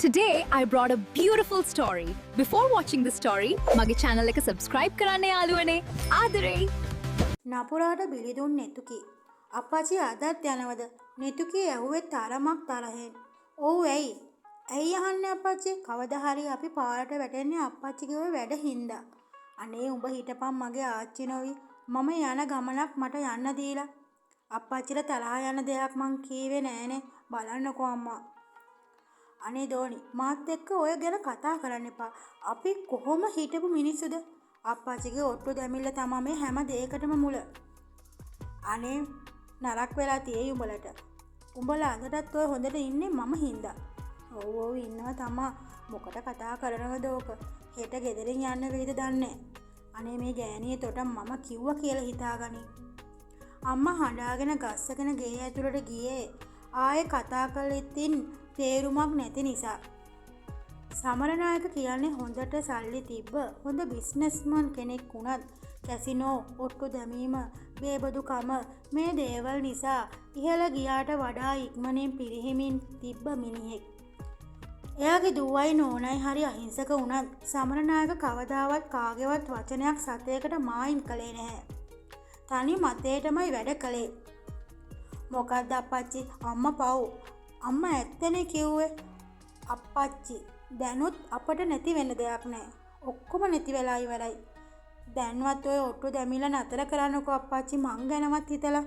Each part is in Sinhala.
Today I brought a beautiful story. Before watching the story, මගේ channel එක subscribe කරන්න යාළුවනේ. ආදරෙයි. නපුරාට බිලි දුන් නෙතුකි. අප්පච්චි අදත් යනවද? නෙතුකි ඇහුවේ තරමක් තරහෙන්. ඔව් ඇයි? ඇයි අහන්නේ අප්පච්චි? කවදා හරි අපි පාරට වැටෙන්නේ අප්පච්චිගේ ඔය වැඩ හින්දා. අනේ උඹ හිටපන් මගේ ආච්චි නොවි. මම යන ගමනක් මට යන්න දීලා. අප්පච්චිට තරහ යන දෙයක් මං කීවේ නෑනේ. බලන්නකෝ අම්මා. අනේ දෝනි, මාත් එක්ක ඔය ගැන කතා කරන්න එපා. අපි කොහොම හිටපු මිනිස්සුද? අප්පච්චිගේ ඔට්ටු දැමිල්ල තමා මේ හැම දෙයකටම මුල. අනේ නරක් වෙලා තියෙයි උඹලට. උඹලා අදටත් ඔය හොඳට ඉන්නේ මම හින්දා. ඔව් ඔව් ඉන්නවා තමා. මොකට කතා කරනවද ඕක? හෙට ගෙදරින් යන්න වෙයිද දන්නේ. අනේ මේ ගෑණියේ තොට මම කිව්වා කියලා හිතාගනි. අම්මා හඬාගෙන ගස්සගෙන ගේ ඇතුළට ගියේ ආයේ කතා කළ ඉතින් තේරුමක් නැති නිසා. සමරනායක කියන්නේ හොඳට සල්ලි තිබ්බ හොඳ බිස්නස්මන් කෙනෙක් වුණත් කැසිනෝ, ඔට්ටු දැමීම, බේබදුකම මේ දේවල් නිසා ඉහළ ගියාට වඩා ඉක්මනින් පිරිහෙමින් තිබ්බ මිනිහෙක්. එයාගේ දුවයි නෝනයි හරි අහිංසක වුණත් සමරනායක කවදාවත් කාගේවත් වචනයක් සතයකට මායිම් කළේ නැහැ. තනි මතයටමයි වැඩ කළේ. මොකද්ද අප්පච්චි, අම්මා පව්. අම්මා ඇත්තනේ කිව්වේ. අප්පච්චි දැනුත් අපට නැති වෙන්න දෙයක් නෑ. ඔක්කොම නැති වෙලා ඉවරයි. දැන්වත් ඔය ඔට්ටු දැමිලා නතර කරන්නකෝ අප්පච්චි, මං ගැනවත් හිතලා.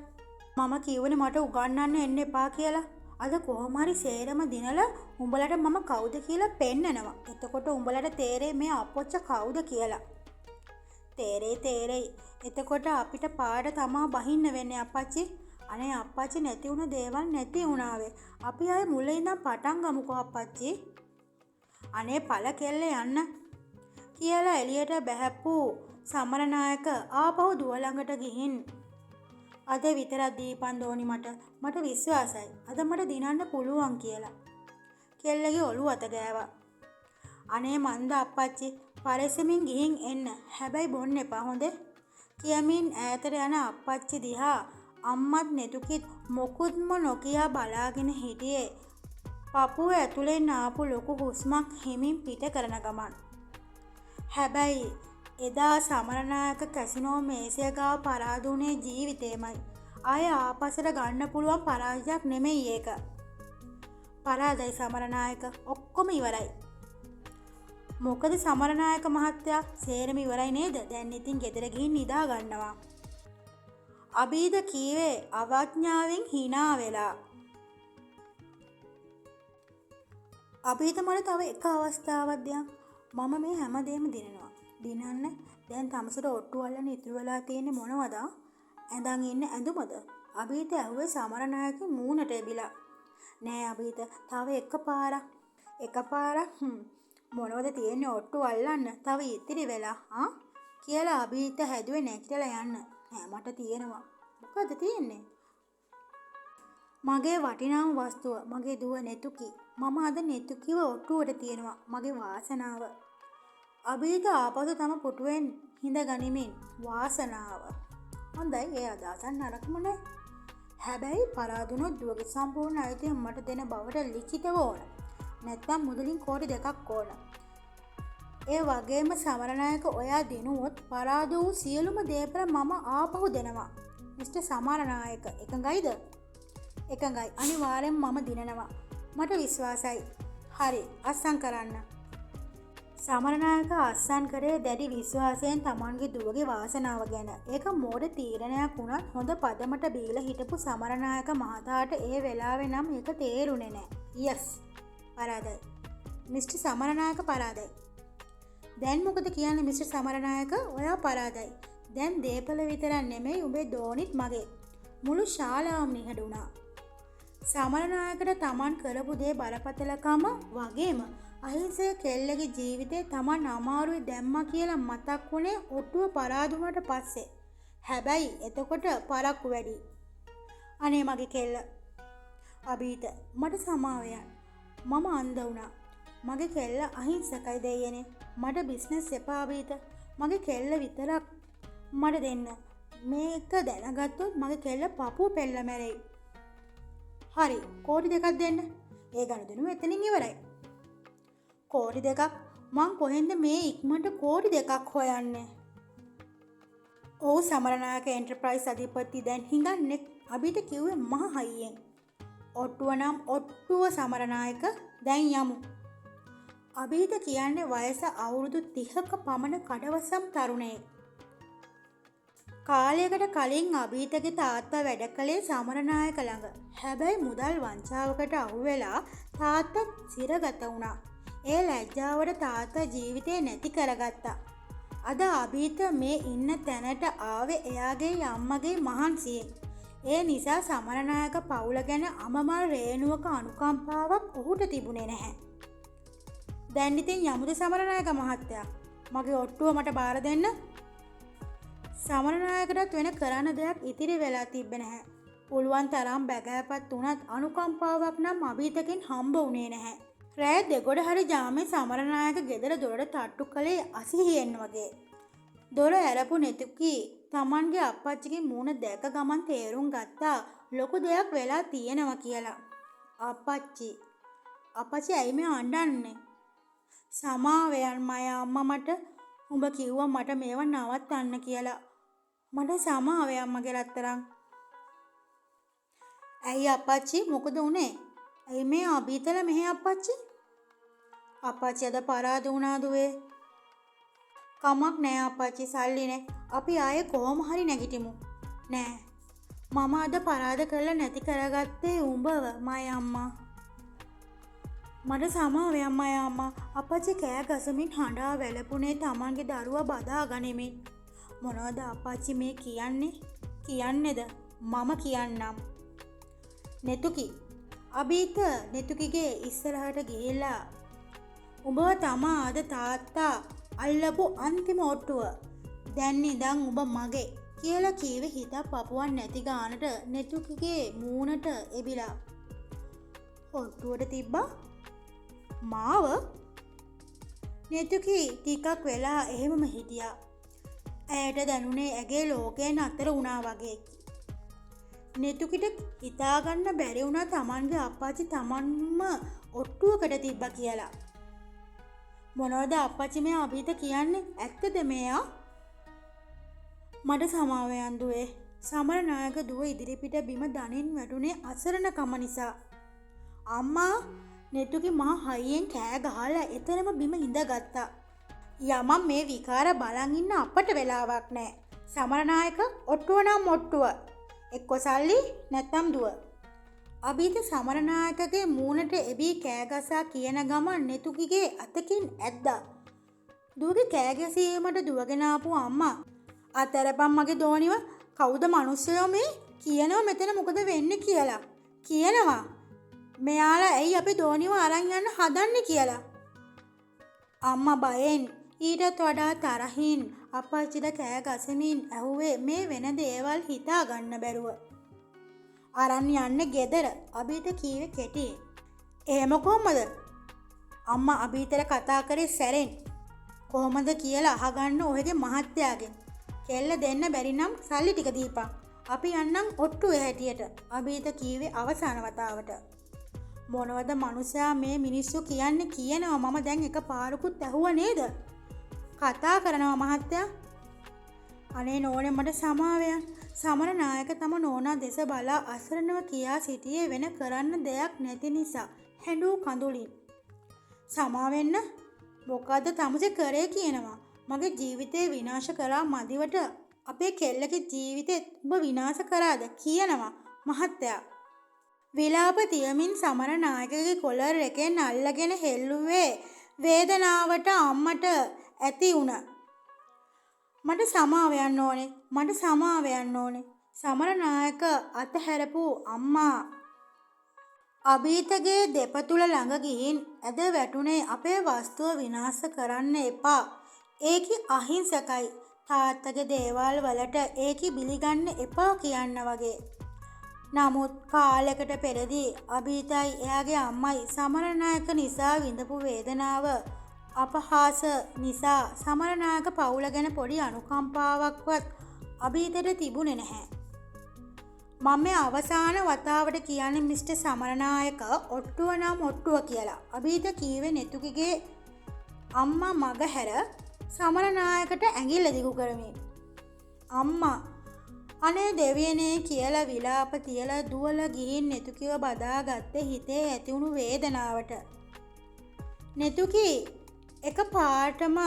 මම කිව්වනේ මට උගන්වන්න එන්න එපා කියලා. අද කොහොම හරි සේරම දිනලා උඹලට මම කවුද කියලා පෙන්නනවා. එතකොට උඹලට තේරෙයි මේ අප්පොච්ච කවුද කියලා. තේරෙයි තේරෙයි. එතකොට අපිට පාට තමා බහින්න වෙන්නේ අප්පච්චි. අනේ අප්පච්චි, නැති වුණ දේවල් නැති වුණාවේ. අපි ආයේ මුල ඉඳන් පටන් ගමුකෝ අප්පච්චි. අනේ පළ කෙල්ල යන්න කියලා එළියට බැහැපු සමරනායක ආපහු දුව ළඟට ගිහින් අද විතරක් දීපන් දෝනි මට. මට විශ්වාසයි අද මට දිනන්න පුළුවන් කියලා. කෙල්ලගේ ඔළුව අත ගෑවා. අනේ මන්ද අප්පච්චි, පරිස්සමින් ගිහින් එන්න. හැබැයි බොන්න එපා හොඳේ. කියමින් ඈතට යන අප්පච්චි දිහා අම්මත් නෙතුකිත් මොකුත්ම නොකියා බලාගෙන හිටියේ පපුව ඇතුලෙන් ආපු ලොකු හුස්මක් හිමින් පිට කරන ගමන්. හැබැයි එදා සමරනායක කැසිනෝ මේසය ගාව පරාද වුණේ ජීවිතේමයි. ආය ආපස්සට ගන්න පුළුවන් පරාජයක් නෙමෙයි ඒක. පරාදයි සමරනායක, ඔක්කොම ඉවරයි. මොකද සමරනායක මහත්තයා, සේරම ඉවරයි නේද? දැන් ඉතින් ගෙදර ගිහින් නිදා ගන්නවා. අබීද කීවේ අවඥාවෙන් හිනා වෙලා. අභීත මට තව එක අවස්ථාවක් දෙයන්. මම මේ හැමදේම දිනනවා. දිනන්න දැන් තමසට ඔට්ටු අල්ලන්න ඉතුරු වෙලා තියෙන්නේ මොනවද? ඇඳන් ඉන්න ඇඳුමද? අභීත ඇහුවේ සමරනායක මූණට එබිලා. නෑ අභීත, තව එක පාරක්. එක පාරක් මොනවද තියෙන්නේ ඔට්ටු අල්ලන්න? තව ඉතිරි වෙලා ආ කියලා අභීත හැදුවේ නැගිටලා යන්න. නෑ මට තියෙනවා. මොකද්ද තියෙන්නේ? මගේ වටිනාම වස්තුව මගේ දුව නෙතුකි. මම අද නෙතුකිව ඔට්ටුවට තියෙනවා. මගේ වාසනාව. අභීත ආපසු තම පුටුවෙන් හිඳ ගනිමින් වාසනාව. හොඳයි, ඒ අදහසක් නරකම නෑ. හැබැයි පරාදුනොත් දුවගේ සම්පූර්ණ අයිතිය මට දෙන බවට ලිඛිතව ඕන. නැත්තම් මුදලින් කෝටි 2ක් ඕන. ඒ වගේම සමරනායක ඔයා දිනුවොත් පරාද වූ සියලුම දේපල මම ආපහු දෙනවා. මිස්ටර් සමරනායක එකඟයිද? එකඟයි. අනිවාර්යෙන් මම දිනනවා. මට විශ්වාසයි. හරි, අත්සන් කරන්න. සමරනායක අත්සන් කරේ දැඩි විශ්වාසයෙන් තමන්ගේ දුවගේ වාසනාව ගැන. ඒක මෝඩ තීරණයක් වුණත් හොඳ පදමට බීලා හිටපු සමරනායක මහතාට ඒ වෙලාවේ නම් ඒක තේරුනේ නෑ. යස්, පරාදයි. මිස්ටර් සමරනායක පරාදයි. දැන් මොකද කියන්නේ මිස්ටර් සමරනායක? ඔයා පරාදයි. දැන් දේපල විතරක් නෙමෙයි උඹේ දෝනිත් මගේ. මුළු ශාලාවම නිහඬ වුණා. සමරනායකට තමන් කරපු දේ බරපතලකම වගේම අහිංසක කෙල්ලගේ ජීවිතේ තමන් අමාරුවේ දැම්මා කියලා මතක් වුණේ ඔට්ටුව පරාද වුණාට පස්සේ. හැබැයි එතකොට පරක්කු වැඩි. අනේ මගේ කෙල්ල. අභීත, මට සමාව යන්න. මම අන්ධ වුණා. මගේ කෙල්ල අහිංසකයි දෙයියනේ. මට බිස්නස් එපා අභීත. මගේ කෙල්ල විතරක් මට දෙන්න. මේක දැනගත්තොත් මගේ කෙල්ල පපුව පෙල්ල මැරෙයි. හරි, කෝටි 2ක් දෙන්න. ඒ ගනුදෙනුව එතනින් ඉවරයි. කෝටි 2ක් මං කොහෙන්ද මේ ඉක්මනට කෝටි 2ක් හොයන්නේ? ඔව් සමරනායක එන්ටර්ප්‍රයිස් අධිපති දැන් හිඟන්නේ අභිත කිව්වේ මහ හයියෙන්. ඔට්ටුව නම් ඔට්ටුව සමරනායක, දැන් යමු. අභිත කියන්නේ වයස අවුරුදු 30ක පමණ කඩවසම් තරුණයෙක්. කාලයකට කලින් අභීතගේ තාත්තා වැඩ කළේ සමරනායක ළඟ. හැබැයි මුදල් වංචාවකට අහුවෙලා තාත්තා සිරගත වුණා. ඒ ලැජ්ජාවට තාත්තා ජීවිතේ නැති කරගත්තා. අද අභීත මේ ඉන්න තැනට ආවේ එයාගේ අම්මගේ මහන්සියෙන්. ඒ නිසා සමරනායක පවුල ගැන අමමල් රේණුවක අනුකම්පාවක් ඔහුට තිබුණේ නැහැ. දැන් ඉතින් යමුද සමරනායක මහත්තයා? මගේ ඔට්ටුව මට බාර දෙන්න. සමරනායකටත් වෙන කරන්න දෙයක් ඉතිරි වෙලා තිබ්බේ නැහැ. පුළුවන් තරම් බැගෑපත් වුණත් අනුකම්පාවක් නම් අභීතකින් හම්බ වුණේ නැහැ. රෑ දෙගොඩ හරි ජාමේ සමරනායක ගෙදර දොරට තට්ටු කළේ අසිහියෙන් වගේ. දොර ඇරපු නෙතුකි තමන්ගේ අප්පච්චිගේ මූණ දැක ගමන් තේරුම් ගත්තා ලොකු දෙයක් වෙලා තියෙනවා කියලා. අප්පච්චි, අප්පච්චි ඇයි මේ අඬන්නේ? සමාවෙයන් මය අම්මා, මට උඹ කිව්වා මට මේවා නවත්තන්න කියලා. මට සමාවෙයන් මගේ රත්තරන්. ඇයි අප්පච්චි මොකද වුනේ? ඇයි මේ අභීතල මෙහෙ අප්පච්චි? අප්පච්චි අද පරාද වුණා දුවේ. කමක් නෑ අප්පච්චි, සල්ලි නෑ. අපි ආයේ කොහොම හරි නැගිටිමු. නෑ, මම අද පරාද කරලා නැති කරගත්තේ උඹව මයි අම්මා. මට සමාවෙයන් මයි අම්මා. අප්පච්චි කෑ ගසමින් හඬා වැළපුණේ තමන්ගේ දරුවා බදා ගනිමින්. මොනවද අප්පච්චි මේ කියන්නේ? කියන්නේද? මම කියන්නම්. නෙතුකි. අභීත නෙතුකිගේ ඉස්සරහට ගිහිල්ලා උඹව තමා අද තාත්තා අල්ලපු අන්තිම ඔට්ටුව. දැන් ඉඳන් උඹ මගේ කියලා කීවේ හිතක් පපුවක් නැති ගානට නෙතුකිගේ මූණට එබිලා. ඔට්ටුවට තිබ්බා මාව? නෙතුකි ටිකක් වෙලා එහෙමම හිටියා. ඇයට දැනුනේ ඇගේ ලෝකය නතර වුණා වගේ. නෙතුකිට හිතාගන්න බැරි වුණා තමන්ගේ අප්පච්චි තමන්ම ඔට්ටුවකට තිබ්බා කියලා. මොනවද අප්පච්චි මේ අභීත කියන්නේ? ඇත්තද මෙයා? මට සමාව යන් දුවේ. සමරනායක දුව ඉදිරිපිට බිම දණින් වැටුනේ අසරණකම නිසා. අම්මා නෙතුකි මහ හයියෙන් කෑ ගහලා එතරම් බිම ඉඳගත්තා. යමන් මේ විකාර බලන් ඉන්න අපට වෙලාවක් නෑ. සමරනායක ඔට්ටුව නම් ඔට්ටුව. එක්ක සල්ලි නැත්තම් දුව. අභීත සමරනායකගේ මූණට එබී කෑගසා කියන ගමන් නෙතුකිගේ අතකින් ඇද්දා. දුවගේ කෑගැසීමට දුවගෙන ආපු අම්මා අතරපන් මගේ දෝනිව, කවුද මිනිස්සයෝ මේ කියනවා මෙතන මොකද වෙන්නේ කියලා. කියනවා මෙයාලා ඇයි අපි දෝනිව අරන් යන්න හදන්නේ කියලා. අම්මා බයෙන් ඊටත් වඩා තරහින් අප්පච්චිට කෑ ගසමින් ඇහුවේ මේ වෙන දේවල් හිතා ගන්න බැරුව. අරන් යන්න ගෙදර අභීත කීවේ කෙටියෙන්. එහෙම කොහමද? අම්මා අභීතට කතා කරේ සැරෙන්. කොහමද කියලා අහගන්න ඔහෙගේ මහත්තයාගෙන්. කෙල්ල දෙන්න බැරි නම් සල්ලි ටික දීපන්. අපි යන්නම් ඔට්ටුවේ හැටියට. අභීත කීවේ අවසාන වතාවට. මොනවද මනුස්සයා මේ මිනිස්සු කියන්නේ කියනවා මම දැන් එක පාරකුත් ඇහුවා නේද? කතා කරනවා මහත්තයා. අනේ නෝනේ මට සමාවයන්. සමරනායක තම නෝනා දෙස බලා අසරණව කියා සිටියේ වෙන කරන්න දෙයක් නැති නිසා හැඬූ කඳුලින්. සමාවෙන්න මොකද්ද තමුසේ කරේ කියනවා. මගේ ජීවිතේ විනාශ කරා මදිවට අපේ කෙල්ලගේ ජීවිතෙත් උඹ විනාශ කරාද කියනවා මහත්තයා. විලාප තියමින් සමරනායකගේ කොලර් එකෙන් අල්ලගෙන හෙල්ලුවේ වේදනාවට අම්මට ඇති වුණ. මට සමාව යන්න ඕනේ, මට සමාව යන්න ඕනේ. සමරනායක අතහැරපු අම්මා අභීතගේ දෙපතුල ළඟ ගිහින් ඇද වැටුනේ අපේ වස්තුව විනාශ කරන්න එපා. ඒකි අහිංසකයි. තාත්තගේ දේවල් වලට ඒකි බිලිගන්න එපා කියන්න වගේ. නමුත් කාලෙකට පෙරදී අභීතයි එයාගේ අම්මයි සමරනායක නිසා විඳපු වේදනාව අපහාස නිසා සමරනායක පවුල ගැන පොඩි අනුකම්පාවක්වත් අභීතට තිබුණේ නැහැ. මම මේ අවසාන වතාවට කියන්නේ මිස්ටර් සමරනායක ඔට්ටුව නම් ඔට්ටුව කියලා. අභීත කීවේ නෙතුකිගේ අම්මා මග හැර සමරනායකට ඇඟිල්ල දිගු කරමින්. අම්මා අනේ දෙවියනේ කියලා විලාප තියලා දුවලා ගිහින් නෙතුකිව බදාගත්තේ හිතේ ඇතිවුණු වේදනාවට. නෙතුකි එක පාටම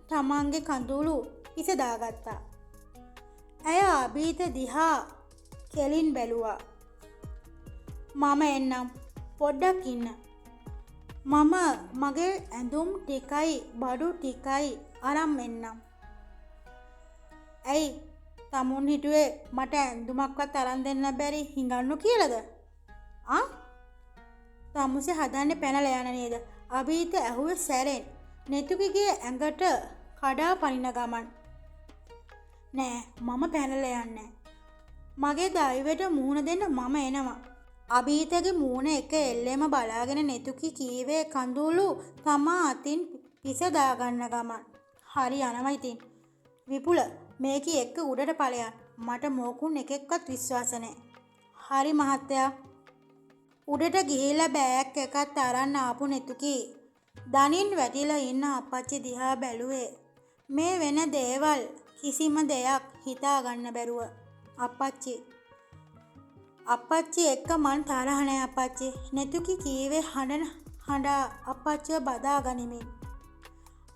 තමන්ගේ කඳුළු හිස දාගත්තා. ඇය අභීත දිහා කෙලින් බැලුවා. මම එන්නම්, පොඩ්ඩක් ඉන්න. මම මගේ ඇඳුම් ටිකයි බඩු ටිකයි අරන් එන්නම්. ඇයි තමුන් හිතුවේ මට ඇඳුමක්වත් අරන් දෙන්න බැරි හිඟන්නු කියලාද? ආ? තමුසේ හදන්නේ පැනලා යන නේද? අභීත ඇහුවේ සැරෙන්. නෙතුකිගේ ඇඟට කඩා පනින ගමන්. නෑ, මම පැනලා යන්නේ. මගේ දෛවයට මුහුණ දෙන්න මම එනවා. අභීතගේ මූණ එක එල්ලෙම බලාගෙන නෙතුකි කීවේ කඳුළු තමා අතින් පිස දාගන්න ගමන්. හරි යනවා ඉතින්. විපුල මේකි එක්ක උඩට ඵලයන්. මට මෝකුන් එකෙක්වත් විශ්වාස නෑ. හරි මහත්තයා. උඩට ගිහිල්ලා බෑග් එකත් අරන් ආපු නෙතුකි දනින් වැටිලා ඉන්න අප්පච්චි දිහා බැලුවේ. මේ වෙන දේවල් කිසිම දෙයක් හිතා ගන්න බැරුව. අප්පච්චි අප්පච්චි එක්ක මං තරහ නෑ අප්පච්චි. නෙතුකි කීවේ හඬ හඬා අප්පච්චිව බදා ගනිමින්.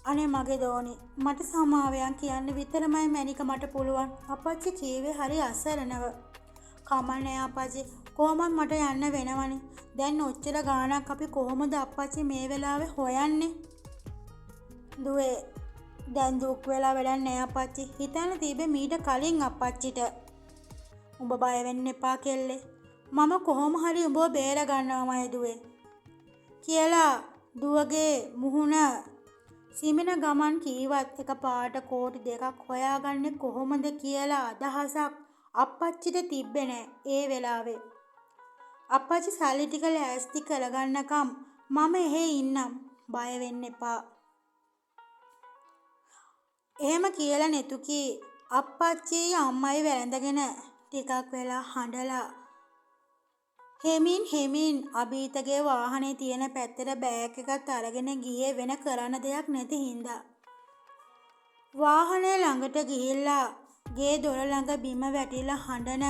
අනේ මගේ දෝනි, මට සමාවයන් කියන්න විතරමයි මැනික මට පුළුවන්. අප්පච්චි කීවේ හරි අසරණව. කමක් නෑ අප්පච්චි, කොහොමත් මට යන්න වෙනවනේ. දැන් ඔච්චර ගාණක් අපි කොහොමද අප්පච්චි මේ වෙලාවේ හොයන්නේ? දුවේ, දැන් දුක් වෙලා වැඩක් නෑ අප්පච්චි. හිතන්න තිබ්බේ මීට කලින් අප්පච්චිට. උඹ බය වෙන්න එපා කෙල්ලේ. මම කොහොම හරි උඹව බේර ගන්නවමයි දුවේ. කියලා දුවගේ මුහුණ සිමින ගමන් කීවත් එක පාට කෝටි 2ක් හොයාගන්නේ කොහොමද කියලා අදහසක් අප්පච්චිට තිබ්බේ නෑ ඒ වෙලාවේ. අප්පච්චි සල්ලි ටික ලෑස්ති කරගන්නකම් මම එහෙ ඉන්නම්. බය වෙන්න එපා. එහෙම කියලා නෙතුකි අප්පච්චි අම්මයි වැළඳගෙන ටිකක් වෙලා හඬලා හෙමින් හෙමින් අභීතගේ වාහනේ තියෙන පැත්තට බෑග් එකත් අරගෙන ගියේ වෙන කරන්න දෙයක් නැති හින්දා. වාහනේ ළඟට ගිහිල්ලා ගේ දොර ළඟ බිම වැටිලා හඬන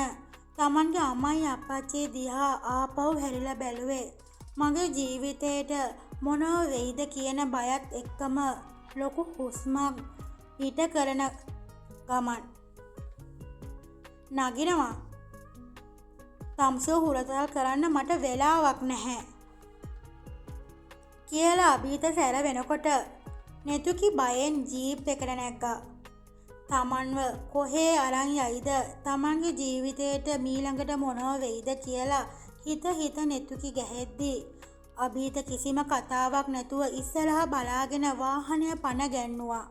තමන්ගේ අම්මයි අප්පච්චි දිහා ආපහු හැරිලා බැලුවේ. මගේ ජීවිතේට මොනව වෙයිද කියන බයත් එක්කම ලොකු හුස්මක් පිට කරන ගමන්. නගිනවා. තමුසෙව හුරතල් කරන්න මට වෙලාවක් නැහැ කියලා අභීත සැර වෙනකොට නෙතුකි බයෙන් ජීප් එකට නැග්ගා. තමන්ව කොහේ අරන් යයිද, තමන්ගේ ජීවිතේට මීළඟට මොනව වෙයිද කියලා හිත හිත නෙතුකි ගැහෙද්දී අභීත කිසිම කතාවක් නැතුව ඉස්සරහා බලාගෙන වාහනය පණ ගැන්නුවා.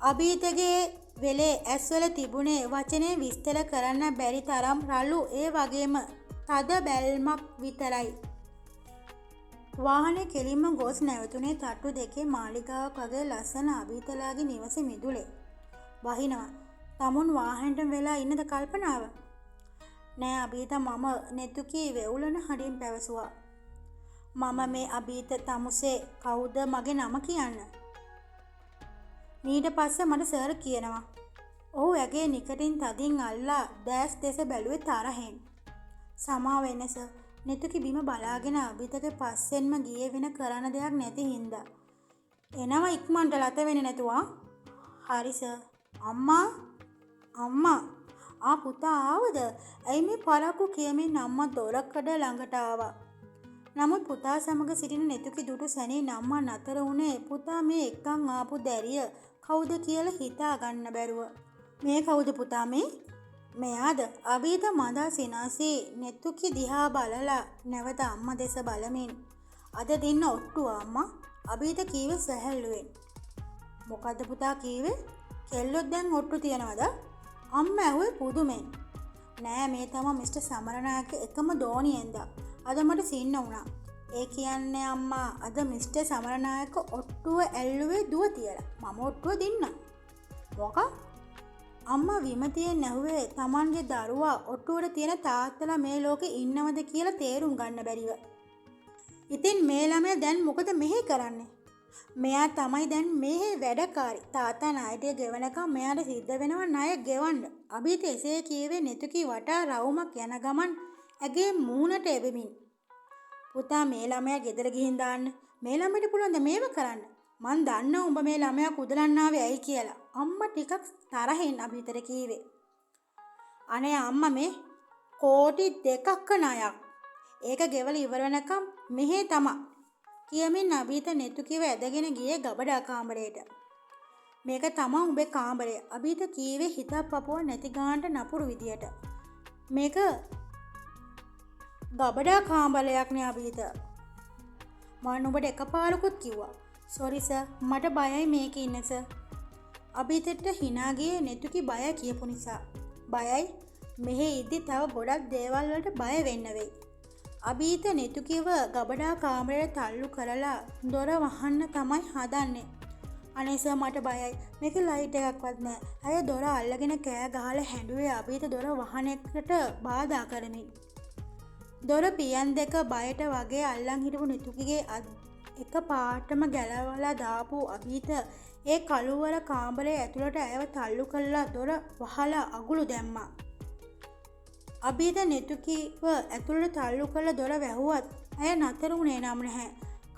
අභීතගේ වෙලේ ඇස්වල තිබුණේ වචනේ විස්තර කරන්න බැරි තරම් රළු ඒ වගේම තද බැල්මක් විතරයි. වාහනේ කෙලින්ම ගොස් නැවතුනේ තට්ටු දෙකේ මාලිගාවක් වගේ ලස්සන අභීතලාගේ නිවස මිදුලේ. වහිනවා. තමුන් වාහනේටම වෙලා ඉන්නද කල්පනාව? නෑ අභීත, මම නෙතුකි වෙවුලන හඬින් පැවසුවා. මම මේ අභීත තමුසේ කවුද මගේ නම කියන්න? මීට පස්සේ මට සර් කියනවා. ඔහු ඇගේ නිකටින් තදින් අල්ලා දෑස් දෙස බැලුවේ තරහෙන්. සමා වෙන්න සර්. නෙතුකි බිම බලාගෙන අභීතගේ පස්සෙන්ම ගියේ වෙන කරන්න දෙයක් නැති හින්දා. එනවා ඉක්මනට ලත වෙන්නේ නැතුව. හරි සර්. අම්මා අම්මා ආ පුතා ආවද? ඇයි මේ පරක්කු කියමින් අම්මා දොරකඩ ළඟට ආවා. නමුත් පුතා සමග සිටින නෙතුකි දුටු සැනින් අම්මා නතර වුණේ පුතා මේ එක්කන් ආපු දැරිය කවුද කියලා හිතා ගන්න බැරුව. මේ කවුද පුතා මේ? මෙයාද? අභීත මදා සිනාසී නෙතුකි දිහා බලලා නැවත අම්මා දෙස බලමින් අද දින්න ඔට්ටුව අම්මා, අභීත කීවේ සැහැල්ලුවෙන්. මොකද්ද පුතා කීවේ? කෙල්ලොත් දැන් ඔට්ටු තියනවද? අම්මා ඇහුවේ පුදුමෙන්. නෑ, මේ තමා මිස්ටර් සමරනායක එකම දෝනියෙන්ද. අද මට සින්න වුණා. ඒ කියන්නේ අම්මා අද මිස්ටර් සමරනායක ඔට්ටුව ඇල්ලුවේ දුව තියලා. මම ඔට්ටුව දින්නා. මොකක්? අම්මා විමතියෙන් ඇහුවේ තමන්ගේ දරුවා ඔට්ටුවට තියෙන තාත්තලා මේ ලෝකේ ඉන්නවද කියලා තේරුම් ගන්න බැරිව. ඉතින් මේ ළමයා දැන් මොකද මෙහෙ කරන්නේ? මෙයා තමයි දැන් මෙහෙ වැඩකාරි. තාත්තා ණය ටික ගෙවනකම් මෙයාට සිද්ධ වෙනවා ණය ගෙවන්න. අභීත එසේ කීවේ නෙතුකි වටා රවුමක් යන ගමන් ඇගේ මූණට එවෙමින්. පුතා මේ ළමයා ගෙදර ගිහින් දාන්න. මේ ළමයට පුළුවන් ද මේව කරන්න? මං දන්නවා උඹ මේ ළමයා කුදලන්න ආවේ ඇයි කියලා. අම්මා ටිකක් තරහින් අභීතට කීවේ. අනේ අම්මා මේ කෝටි 2ක ණයක්. ඒක ගෙවලා ඉවර වෙනකම් මෙහෙ තමා. කියමින් අභීත නෙතුකිව ඇදගෙන ගියේ ගබඩා කාමරයට. මේක තමා උඹේ කාමරය. අභීත කීවේ හිතක් පපුව නැති ගානට නපුරු විදියට. මේක ගබඩා කාමරයක් නේ අභීත. මං උඹට එකපාරකුත් කිව්වා. සෝරි සර්, මට බයයි මේකේ ඉන්න සර්. අභීතට හිනා ගියේ නෙතුකි බය කියපු නිසා. බයයි? මෙහෙ ඉද්දි තව ගොඩක් දේවල් වලට බය වෙන්න වෙයි. අභීත නෙතුකිව ගබඩා කාමරයට තල්ලු කරලා දොර වහන්න තමයි හදන්නේ. අනේ සර් මට බයයි. මේක ලයිට් එකක්වත් නෑ. ඇය දොර අල්ලගෙන කෑ ගහලා හැඬුවේ අභීත දොර වහන එකට බාධා කරමින්. දොර පියන් දෙක බයට වගේ අල්ලන් හිටපු නෙතුකිගේ අත් එක පාටම ගැලවලා දාපු අභීත ඒ කළුවර කාමරය ඇතුළට ඇයව තල්ලු කරලා දොර වහලා අගුළු දැම්මා. අභීත නෙතුකිව ඇතුළට තල්ලු කරලා දොර වැහුවත් ඇය නතර වුණේ නම් නැහැ.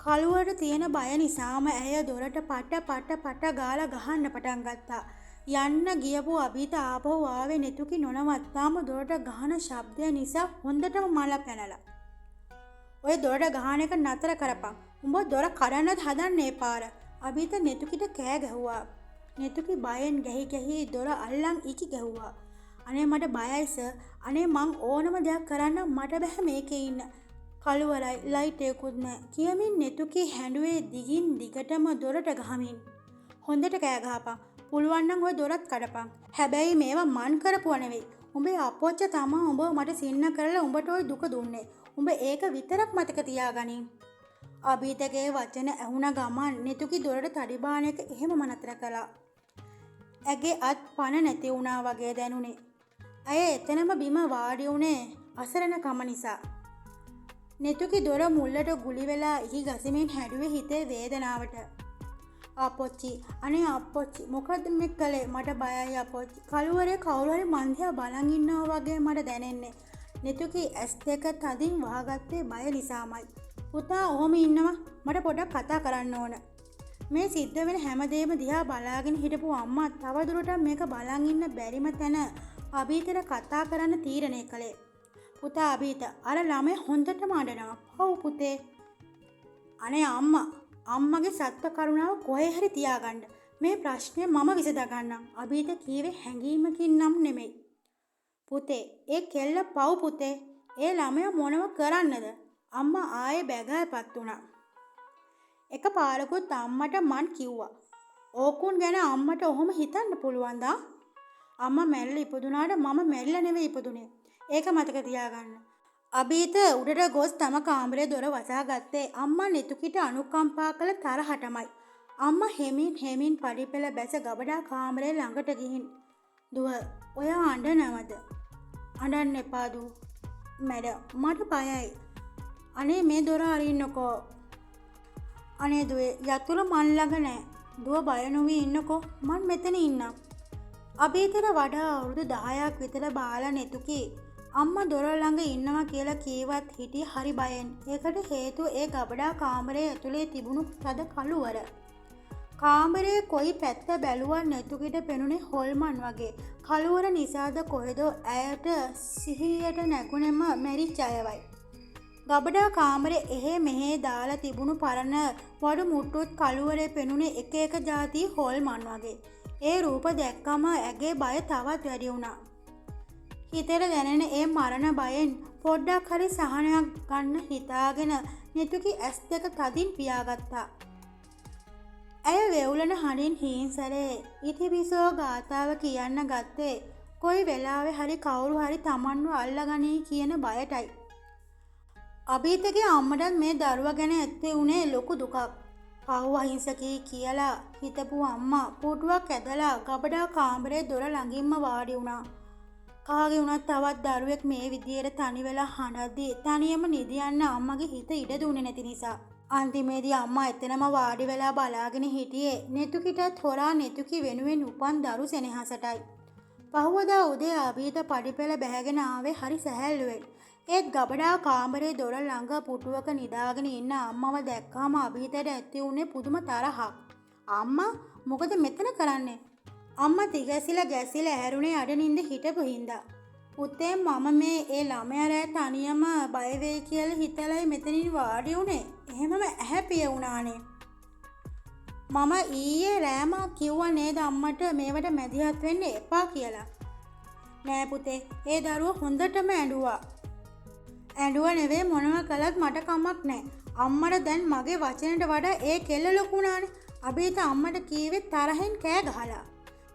කළුවරට තියෙන බය නිසාම ඇය දොරට පට පට පට ගාලා ගහන්න පටන් ගත්තා. යන්න ගියපු අභීත ආපහු ආවේ නෙතුකි නොනවත්තාම දොරට ගහන ශබ්දය නිසා හොඳටම මල පැනලා. ඔය දොරට ගහන එක නතර කරපන්. උඹ දොර කඩන්නත් හදන්නේ පාර. අභීත නෙතුකිට කෑ ගැහුවා. නෙතුකි බයෙන් ගැහි ගැහි දොර අල්ලන් ඉකි ගැහුවා. අනේ මට බයයි සර්. අනේ මං ඕනම දෙයක් කරන්න මට බැහැ මේකේ ඉන්න. කළුවරයි ලයිට් එකකුත් නෑ කියමින් නෙතුකි හැඬුවේ දිගින් දිගටම දොරට ගහමින්. හොඳට කෑ ගහපන්. පුළුවන් නම් ඔය දොරත් කඩපන්. හැබැයි මේවා මං කරපුවා නෙවෙයි. උඹේ අපොච්ච තමා උඹව මට සින්න කරලා උඹට ඔය දුක දුන්නේ. උඹ ඒක විතරක් මතක තියාගනින්. අභීතගේ වචන ඇහුණ ගමන් නෙතුකි දොරට තඩි බාන එක එහෙමම නතර කළා. ඇගේ අත් පණ නැති වුණා වගේ දැනුනේ. ඇය එතනම බිම වාඩි වුණේ අසරණකම නිසා. නෙතුකි දොර මුල්ලට ගුලි වෙලා ඉහි ගසමින් හැඩුවේ හිතේ වේදනාවට. අපොච්චි, අනේ අපොච්චි, මොකද්ද මේ කළේ? මට බයයි අපොච්චි. කළුවරේ කවුරු හරි මං දිහා බලන් ඉන්නවා වගේ මට දැනෙන්නේ. නෙතුකි ඇස් දෙක තදින් වහගත්තේ බය නිසාමයි. පුතා ඔහොම ඉන්නවා. මට පොඩක් කතා කරන්න ඕන. මේ සිද්ධ වෙන හැමදේම දිහා බලාගෙන හිටපු අම්මා තවදුරටත් මේක බලන් ඉන්න බැරිම තැන අභීතට කතා කරන්න තීරණය කළේ. පුතා අභීත, අර ළමයා හොඳටම අඬනවා. පව් පුතේ. අනේ අම්මා, අම්මගේ සත්ව කරුණාව කොහේ හරි තියාගන්න. මේ ප්‍රශ්නය මම විසඳගන්නම්. අභීත කීවේ හැඟීමකින් නම් නෙමෙයි. පුතේ, ඒ කෙල්ල පව් පුතේ. ඒ ළමයා මොනව කරන්නද? අම්මා ආයේ බැගෑපත් වුණා. එක පාරකුත් අම්මට මං කිව්වා. ඕකුන් ගැන අම්මට ඔහොම හිතන්න පුළුවන්ද? අම්මා මැරිලා ඉපදුනාට මම මැරිලා නෙවෙයි ඉපදුනේ. ඒක මතක තියාගන්න. අභීත උඩට ගොස් තම කාමරේ දොර වසා ගත්තේ අම්මා නෙතුකිට අනුකම්පා කළ තරහටමයි. අම්මා හෙමින් හෙමින් පඩිපෙළ බැස ගබඩා කාමරේ ළඟට ගිහින්, දුව, ඔයා අඬනවද? අඬන්න එපා දූ. මැඩම්, මට බයයි. අනේ මේ දොර අරින්නකෝ. අනේ දුවේ, යතුරු මන් ළඟ නෑ. දුව බය නොවී ඉන්නකෝ. මං මෙතන ඉන්නම්. අභීතට වඩා අවුරුදු 10ක් විතර බාලා නෙතුකි අම්මා දොර ළඟ ඉන්නවා කියලා කීවත් හිටියේ හරි බයෙන්. ඒකට හේතුව ඒ ගබඩා කාමරේ ඇතුලේ තිබුණු තද කළුවර. කාමරේ කොයි පැත්ත බැලුවත් නෙතුකිට පෙනුනේ හොල්මන් වගේ. කළුවර නිසාද කොහෙදෝ ඇයට සිහියට නැගුණෙම මැරිච්ච අයවයි. ගබඩා කාමරේ එහෙ මෙහෙ දාලා තිබුණු පරණ වඩු මුට්ටුත් කළුවරේ පෙනුනේ එක එක ජාතියේ හොල්මන් වගේ. ඒ රූප දැක්කම ඇගේ බය තවත් වැඩි වුණා. හිතට දැනෙන ඒ මරණ බයෙන් පොඩ්ඩක් හරි සහනයක් ගන්න හිතාගෙන නෙතුකි ඇස් දෙක තදින් පියාගත්තා. ඇය වෙවුලන හඬින් හීන් සැරේ ඉතිපිසෝ ගාථාව කියන්න ගත්තේ කොයි වෙලාවෙ හරි කවුරු හරි තමන්ව අල්ලගනී කියන බයටයි. අභීතගේ අම්මටත් මේ දරුවා ගැන ඇත්තේ වුණේ ලොකු දුකක්. පව් අහිංසකී කියලා හිතපු අම්මා පුටුවක් ඇදලා ගබඩා කාමරේ දොර ළඟින්ම වාඩි වුණා. කාගේ වුණත් තවත් දරුවෙක් මේ විදියට තනි වෙලා හඬද්දී තනියම නිදියන්න අම්මගේ හිත ඉඩ දුන්නේ නැති නිසා. අන්තිමේදී අම්මා එතනම වාඩි වෙලා බලාගෙන හිටියේ නෙතුකිටත් හොරා නෙතුකි වෙනුවෙන් උපන් දරු සෙනෙහසටයි. පහුවදා උදේ අභීත පඩිපෙළ බැහැගෙන ආවේ හරි සැහැල්ලුවෙන්. ඒත් ගබඩා කාමරේ දොර ළඟ පුටුවක නිදාගෙන ඉන්න අම්මව දැක්කාම අභීතට ඇති වුණේ පුදුම තරහක්. අම්මා මොකද මෙතන කරන්නේ? අම්මා තිගැසිලා ගැසිලා ඇහැරුණේ අඩ නින්ද හිටපු හින්දා. පුතේ මම මේ ඒ ළමයා රෑ තනියම බය වෙයි කියලා හිතලයි මෙතනින් වාඩි වුණේ. එහෙමම ඇහැ පිය වුණානේ. මම ඊයේ රෑම කිව්වා නේද අම්මට මේවට මැදිහත් වෙන්න එපා කියලා. නෑ පුතේ, ඒ දරුවා හොඳටම ඇඬුවා. ඇඬුවා නෙවෙයි මොනව කළත් මට කමක් නෑ. අම්මට දැන් මගේ වචනට වඩා ඒ කෙල්ල ලොකු වුණානේ. අභීත අම්මට කීවේ තරහෙන් කෑ ගහලා.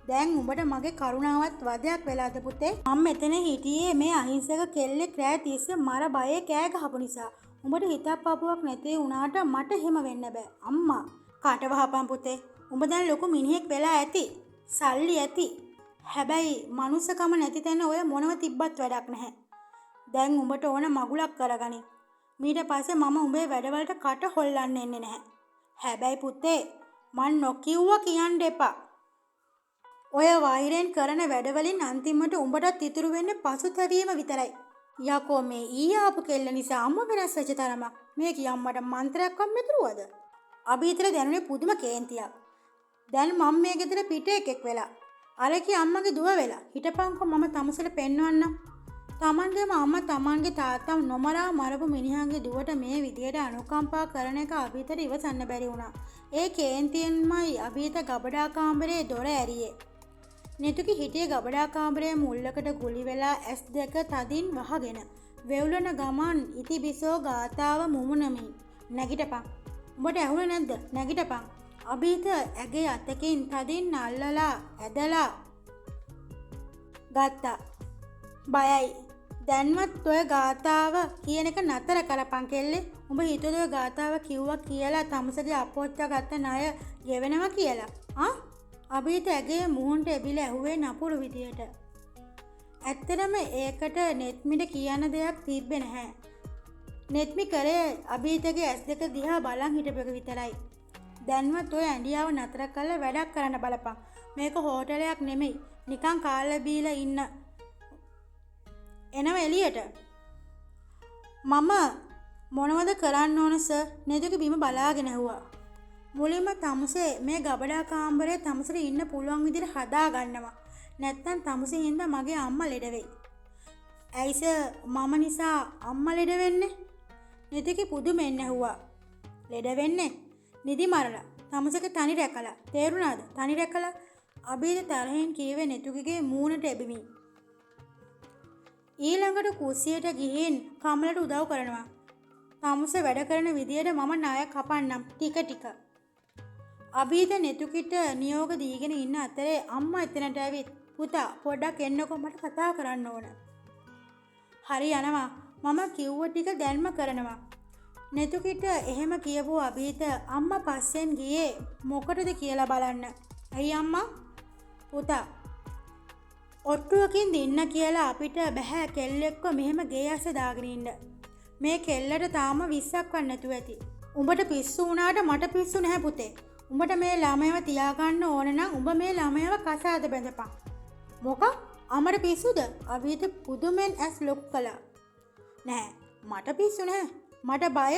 දැන් උඹට මගේ කරුණාවත් වදයක් වෙලාද පුතේ? මම මෙතන හිටියේ මේ අහිංසක කෙල්ලෙක් රෑ තිස්සේ මර බයේ කෑ ගහපු නිසා. උඹට හිතක් පපුවක් නැති වුණාට මට එහෙම වෙන්න බෑ. අම්මා කට වහපන් පුතේ. උඹ දැන් ලොකු මිනිහෙක් වෙලා ඇති. සල්ලි ඇති. හැබැයි මනුස්සකම නැති තැන ඔය මොනව තිබ්බත් වැඩක් නැහැ. දැන් උඹට ඕන මගුලක් කරගනින්. මීට පස්සේ මම උඹේ වැඩවලට කට හොල්ලන්න එන්නේ නැහැ. හැබැයි පුතේ මං නොකිව්වා කියන්න එපා. ඔය වෛරෙන් කරන වැඩවලින් අන්තිමට උඹටත් ඉතුරු වෙන්නේ පසුතැවීම විතරයි. යකෝ මේ ඊයේ ආපු කෙල්ල නිසා අම්මා වෙනස් වෙච්ච තරමක්. මේක අම්මට මන්ත්‍රයක්වත් මෙතුරුවද? අභීතට දැනුනේ පුදුම කේන්තියක්. දැන් මම මේ ගෙදර පිට එකෙක් වෙලා. අරකි අම්මගේ දුව වෙලා. හිටපන්කෝ මම තමුසෙට පෙන්වන්නම්. තමන්ගේම අම්මා තමන්ගේ තාත්තා නොමරා මරපු මිනිහාගේ දුවට මේ විදියට අනුකම්පා කරන එක අභීතට ඉවසන්න බැරි වුණා. ඒ කේන්තියෙන්මයි අභීත ගබඩා කාමරේ දොර ඇරියේ. නෙතුකි හිටියේ ගබඩා කාමරයේ මුල්ලකට ගුලි වෙලා ඇස් දෙක තදින් වහගෙන වෙවුලන ගමන් ඉතිබිසෝ ගාථාව මුමුණමින්. නැගිටපන්. උඹට ඇහුනේ නැද්ද? නැගිටපන්. අභීත ඇගේ අතකින් තදින් අල්ලලා ඇදලා ගත්තා. බයයි. දැන්වත් ඔය ගාථාව කියන එක නතර කරපන් කෙල්ලේ. උඹ හිතුවද ඔය ගාථාව කිව්වා කියලා තමුසගේ අපොච්චා ගත්ත ණය ගෙවෙනවා කියලා? ආ? අභීත ඇගේ මුහුණට එබිලා ඇහුවේ නපුරු විදියට. ඇත්තටම ඒකට නෙත්මිට කියන්න දෙයක් තිබ්බේ නැහැ. නෙත්මි කරේ අභීතගේ ඇස් දෙක දිහා බලන් හිටපු එක විතරයි. දැන්වත් ඔය ඇඬියාව නතර කරලා වැඩක් කරන්න බලපන්. මේක හෝටලයක් නෙමෙයි. නිකන් කාලා බීලා ඉන්න. එනව එළියට. මම මොනවද කරන්න ඕන සර්? නෙතුකි බිම බලාගෙන ඇහුවා. මුලින්ම තමුසේ මේ ගබඩා කාමරේ තමුසෙට ඉන්න පුළුවන් විදිහට හදා ගන්නවා. නැත්තම් තමුසේ හින්දා මගේ අම්මා ලෙඩ වෙයි. ඇයි සර් මම නිසා අම්මා ලෙඩ වෙන්නේ? නෙතුකි පුදුමෙන් ඇහුවා. ලෙඩ වෙන්නේ? නිදි මරලා. තමුසේක තනි රැකලා. තේරුණාද? තනි රැකලා. අභීත තරහෙන් කීවේ නෙතුකිගේ මූණට එබෙමින්. ඊළඟට කුස්සියට ගිහින් කමලට උදව් කරනවා. තමුසේ වැඩ කරන විදියට මම ණය කපන්නම් ටික ටික. අභීත නෙතුකිට නියෝග දීගෙන ඉන්න අතරේ අම්මා එතනට ඇවිත් පුතා පොඩ්ඩක් එන්නකෝ මට කතා කරන්න ඕන. හරි යනවා. මම කිව්ව ටික දැන්ම කරනවා. නෙතුකිට එහෙම කියපු අභීත අම්මා පස්සෙන් ගියේ මොකටද කියලා බලන්න. ඇයි අම්මා? පුතා ඔට්ටුවකින් දින්න කියලා අපිට බැහැ කෙල්ලෙක්ව මෙහෙම ගේ ඇස්ස දාගෙන ඉන්න. මේ කෙල්ලට තාම 20ක්වත් නැතුව ඇති. උඹට පිස්සු වුණාට මට පිස්සු නැහැ පුතේ. උඹට මේ ළමයව තියාගන්න ඕන නම් උඹ මේ ළමයව කසාද බැඳපන්. මොකක්? අම්මට පිස්සුද? අභීත පුදුමෙන් ඇස් ලොකු කළා. නෑ මට පිස්සු නෑ. මට බය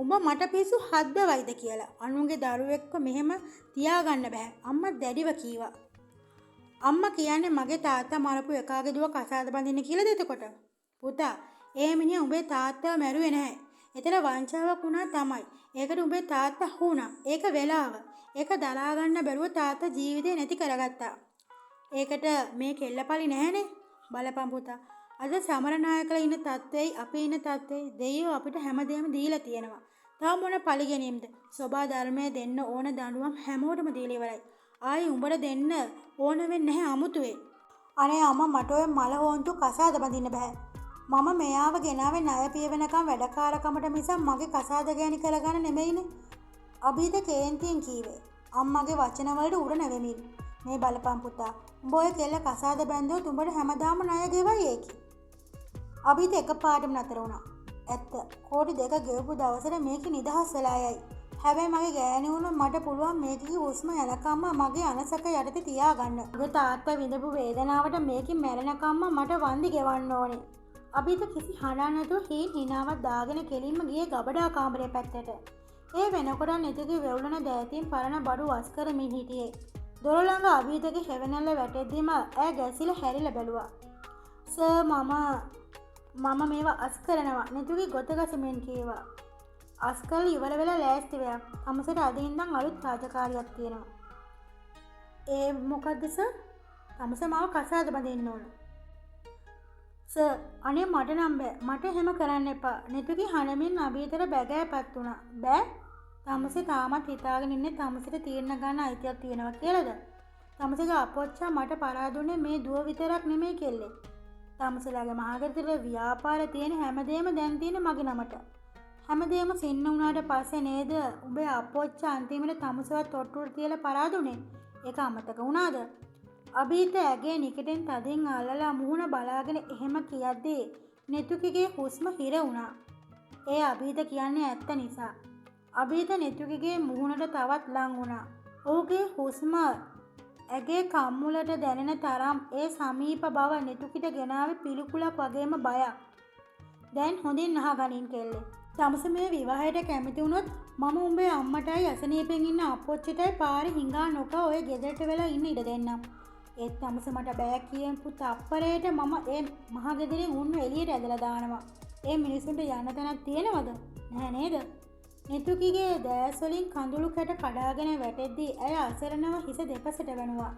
උඹ මට පිස්සු හද්දවයිද කියලා. අනුන්ගේ දරුවෙක්ව මෙහෙම තියාගන්න බෑ. අම්මා දැඩිව කීවා. අම්මා කියන්නේ මගේ තාත්තා මරපු එකාගේ දුව කසාද බඳින්න කියලාද එතකොට? පුතා, ඒ මිනිහා උඹේ තාත්තව මැරුවේ නැහැ. එතන වංචාවක් වුණා තමයි. ඒකට උඹේ තාත්තා හුණා. ඒක වෙලාව. ඒක දරා ගන්න බැරුව තාත්තා ජීවිතේ නැති කරගත්තා. ඒකට මේ කෙල්ලපලි නැහැනේ. බලපන් පුතා. අද සමරනායකලා ඉන්න තත්ත්වෙයි අපි ඉන්න තත්ත්වෙයි දෙයියෝ අපිට හැමදේම දීලා තියෙනවා. තව මොන පලි ගැනීමද? සෝබා ධර්මය දෙන්න ඕන දඬුවම් හැමෝටම දීලා ඉවරයි. ආයි උඹට දෙන්න ඕන වෙන්නේ නැහැ අමුතුවෙන්. අනේ අම්මා මට ඔය මල හොන්තු කසාද බඳින්න බෑ. මම මෙයාව ගෙනාවේ ණය පියවෙනකම් වැඩකාරකමට මිසක් මගේ කසාද ගෑණි කරගන්න නෙමෙයිනේ. අභීත කේන්තියෙන් කීවේ. අම්මගේ වචන වලට උර නැවෙමින්. මේ බලපන් පුතා. උඹ ඔය කෙල්ල කසාද බැන්දුවොත් උඹට හැමදාම ණය ගෙවයි ඒකි. අභීත එකපාරටම නතර වුණා. ඇත්ත. කෝටි 2 ගෙවපු දවසට මේකේ නිදහස් වෙලා යයි. හැබැයි මගේ ගෑණි වුණොත් මට පුළුවන් මේකේ හුස්ම යනකම්ම මගේ අනසක යටතේ තියාගන්න. මගේ තාත්තා විඳපු වේදනාවට මේකේ මැරෙනකම්ම මට වන්දි ගෙවන්න ඕනේ. අභිත කිසි හඬක් නැතුව හීන් හිනාවක් දාගෙන කෙලින්ම ගියේ ගබඩා කාමරය පැත්තට. ඒ වෙනකොට නෙතුකි වෙවුලන දෑතින් පරණ බඩු වස් කරමින් හිටියේ. දොර ළඟ අභිතගේ හෙවණැල්ල වැටෙද්දිම ඈ ගැසිලා හැරිලා බැලුවා. සර් මම මේවා අස් කරනවා නෙතුකි ගොත ගසමින් කීවා. අස් කරලා ඉවර වෙලා ලෑස්ති වෙයක්. තමසට අද ඉඳන් අලුත් රාජකාරියක් තියෙනවා. ඒ මොකද්ද සර්? තමස මාව කසාද බඳින්න ඕන. සර් අනේ මට නම් බෑ. මට එහෙම කරන්න එපා. නෙතුකි හනමින් අභිතට බැගෑපත් වුණා. බෑ? තමසේ තාමත් හිතාගෙන ඉන්නේ තමසට තීරණ ගන්න අයිතියක් තියෙනවා කියලාද? තමසගේ අපොච්චා මට පරා දුන්නේ මේ දුව විතරක් නෙමෙයි කෙල්ලේ. තමසලාගේ මහගෙදර ව්‍යාපාර තියෙන හැමදේම දැන් තියෙන මගේ නමට. හැමදේම සින්න වුණාට පස්සේ නේද උඹේ අපොච්චා අන්තිමට තමසවත් තොට්ටුවට තියලා පරා දුන්නේ? ඒක අමතක වුණාද? අභීත ඇගේ නිකටෙන් තදින් අල්ලලා මුහුණ බලාගෙන එහෙම කියද්දී නෙතුකිගේ හුස්ම හිර වුණා. ඒ අභීත කියන්නේ ඇත්ත නිසා. අභීත නෙතුකිගේ මුහුණට තවත් ලං වුණා. ඔහුගේ හුස්ම ඇගේ කම්මුලට දැනෙන තරම් ඒ සමීප බව නෙතුකිට ගෙනාවේ පිළිකුලක් වගේම බයක්. දැන් හොඳින් අහගනින් කෙල්ලේ. තමස මේ විවාහයට කැමති වුණොත් මම උඹේ අම්මටයි අසනීපෙන් ඉන්න අප්පොච්චිටයි පාරේ හිඟා නොකා ඔය ගෙදරට වෙලා ඉන්න ඉඩ දෙන්නම්. ඒත් තමස මට බෑ කියපු තප්පරයට මම ඒ මහගෙදරින් උන්ව එළියට ඇදලා දානවා. ඒ මිනිසුන්ට යන්න තැනක් තියෙනවද? නැහැ නේද? නෙතුකිගේ දෑස් වලින් කඳුළු කැට කඩාගෙන වැටෙද්දී ඇය අසරණව හිස දෙපසට වැනුවා.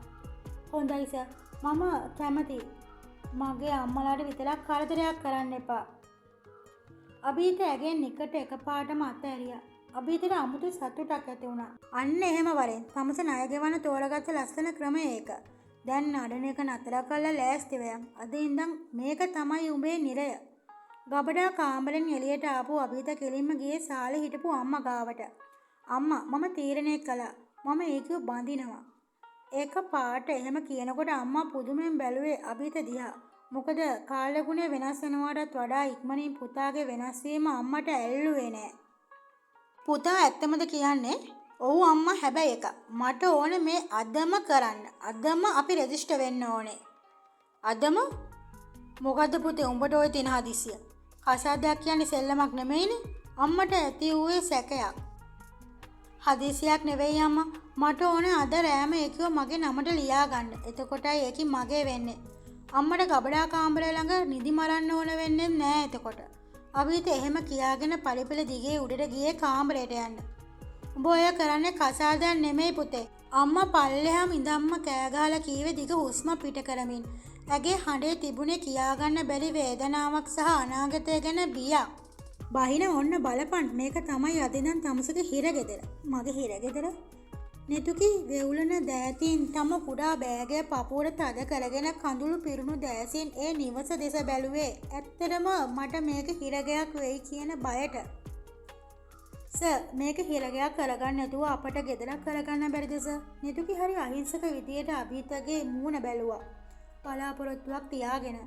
හොඳයි සර්, මම කැමතියි. මගේ අම්මලාට විතරක් කරදරයක් කරන්න එපා. අභීත ඇගෙන් නිකට එකපාරටම අත ඇරියා. අභීතට අමුතු සතුටක් ඇති වුණා. අන්න එහෙම වරෙන් තමස ණය ගෙවන්න තෝරගත්ත ලස්සන ක්‍රමය ඒක. දැන් නඩන එක නතර කරලා ලෑස්ති වෙයන්. අද ඉඳන් මේක තමයි උඹේ නිරය. ගබඩා කාමරෙන් එළියට ආපු අභීත කෙලින්ම ගියේ සාලේ හිටපු අම්මා ගාවට. අම්මා මම තීරණය කළා. මම ඒකව බඳිනවා. ඒක පාට එහෙම කියනකොට අම්මා පුදුමෙන් බැලුවේ අභීත දිහා. මොකද කාලගුණය වෙනස් වෙනවටත් වඩා ඉක්මනින් පුතාගේ වෙනස් වීම අම්මට ඇල්ලුවේ නෑ. පුතා ඇත්තමද කියන්නේ? ඔව් අම්මා, හැබැයි එකක්. මට ඕනේ මේ අදම කරන්න. අදම අපි රෙජිස්ටර් වෙන්න ඕනේ. අදම? මොකද්ද පුතේ උඹට ඔය තියෙන හදිසිය? කසාදයක් කියන්නේ සෙල්ලමක් නෙමෙයිනේ. අම්මට ඇති වූයේ සැකයක්. හදිසියක් නෙවෙයි අම්මා. මට ඕනේ අද රෑම ඒකව මගේ නමට ලියා ගන්න. එතකොටයි ඒකි මගේ වෙන්නේ. අම්මට ගබඩා කාමරය ළඟ නිදි මරන්න ඕන වෙන්නේ නෑ එතකොට. අභීත එහෙම කියාගෙන පලිපිල දිගේ උඩට ගියේ කාමරයට යන්න. උඹ ඔය කරන්නේ කසාදයක් නෙමෙයි පුතේ. අම්මා පල්ලෙහාම ඉඳන්ම කෑ ගහලා කීවේ දිග හුස්ම පිට කරමින්. ඇගේ හඬේ තිබුණේ කියාගන්න බැරි වේදනාවක් සහ අනාගතය ගැන බියක්. බහින ඔන්න බලපන්, මේක තමයි අද ඉඳන් තමසගේ හිරගෙදර. මගේ හිරගෙදර? නෙතුකි වෙවුලන දෑතින් තම කුඩා බෑගය පපුවට තද කරගෙන කඳුළු පිරුණු දෑසින් ඒ නිවස දෙස බැලුවේ. ඇත්තටම මට මේක හිරගයක් වෙයි කියන බයට. සර්, මේක හිරගයක් කරගන්න නැතුව අපට ගෙදරක් කරගන්න බැරිද සර්? නෙතුකි හරි අහිංසක විදියට අභීතගේ මූණ බැලුවා. බලාපොරොත්තුවක් තියාගෙන.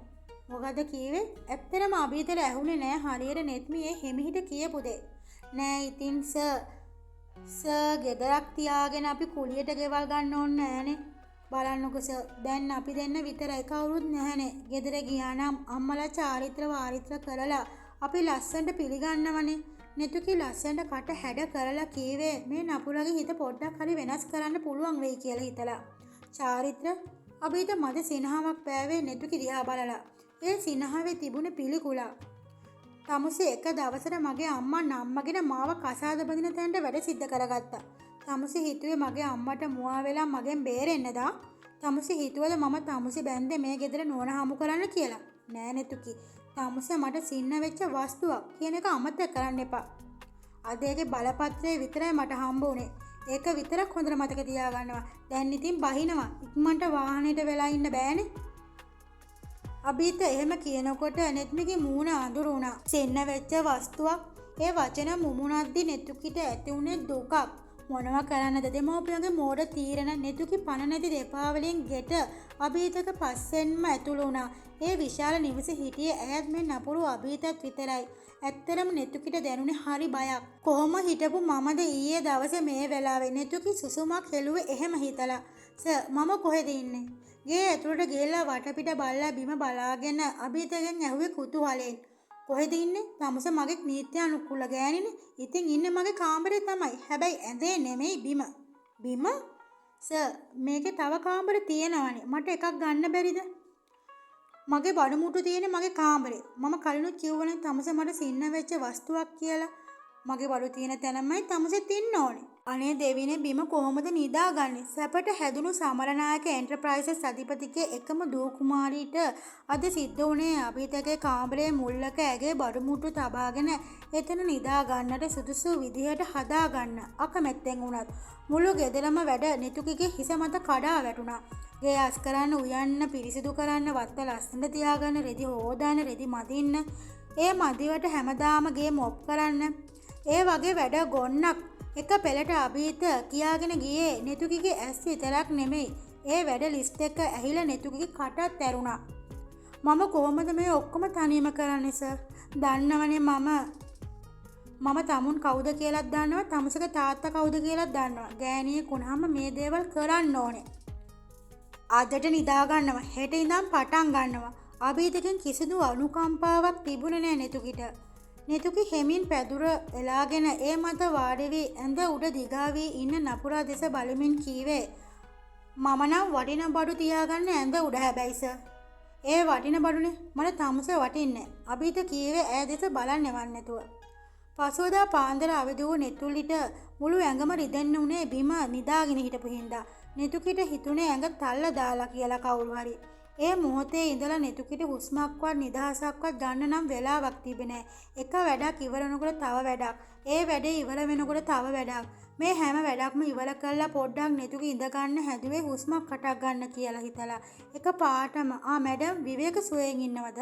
මොකද කීවේ? ඇත්තටම අභීතට ඇහුනේ නෑ හරියට නෙත්මි ඒ හිමිහිට කියපු දේ. නෑ ඉතින් සර්, සර් ගෙදරක් තියාගෙන අපි කුලියට ගෙවල් ගන්න ඕනේ නෑනේ. බලන්නකෝ සර්, දැන් අපි දෙන්න විතරයි කවුරුත් නැහනේ. ගෙදර ගියා නම් අම්මලා චාරිත්‍ර වාරිත්‍ර කරලා අපි ලස්සනට පිළිගන්නවනේ. නෙතුකි ලස්සනට කට හැඩ කරලා කීවේ මේ නපුරගේ හිත පොඩ්ඩක් හරි වෙනස් කරන්න පුළුවන් වෙයි කියලා හිතලා. චාරිත්‍ර? අභීත මද සිනහාවක් පෑවේ නෙතුකි දිහා බලලා. ඒ සිනහාවේ තිබුණ පිළිකුලක්. තමුසේ එක දවසට මගේ අම්මා නම්මගෙන මාව කසාද බඳින තැනට වැඩ සිද්ධ කරගත්තා. තමුසේ හිතුවේ මගේ අම්මට මුවා වෙලා මගෙන් බේරෙන්නද? තමුසේ හිතුවද මම තමුසේ බැන්දේ මේ ගෙදර නෝන හමු කරන්න කියලා? නෑ නෙතුකි. තමුසේ මට සින්න වෙච්ච වස්තුවක් කියන එක අමතක කරන්න එපා. අද ඒකේ බලපත්‍රය විතරයි මට හම්බ වුණේ. ඒක විතරක් හොඳට මතක තියාගන්නවා. දැන් ඉතින් බහිනවා. ඉක්මනට වාහනේට වෙලා ඉන්න බෑනේ. අභීත එහෙම කියනකොට නෙත්මිගේ මූණ අඳුරු වුණා. සින්න වෙච්ච වස්තුවක් ඒ වචන මුමුණද්දි නෙතුකිට ඇති වුණේ දුකක්. මොනවා කරන්නද දෙමව්පියන්ගේ මෝඩ තීරණ නෙතුකි පණ නැති දෙපා වලින් ගෙට අභීතක පස්සෙන්ම ඇතුළු වුණා. ඒ විශාල නිවසේ හිටියේ ඈත් මේ නපුරු අභීතත් විතරයි. ඇත්තටම නෙතුකිට දැනුනේ හරි බයක්. කොහොම හිටපු මමද ඊයේ දවසේ මේ වෙලාවේ නෙතුකි සුසුමක් හෙළුවේ එහෙම හිතලා. සර් මම කොහෙද ඉන්නේ? ගේ ඇතුළට ගිහිල්ලා වටපිට බලලා බිම බලාගෙන අභීතගෙන් ඇහුවේ කුතුහලයෙන්. කොහෙද ඉන්නේ? තමුසේ මගේ නීත්‍යානුකූල ගෑණිනේ. ඉතින් ඉන්නේ මගේ කාමරේ තමයි. හැබැයි ඇඳේ නෙමෙයි බිම. බිම? සර් මේකේ තව කාමර තියෙනවනේ. මට එකක් ගන්න බැරිද? මගේ බඩු මුට්ටු තියෙන්නේ මගේ කාමරේ. මම කලිනුත් කිව්වනේ තමුසේ මට සින්න වෙච්ච වස්තුවක් කියලා. මගේ බඩු තියෙන තැනමයි තමුසෙත් ඉන්න ඕනේ. අනේ දෙවිනේ බිම කොහොමද නිදාගන්නේ? සැපට හැදුණු සමරනායක එන්ටර්ප්‍රයිසස් අධිපතිගේ එකම දූ කුමාරීට අද සිද්ධ වුණේ අභිතගේ කාමරයේ මුල්ලක ඇගේ බඩු මුට්ටු තබාගෙන එතන නිදා ගන්නට සුදුසු විදිහට හදාගන්න අකමැත්තෙන් වුණත් මුළු ගෙදරම වැඩ නෙතුකිගේ හිස මත කඩා වැටුණා. ගේ අස් කරන්න, උයන්න, පිරිසිදු කරන්න, වත්ත ලස්සනට තියාගන්න, රෙදි හෝදන්න, රෙදි මදින්න, ඒ මදිවට හැමදාම ගේ මොප් කරන්න, ඒ වගේ වැඩ ගොන්නක් එක පෙළට අභීත කියාගෙන ගියේ නෙතුකිගේ ඇස් විතරක් නෙමෙයි. ඒ වැඩ ලිස්ට් එක ඇහිලා නෙතුකිගේ කටත් ඇරුණා. මම කොහොමද මේ ඔක්කොම තනියම කරන්නේ සර්? දන්නවනේ මම තමුන් කවුද කියලාත් දන්නවා, තමුසගේ තාත්තා කවුද කියලාත් දන්නවා. ගෑණියෙක් වුණාම මේ දේවල් කරන්න ඕනේ. අදට නිදා ගන්නවා, හෙට ඉඳන් පටන් ගන්නවා. අභීතගෙන් කිසිදු අනුකම්පාවක් තිබුණේ නෑ නෙතුකිට. නෙතුකි හෙමින් පැදුර එලාගෙන ඒ මත වාඩි වී ඇඳ උඩ දිගා වී ඉන්න නපුරා දෙස බලමින් කීවේ, මම නම් වටින බඩු තියාගන්න ඇඳ උඩ හැබැයි සර්. ඒ වටින බඩුනේ මට තමුසේ වටින්නේ. අභීත කීවේ ඈ දෙස බලන්නවත් නැතුව. පසුවදා පාන්දර අවදි වූ නෙතුලිට මුළු ඇඟම රිදෙන්න උනේ බිම නිදාගෙන හිටපු හින්දා. නෙතුකිට හිතුනේ ඇඟ තල්ල දාලා කියලා කවුරු හරි. ඒ මොහොතේ ඉඳලා නෙතුකිට හුස්මක්වත් නිදහසක්වත් ගන්න නම් වෙලාවක් තිබෙ නෑ. එක වැඩක් ඉවර වෙනකොට තව වැඩක්. ඒ වැඩේ ඉවර වෙනකොට තව වැඩක්. මේ හැම වැඩක්ම ඉවර කරලා පොඩ්ඩක් නෙතුකි ඉඳ ගන්න හැදුවේ හුස්මක් කටක් ගන්න කියලා හිතලා. එක පාටම ආ මැඩම් විවේක සුවයෙන් ඉන්නවද?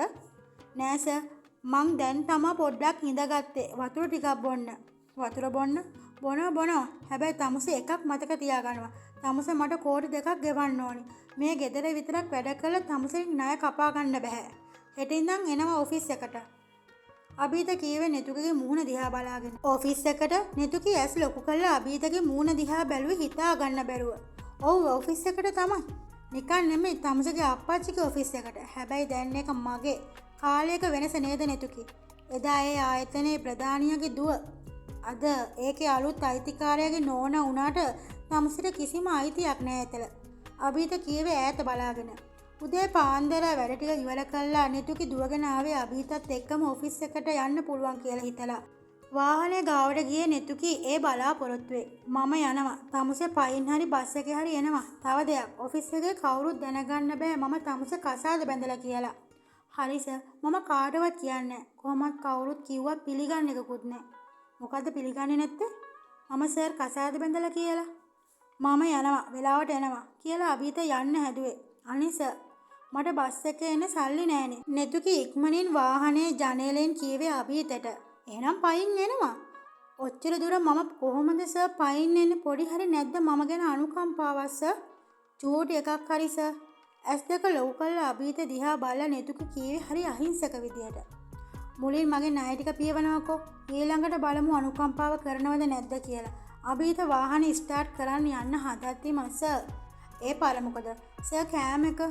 නෑ සර්. මං දැන් තමා පොඩ්ඩක් ඉඳගත්තේ. වතුර ටිකක් බොන්න. වතුර බොන්න? බොනවා බොනවා. හැබැයි තමුසේ එකක් මතක තියාගන්නවා. තමුසේ මට කෝටි 2ක් ගෙවන්න ඕනි. මේ ගෙදර විතරක් වැඩ කරලා තමුසෙන් ණය කපා ගන්න බැහැ. හෙට ඉඳන් එනවා ඔෆිස් එකට. අභීත කීවේ නෙතුකිගේ මූණ දිහා බලාගෙන. ඔෆිස් එකට? නෙතුකි ඇස් ලොකු කරලා අභීතගේ මූණ දිහා බැලුවේ හිතා ගන්න බැරුව. ඔව් ඔෆිස් එකට තමයි. නිකන් නෙමෙයි තමුසේගේ අප්පච්චිගේ ඔෆිස් එකට. හැබැයි දැන් ඒක මගේ. කාලයක වෙනස නේද නෙතුකි? එදා ඒ ආයතනයේ ප්‍රධානියගේ දුව අද ඒකේ අලුත් අයිතිකාරයාගේ නෝනා වුණාට තමුසෙට කිසිම අයිතියක් නෑ එතන. අභීත කීවේ ඈත බලාගෙන. උදේ පාන්දර වැඩ ටික ඉවර කළා නෙතුකි දුවගෙන ආවේ අභීතත් එක්කම ඔෆිස් එකට යන්න පුළුවන් කියලා හිතලා. වාහනේ ගාවට ගියේ නෙතුකි ඒ බලාපොරොත්තුවේ. මම යනවා. තමුසේ පයින් හරි බස් එකේ හරි එනවා. තව දෙයක් ඔෆිස් එකේ කවුරුත් දැනගන්න බෑ මම තමුසේ කසාද බැඳලා කියලා. හරි සර්. මම කාටවත් කියන්නේ නෑ. කොහොමත් කවුරුත් කිව්වත් පිළිගන්න එකකුත් නෑ. මොකද්ද පිළිගන්නේ නැත්තේ? මම සර් කසාද බැඳලා කියලා. මම යනවා වෙලාවට එනවා කියලා අභීත යන්න හැදුවේ. අනේ සර් මට බස් එකේ එන්න සල්ලි නෑනේ. නෙතුකි ඉක්මනින් වාහනේ ජනේලෙන් කීවේ අභීතට. එහෙනම් පයින් එනවා. ඔච්චර දුර මම කොහොමද සර් පයින් එන්නේ? පොඩි හරි නැද්ද මම ගැන අනුකම්පාවක් සර්? චූටි එකක් හරි සර්. ඇස් දෙක ලොකු කරලා අභීත දිහා බලලා නෙතුකි කීවේ හරි අහිංසක විදියට. මුලින් මගේ ණය ටික පියවනවකෝ. ඊළඟට බලමු අනුකම්පාව කරනවද නැද්ද කියලා. අභීත වාහනේ ස්ටාර්ට් කරන්න යන්න හදද්දිම සර් ඒ පාර මොකද? සර් කෑම එක.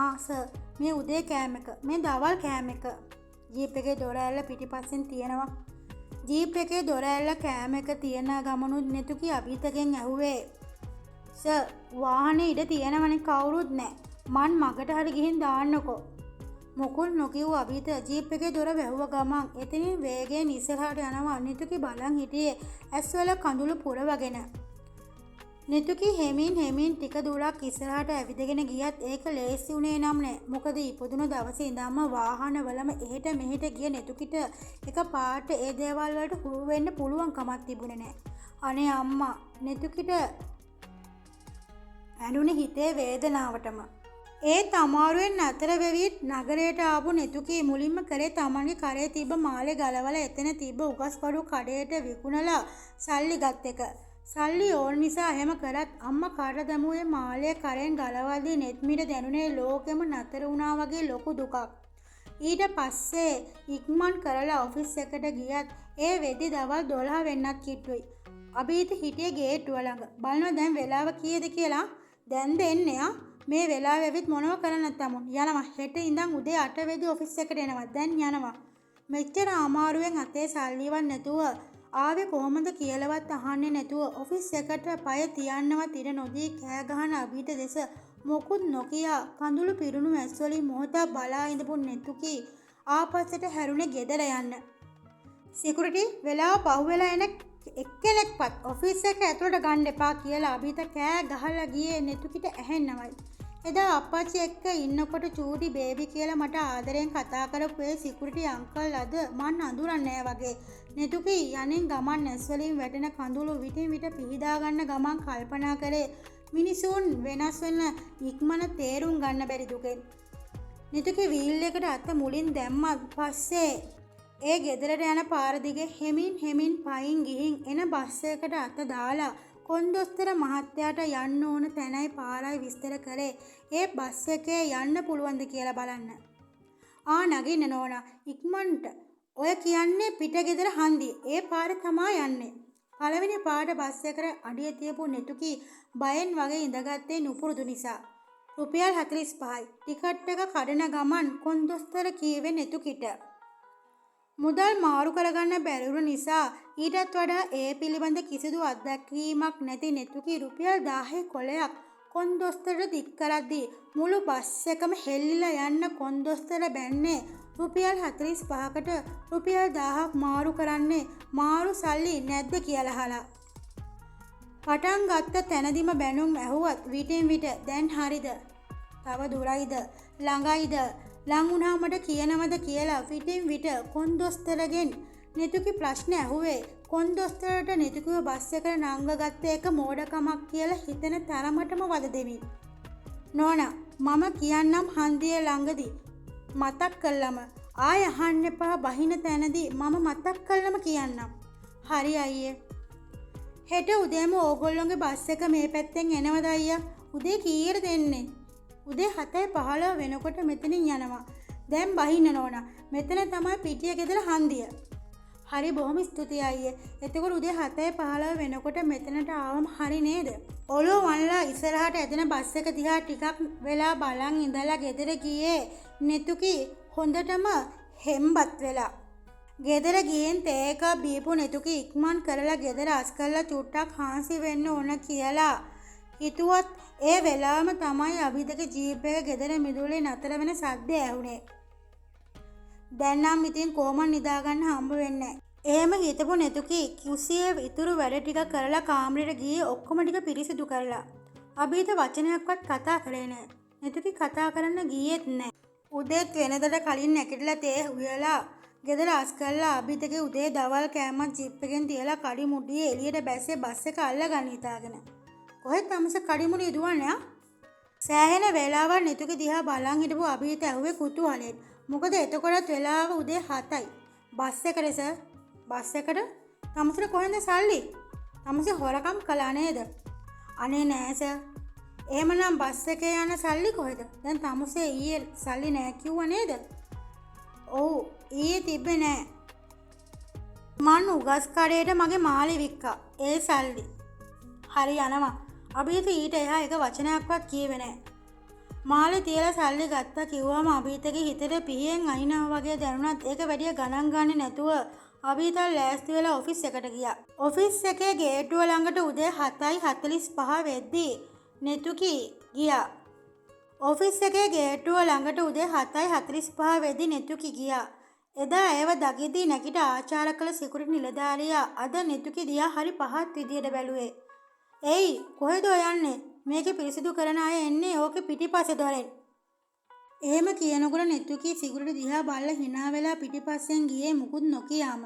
ආ සර් මේ උදේ කෑම එක. මේ දවල් කෑම එක. ජීප් එකේ දොර ඇරලා පිටිපස්සෙන් තියෙනවා. ජීප් එකේ දොර ඇරලා කෑම එක තියෙන ගමනුත් නෙතුකි අභීතගෙන් ඇහුවේ. සර් වාහනේ ඉඩ තියෙනවනේ කවුරුත් නෑ. මං මගට හරි ගිහින් දාන්නකෝ. මොකුත් නොකිව් අභීත ජීප් එකේ දොර වැහුව ගමන් එතනින් වේගයෙන් ඉස්සරහට යනවා. නෙතුකි බලන් හිටියේ ඇස්වල කඳුළු පුරවගෙන. නෙතුකි හෙමින් හෙමින් ටික දුරක් ඉස්සරහට ඇවිදගෙන ගියත් ඒක ලේසි වුණේ නම් නෑ. මොකද ඉපදුන දවසේ ඉඳන්ම වාහනවලම එහෙට මෙහෙට ගිය නෙතුකිට එක පාට ඒ දේවල් වලට හුරු වෙන්න පුළුවන් කමක් තිබුණේ නෑ. අනේ අම්මා නෙතුකිට ඇඬුනේ හිතේ වේදනාවටම. ඒත් අමාරුවෙන් නතර වෙවී නගරයට ආපු නෙතුකි මුලින්ම කරේ තමන්ගේ කරේ තිබ්බ මාලේ ගලවලා එතන තිබ්බ උගස් බඩු කඩේට විකුණලා සල්ලි ගත් එක. සල්ලි ඕන නිසා එහෙම කරත් අම්මා කරට දැමූ ඒ මාලය කරෙන් ගලවද්දී නෙත්මිට දැනුනේ ලෝකෙම නතර වුණා වගේ ලොකු දුකක්. ඊට පස්සේ ඉක්මන් කරලා ඔෆිස් එකට ගියත් ඒ වෙද්දි දවල් 12 වෙන්නත් කිට්ටුයි. අභීත හිටියේ ගේට්ටුව ළඟ. බලනවා දැන් වෙලාව කීයද කියලා. දැන්ද එන්නේ ආ? මේ වෙලාවෙ ඇවිත් මොනව කරන්නද තමුන්? යනවා. හෙට ඉඳන් උදේ 8 වෙද්දි ඔෆිස් එකට එනවා. දැන් යනවා. මෙච්චර අමාරුවෙන් අතේ සල්ලිවත් නැතුව ආවේ කොහොමද කියලාවත් අහන්නේ නැතුව ඔෆිස් එකට පය තියන්නවත් ඉඩ නොදී කෑ ගහන අභීත දෙස මොකුත් නොකියා කඳුළු පිරුණු ඇස් වලින් මොහොතක් බලා ඉඳපු නෙතුකි ආපස්සට හැරුණේ ගෙදර යන්න. සිකියුරිටි වෙලාව පහුවෙලා එන එක්කෙනෙක්වත් ඔෆිස් එක ඇතුළට ගන්න එපා කියලා අභීත කෑ ගහලා ගියේ නෙතුකිට ඇහෙන්නමයි. එදා අප්පච්චි එක්ක ඉන්නකොට චූටි බේබි කියලා මට ආදරෙන් කතා කරපු ඒ සිකියුරිටි අංකල් අද මං අඳුරන්නේ නෑ වගේ. නෙතුකි යනින් ගමන් ඇස් වලින් වැටෙන කඳුළු විටින් විට පිහිදා ගන්න ගමන් කල්පනා කරේ මිනිසුන් වෙනස් වෙන ඉක්මන තේරුම් ගන්න බැරි දුකෙන්. නෙතුකි වීල් එකට අත මුලින් දැම්මත් පස්සේ ඒ ගෙදරට යන පාර දිගේ හෙමින් හෙමින් පයින් ගිහින් එන බස් එකකට අත දාලා කොන්දොස්තර මහත්තයාට යන්න ඕන තැනයි පාරයි විස්තර කරේ ඒ බස් එකේ යන්න පුළුවන්ද කියලා බලන්න. ආ නගින්න නෝනා ඉක්මනට. ඔය කියන්නේ පිට ගෙදර හන්දිය. ඒ පාර තමා යන්නේ. පළවෙනි පාට බස් එකට අඩිය තියපු නෙතුකි බයෙන් වගේ ඉඳගත්තේ නුපුරුදු නිසා. රුපියල් 45යි. ටිකට් එක කඩන ගමන් කොන්දොස්තර කීවේ නෙතුකිට. මුදල් මාරු කරගන්න බැරිවුණු නිසා ඊටත් වඩා ඒ පිළිබඳ කිසිදු අත්දැකීමක් නැති නෙතුකි රුපියල් 1000 කොලයක් කොන්දොස්තරට දික් කරද්දී මුළු බස් එකම හෙල්ලිලා යන්න කොන්දොස්තර බැන්නේ රුපියල් 45කට රුපියල් 1000ක් මාරු කරන්නේ මාරු සල්ලි නැද්ද කියලා අහලා. පටන් ගත්ත තැනදිම බැනුම් ඇහුවත් විටින් විට දැන් හරිද? තව දුරයිද? ළඟයිද? ලං වුණා මට කියනවද කියලා විටින් විට කොන්දොස්තරගෙන් නෙතුකි ප්‍රශ්න ඇහුවේ කොන්දොස්තරට නෙතුකිව බස් එකට නංග ගත්ත එක මෝඩකමක් කියලා හිතෙන තරමටම වද දෙමින්. නෝනා මම කියන්නම් හන්දිය ළඟදී මතක් කළම ආය අහන්න එපා බහින තැනදී මම මතක් කළම කියන්නම්. හරි අයියේ. හෙට උදේම ඕගොල්ලොන්ගේ බස් එක මේ පැත්තෙන් එනවද අයියා? උදේ කීයට එන්නේ? උදේ 7:15 වෙනකොට මෙතනින් යනවා. දැන් බහින්න නෝනා. මෙතන තමයි පිටිය ගෙදර හන්දිය. හරි බොහොම ස්තුතියි අයියේ. එතකොට උදේ 7:15 වෙනකොට මෙතනට ආවම හරි නේද? ඔළුව වනලා ඉස්සරහට ඇදෙන බස් එක දිහා ටිකක් වෙලා බලන් ඉඳලා ගෙදර ගියේ නෙතුකි හොඳටම හෙම්බත් වෙලා. ගෙදර ගිහින් තේ එකක් බීපු නෙතුකි ඉක්මන් කරලා ගෙදර අස් කරලා චුට්ටක් හාන්සි වෙන්න ඕන කියලා හිතුවත් ඒ වෙලාවම තමයි අභිතගේ ජීප් එක ගෙදර මිදුලේ නතර වෙන සද්දය ඇහුනේ. දැන් නම් ඉතින් කොහොමද නිදා ගන්න හම්බ වෙන්නේ නැහැ. එහෙම හිතපු නෙතුකි කුස්සියේ ඉතුරු වැඩ ටික කරලා කාමරේට ගියේ ඔක්කොම ටික පිරිසිදු කරලා. අභිත වචනයක්වත් කතා කරේ නෑ. නෙතුකි කතා කරන්න ගියේත් නෑ. උදේත් වෙනදට කලින් නැගිටලා තේ උයලා ගෙදර අස් කරලා අභිතගේ උදේ දවල් කෑමත් ජීප් එකෙන් තියලා කඩි මුඩියේ එළියට බැස්සේ බස් එක අල්ලගන්න හිතාගෙන. කොහෙත් තමස කඩිමුඩිය දුවන්නේ ආ? සෑහෙන වෙලාවක් නෙතුකි දිහා බලන් හිටපු අභිත ඇහුවේ කුතුහලයෙන්. මොකද එතකොටත් වෙලාව උදේ 7යි. බස් එකට සර්? බස් එකට? තමසට කොහෙන්ද සල්ලි? තමසේ හොරකම් කළා නේද? අනේ නෑ සර්. එහෙමනම් බස් එකේ යන සල්ලි කොහෙද? දැන් තමුසේ ඊයේ සල්ලි නෑ කිව්වා නේද? ඔව් ඊයේ තිබ්බේ නෑ. මං උගස් කඩේට මගේ මාළි වික්කා. ඒ සල්ලි. හරි යනවා. අභීත ඊට එහා එක වචනයක්වත් කියෙවේ නෑ. මාළි තියලා සල්ලි ගත්තා කිව්වම අභීතගේ හිතට පිහියෙන් අහිනවා වගේ දැනුණත් ඒක වැඩිය ගණන් ගන්නේ නැතුව අභීත ලෑස්ති වෙලා ඔෆිස් එකට ගියා. ඔෆිස් එකේ ගේට්ටුව ළඟට උදේ 7:45 වෙද්දී නෙතුකි ගියා. ඔෆිස් එකේ ගේට්ටුව ළඟට උදේ 7:45 වෙද්දී නෙතුකි ගියා. එදා ඇයව දකිද්දී නැගිට ආචාර කළ සිකියුරිටි නිලධාරියා අද නෙතුකි දිහා හරි පහත් විදියට බැලුවේ. එයි කොහෙද ඔය යන්නේ? මේකේ පිරිසිදු කරන අය එන්නේ ඕකේ පිටිපස්සේ දොරෙන්. එහෙම කියනකොට නෙතුකි සිකියුරිටි දිහා බලලා හිනා වෙලා පිටිපස්සෙන් ගියේ මුකුත් නොකියාම.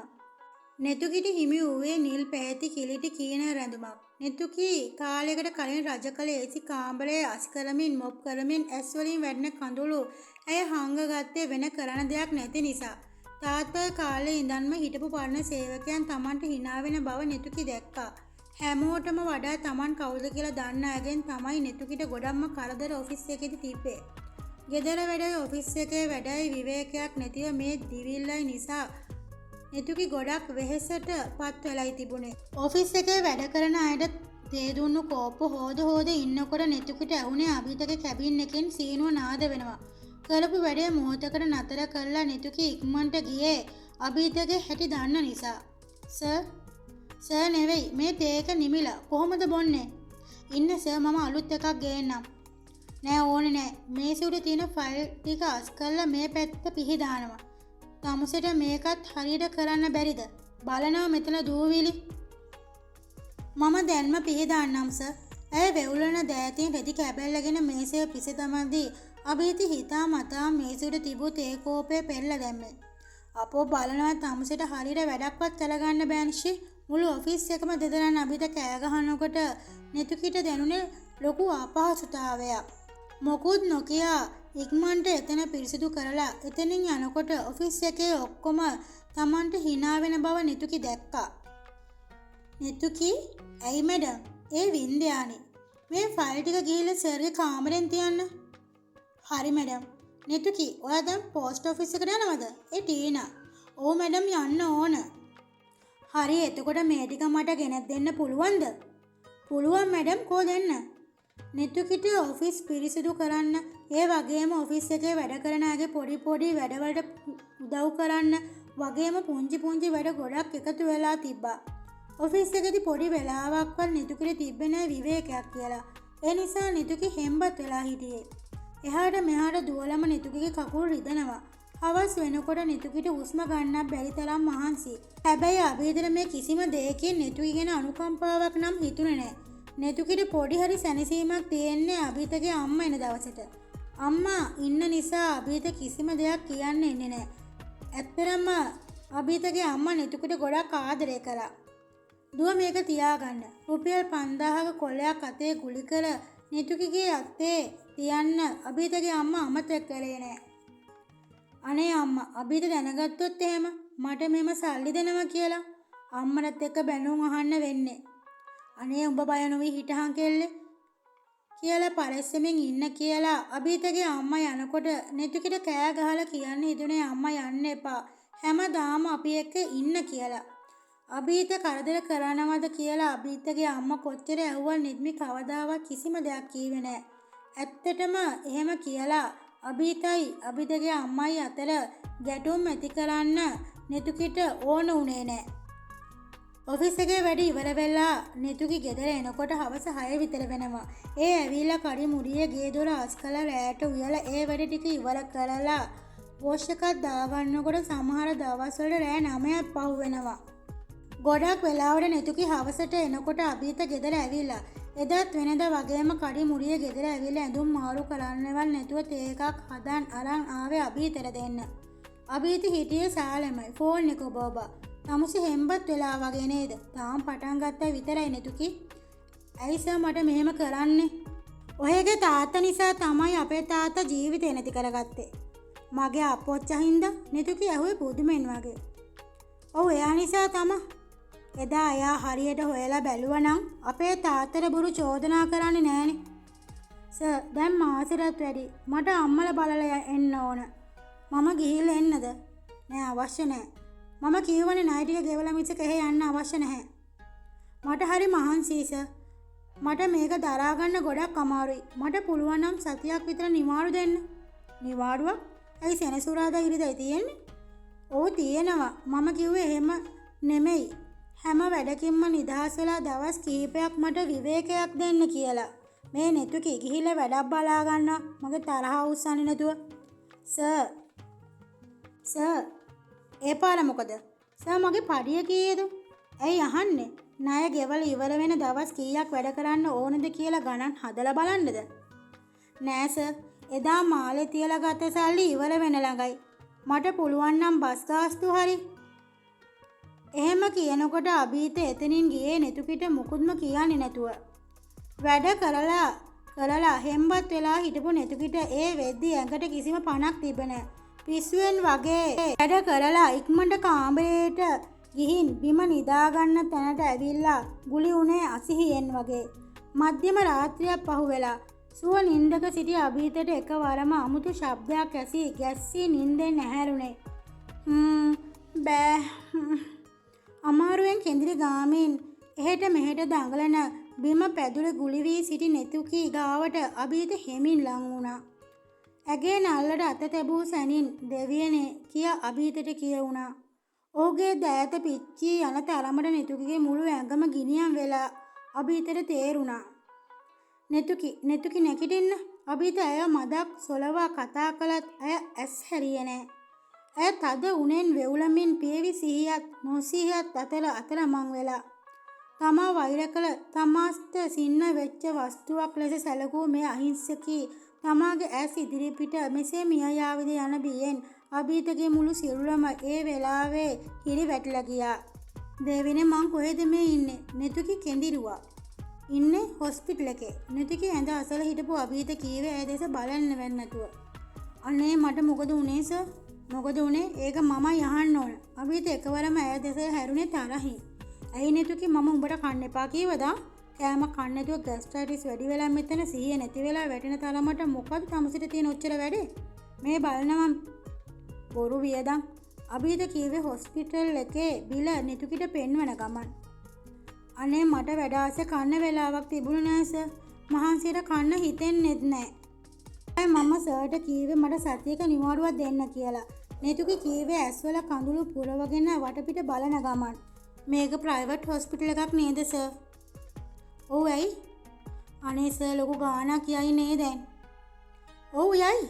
නෙතුකිට හිමි වූයේ නිල් පැහැති කිලිටි කීන රැඳුමක්. නෙතුකි කාලයකට කලින් රජ කළ ඒසි කාමරය අස් කරමින් මොප් කරමින් ඇස් වලින් වැටෙන කඳුළු ඇය හංගගත්තේ වෙන කරන්න දෙයක් නැති නිසා. තාත්තා කාලේ ඉඳන්ම හිටපු පරණ සේවකයන් Tamanට හිනා වෙන බව නෙතුකි දැක්කා. හැමෝටම වඩා තමන් කවුද කියලා දන්න අයගෙන් තමයි නෙතුකිට ගොඩක්ම කරදර ඔෆිස් එකේදී තිබ්බේ. ගෙදර වැඩයි ඔෆිස් එකේ වැඩයි විවේකයක් නැතිව මේ දිවිල්ලයි නිසා නෙතුකි ගොඩක් වෙහෙසට පත් වෙලයි තිබුණේ. ඔෆිස් එකේ වැඩ කරන අයට තේ දුන්නු කෝප්ප හෝද හෝද ඉන්නකොට නෙතුකිට ඇහුනේ අභිතගේ කැබින් එකෙන් සීනුව නාද වෙනවා. කරපු වැඩේ මොහොතකට නතර කරලා නෙතුකි ඉක්මනට ගියේ අභිතගේ හැටි දන්න නිසා. සර්, සර් නෙවෙයි, මේ තේ එක නිමිලා කොහොමද බොන්නේ? ඉන්න සර්, මම අලුත් එකක් ගේන්නම්. නෑ ඕනේ නෑ. මේසෙ උඩ තියෙන ෆයිල් ටික අස් කරලා මේ පැත්ත පිහි දානවා. තමුසෙට මේකත් හරියට කරන්න බැරිද? බලනවා මෙතන දූවිලි. මම දැන්ම පිහි දාන්නම් සර්. ඇය වෙවුලන දෑතින් රෙදි කැබැල්ලගෙන මේසය පිස දමද්දී අභීති හිතා මතා මේසෙ උඩ තිබූ තේ කෝපය පෙරලා දැම්මේ. අපෝ බලනවා තමුසෙට හරියට වැඩක්වත් කරගන්න බෑනිෂි. මුළු ඔෆිස් එකම දෙදරන් අභිත කෑ ගහනකොට නෙතුකිට දැනුනේ ලොකු අපහසුතාවයක්. මොකුත් නොකියා ඉක්මනට එතන පිරිසිදු කරලා එතනින් යනකොට ඔෆිස් එකේ ඔක්කොම තමන්ට හිනා වෙන බව නෙතුකි දැක්කා. නෙතුකි, ඇයි මැඩම්? ඒ වින්දයානි. මේ ෆයිල් ටික ගිහිල්ලා සර්ගේ කාමරෙන් තියන්න. හරි මැඩම්. නෙතුකි, ඔයා දැන් පෝස්ට් ඔෆිස් එකට යනවද? ඒ ටීනා. ඔව් මැඩම්, යන්න ඕන. හරි, එතකොට මේ ටික මට ගෙනත් දෙන්න පුළුවන්ද? පුළුවන් මැඩම්, කෝ දෙන්න. නෙතුකිට ඔෆිස් පිරිසිදු කරන්න, ඒ වගේම ඔෆිස් එකේ වැඩ කරන අයගේ පොඩි පොඩි වැඩවලට උදව් කරන්න වගේම පුංචි පුංචි වැඩ ගොඩක් එකතු වෙලා තිබ්බා. ඔෆිස් එකේදී පොඩි වෙලාවක්වත් නෙතුකිට තිබ්බේ නෑ විවේකයක් කියලා. ඒ නිසා නෙතුකි හෙම්බත් වෙලා හිටියේ. එහාට මෙහාට දුවලම නෙතුකිගේ කකුල් රිදෙනවා. හවස් වෙනකොට නෙතුකිට හුස්ම ගන්නත් බැරි තරම් මහන්සි. හැබැයි අභිතර මේ කිසිම දෙයකින් නෙතුකි ගැන අනුකම්පාවක් නම් හිතුනේ නෑ. නෙතුකිට පොඩි හරි සැනසීමක් තියෙන්නේ අභිතගේ අම්මා එන දවසට. අම්මා ඉන්න නිසා අභිත කිසිම දෙයක් කියන්න එන්නේ නෑ. ඇත්තටම අභිතගේ අම්මා නෙතුකිට ගොඩක් ආදරය කළා. දුව මේක තියාගන්න. රුපියල් 5000ක කොලයක් අතේ ගුලි කර නෙතුකිගේ අතේ තියන්න අභිතගේ අම්මා අමතක කරේ නෑ. අනේ අම්මා, අභිත දැනගත්තොත් එහෙම මට මෙහෙම සල්ලි දෙනවා කියලා අම්මටත් එක්ක බැනුම් අහන්න වෙන්නේ. අනේ උඹ බය නොවී හිටහන් කෙල්ලේ කියලා පරිස්සමෙන් ඉන්න කියලා අභිතගේ අම්මා යනකොට නෙතුකිට කෑ ගහලා කියන්න හිතුනේ අම්මා යන්න එපා, හැමදාම අපි එක්ක ඉන්න කියලා. අභීත කරදර කරනවද කියලා අභීතගේ අම්මා කොච්චර ඇහුවත් නිත්මි කවදාවත් කිසිම දෙයක් කීවේ නෑ. ඇත්තටම එහෙම කියලා අභීතයි අභීතගේ අම්මයි අතර ගැටුම් ඇති කරන්න නෙතුකිට ඕන වුණේ නෑ. ඔෆිස් එකේ වැඩ ඉවර වෙලා නෙතුකි ගෙදර එනකොට හවස 6 විතර වෙනවා. ඒ ඇවිල්ලා කඩි මුඩියේ ගේ දොර අස් කරලා රෑට උයලා ඒ වැඩ ටික ඉවර කරලා වොෂ් එකක් දාගන්නකොට සමහර දවස්වල රෑ 9ක් පහු වෙනවා. ගොඩක් වෙලාවට නෙතුකි හවසට එනකොට අභීත ගෙදර ඇවිල්ලා. එදත් වෙනද වගේම කඩි මුඩිය ගෙදර ඇවිල්ලා ඇඳුම් මාරු කරන්නවත් නැතුව තේ එකක් හදන් අරන් ආවේ අභීතට දෙන්න. අභීත හිටියේ සාලෙමයි ෆෝන් එක ඔබ ඔබ. තමුසෙ හෙම්බත් වෙලා වගේ නේද? තාම පටන් ගත්තා විතරයි නෙතුකි. ඇයි සර් මට මෙහෙම කරන්නේ? ඔහෙගේ තාත්තා නිසා තමයි අපේ තාත්තා ජීවිතේ නැති කරගත්තේ. මගේ අප්පොච්චා හින්දා නෙතුකි ඇහුවේ පුදුමෙන් වගේ. ඔව් එයා නිසා තමා. එදා එයා හරියට හොයලා බැලුවා නම් අපේ තාත්තට බොරු චෝදනා කරන්නේ නෑනේ. සර් දැන් මාසෙටත් වැඩි. මට අම්මලා බලලා එන්න ඕන. මම ගිහිල්ලා එන්නද? නෑ අවශ්‍ය නෑ. මම කියවනේ ණය ටික ගෙවලා මිසක එහෙ යන්න අවශ්‍ය නැහැ. මට හරි මහන්සියි සර්. මට මේක දරා ගන්න ගොඩක් අමාරුයි. මට පුළුවන් නම් සතියක් විතර නිවාඩු දෙන්න. නිවාඩුවක්? ඇයි සෙනසුරාදා ඉරිදයි තියෙන්නේ? ඔව් තියෙනවා. මම කිව්වේ එහෙම නෙමෙයි. හැම වැඩකින්ම නිදහස් වෙලා දවස් කිහිපයක් මට විවේකයක් දෙන්න කියලා. මේ නෙතුකි ගිහිල්ලා වැඩක් බලා ගන්නවා. මගේ තරහ උස්සන්නේ නැතුව. සර් සර් ඒ පාර මොකද? සර් මගේ පඩිය කීයද? ඇයි අහන්නේ? ණය ගෙවලා ඉවර වෙන දවස් කීයක් වැඩ කරන්න ඕනද කියලා ගණන් හදලා බලන්නද? නෑ සර්. එදා මාලේ තියලා ගත සල්ලි ඉවර වෙන ළඟයි. මට පුළුවන් නම් බස් ගාස්තු හරි. එහෙම කියනකොට අභීත එතනින් ගියේ නෙතුකිට මුකුත්ම කියන්නේ නැතුව. වැඩ කරලා කරලා හෙම්බත් වෙලා හිටපු නෙතුකිට ඒ වෙද්දි ඇඟට කිසිම පණක් තිබ්බ නෑ. පිස්සුවෙන් වගේ වැඩ කරලා ඉක්මනට කාමරේට ගිහින් බිම නිදාගන්න තැනට ඇවිල්ලා ගුලි වුණේ අසිහියෙන් වගේ. මධ්‍යම රාත්‍රියක් පහුවෙලා සුව නින්දක සිටි අභීතට එකවරම අමුතු ශබ්දයක් ඇසී ගැස්සී නින්දෙන් ඇහැරුණේ. බෑ. අමාරුවෙන් කෙඳිරි ගාමින් එහෙට මෙහෙට දඟලන බිම පැදුර ගුලි වී සිටි නෙතුකී ගාවට අභීත හෙමින් ලං වුණා. ඇගේ නල්ලට අත තැබූ සැනින් දෙවියනේ කියා අභීතට කියවුණා. ඔහුගේ දෑත පිච්චී යන තරමට නෙතුකිගේ මුළු ඇඟම ගිනියම් වෙලා අභීතට තේරුණා. නෙතුකි, නෙතුකි නැගිටින්න. අභීත ඇය මදක් සොලවා කතා කළත් ඇය ඇස් හැරියේ නෑ. ඇය තද උණෙන් වෙවුලමින් පියවි සිහියත් නොසිහියත් අතර අතරමං වෙලා. තමා වෛර කළ තමාට සින්න වෙච්ච වස්තුවක් ලෙස සැලකූ මේ අහිංසකී තමාගේ ඇස් ඉදිරිපිට මෙසේ මිය යාවිද යන බියෙන් අභීතගේ මුළු සිරුරම ඒ වෙලාවේ හිරි වැටිලා ගියා. දේවිනේ මං කොහෙද මේ ඉන්නේ? නෙතුකි කෙඳිරුවා. ඉන්නේ හොස්පිටල් එකේ. නෙතුකි ඇඳ අසල හිටපු අභීත කීවේ ඇය දෙස බලන්න වෙන්නේ නැතුව. අනේ මට මොකද වුනේ සර්? මොකද වුනේ? ඒක මමයි අහන්න ඕන. අභීත එකවරම ඇය දෙස හැරුණේ තරහින්. ඇයි නෙතුකි මම උඹට කන්න එපා කීවද? කෑම කන්න නැතුව ගැස්ට්‍රයිටිස් වැඩි වෙලා මෙතන සිහිය නැති වෙලා වැටෙන තරමට මොකද තමසිට තියෙන ඔච්චර වැඩේ? මේ බලනවා බොරු වියදම්. අභීත කීවේ හොස්පිටල් එකේ බිල නෙතුකිට පෙන්වන ගමන්. අනේ මට වැඩ ආසේ කන්න වෙලාවක් තිබුණේ නෑ සර්. මහන්සියට කන්න හිතෙන්නෙත් නෑ. මම සර්ට කීවේ මට සතියක නිවාඩුවක් දෙන්න කියලා. නෙතුකි කීවේ ඇස්වල කඳුළු පුරවගෙන වටපිට බලන ගමන්. මේක ප්‍රයිවට් හොස්පිටල් එකක් නේද සර්? ඔව් ඇයි? අනේ සර් ලොකු ගාණක් යයි නේ දැන්. ඔව් යයි.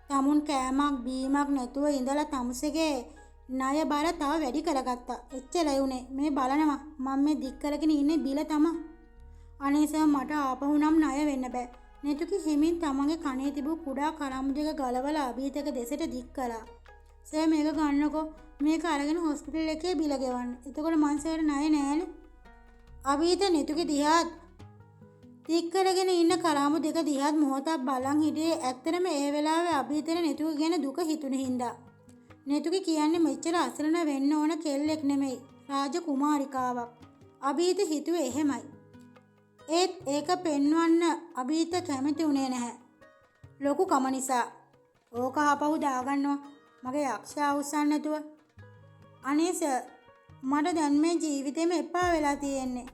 තමුන් කෑමක් බීමක් නැතුව ඉඳලා තමුසේගේ ණය බර තව වැඩි කරගත්තා. එච්චරයි උනේ. මේ බලනවා මම මේ දික් කරගෙන ඉන්නේ බිල තමා. අනේ සර් මට ආපහු නම් ණය වෙන්න බෑ. නෙතුකි හිමින් තමන්ගේ කනේ තිබූ කුඩා කරම්බු දෙක ගලවලා අභීතක දෙසට දික් කළා. සර් මේක ගන්නකෝ. මේක අරගෙන හොස්පිටල් එකේ බිල ගෙවන්න. එතකොට මං සර්ට ණය නෑනේ. අභීත නෙතුකි දිහාත් දික් කරගෙන ඉන්න කරාමු දෙක දිහාත් මොහොතක් බලන් හිටියේ ඇත්තටම ඒ වෙලාවේ අභීතට නෙතුකි ගැන දුක හිතුණ හින්දා. නෙතුකි කියන්නේ මෙච්චර අසරණ වෙන්න ඕන කෙල්ලෙක් නෙමෙයි. රාජ කුමාරිකාවක්. අභීත හිතුවේ එහෙමයි. ඒත් ඒක පෙන්වන්න අභීත කැමති වුණේ නැහැ. ලොකු කම නිසා. ඕක ආපහු දාගන්නවා. මගේ යක්ෂයා අවුස්සන්න නැතුව. අනේ සර් මට දැන් මේ ජීවිතේම එපා වෙලා තියෙන්නේ.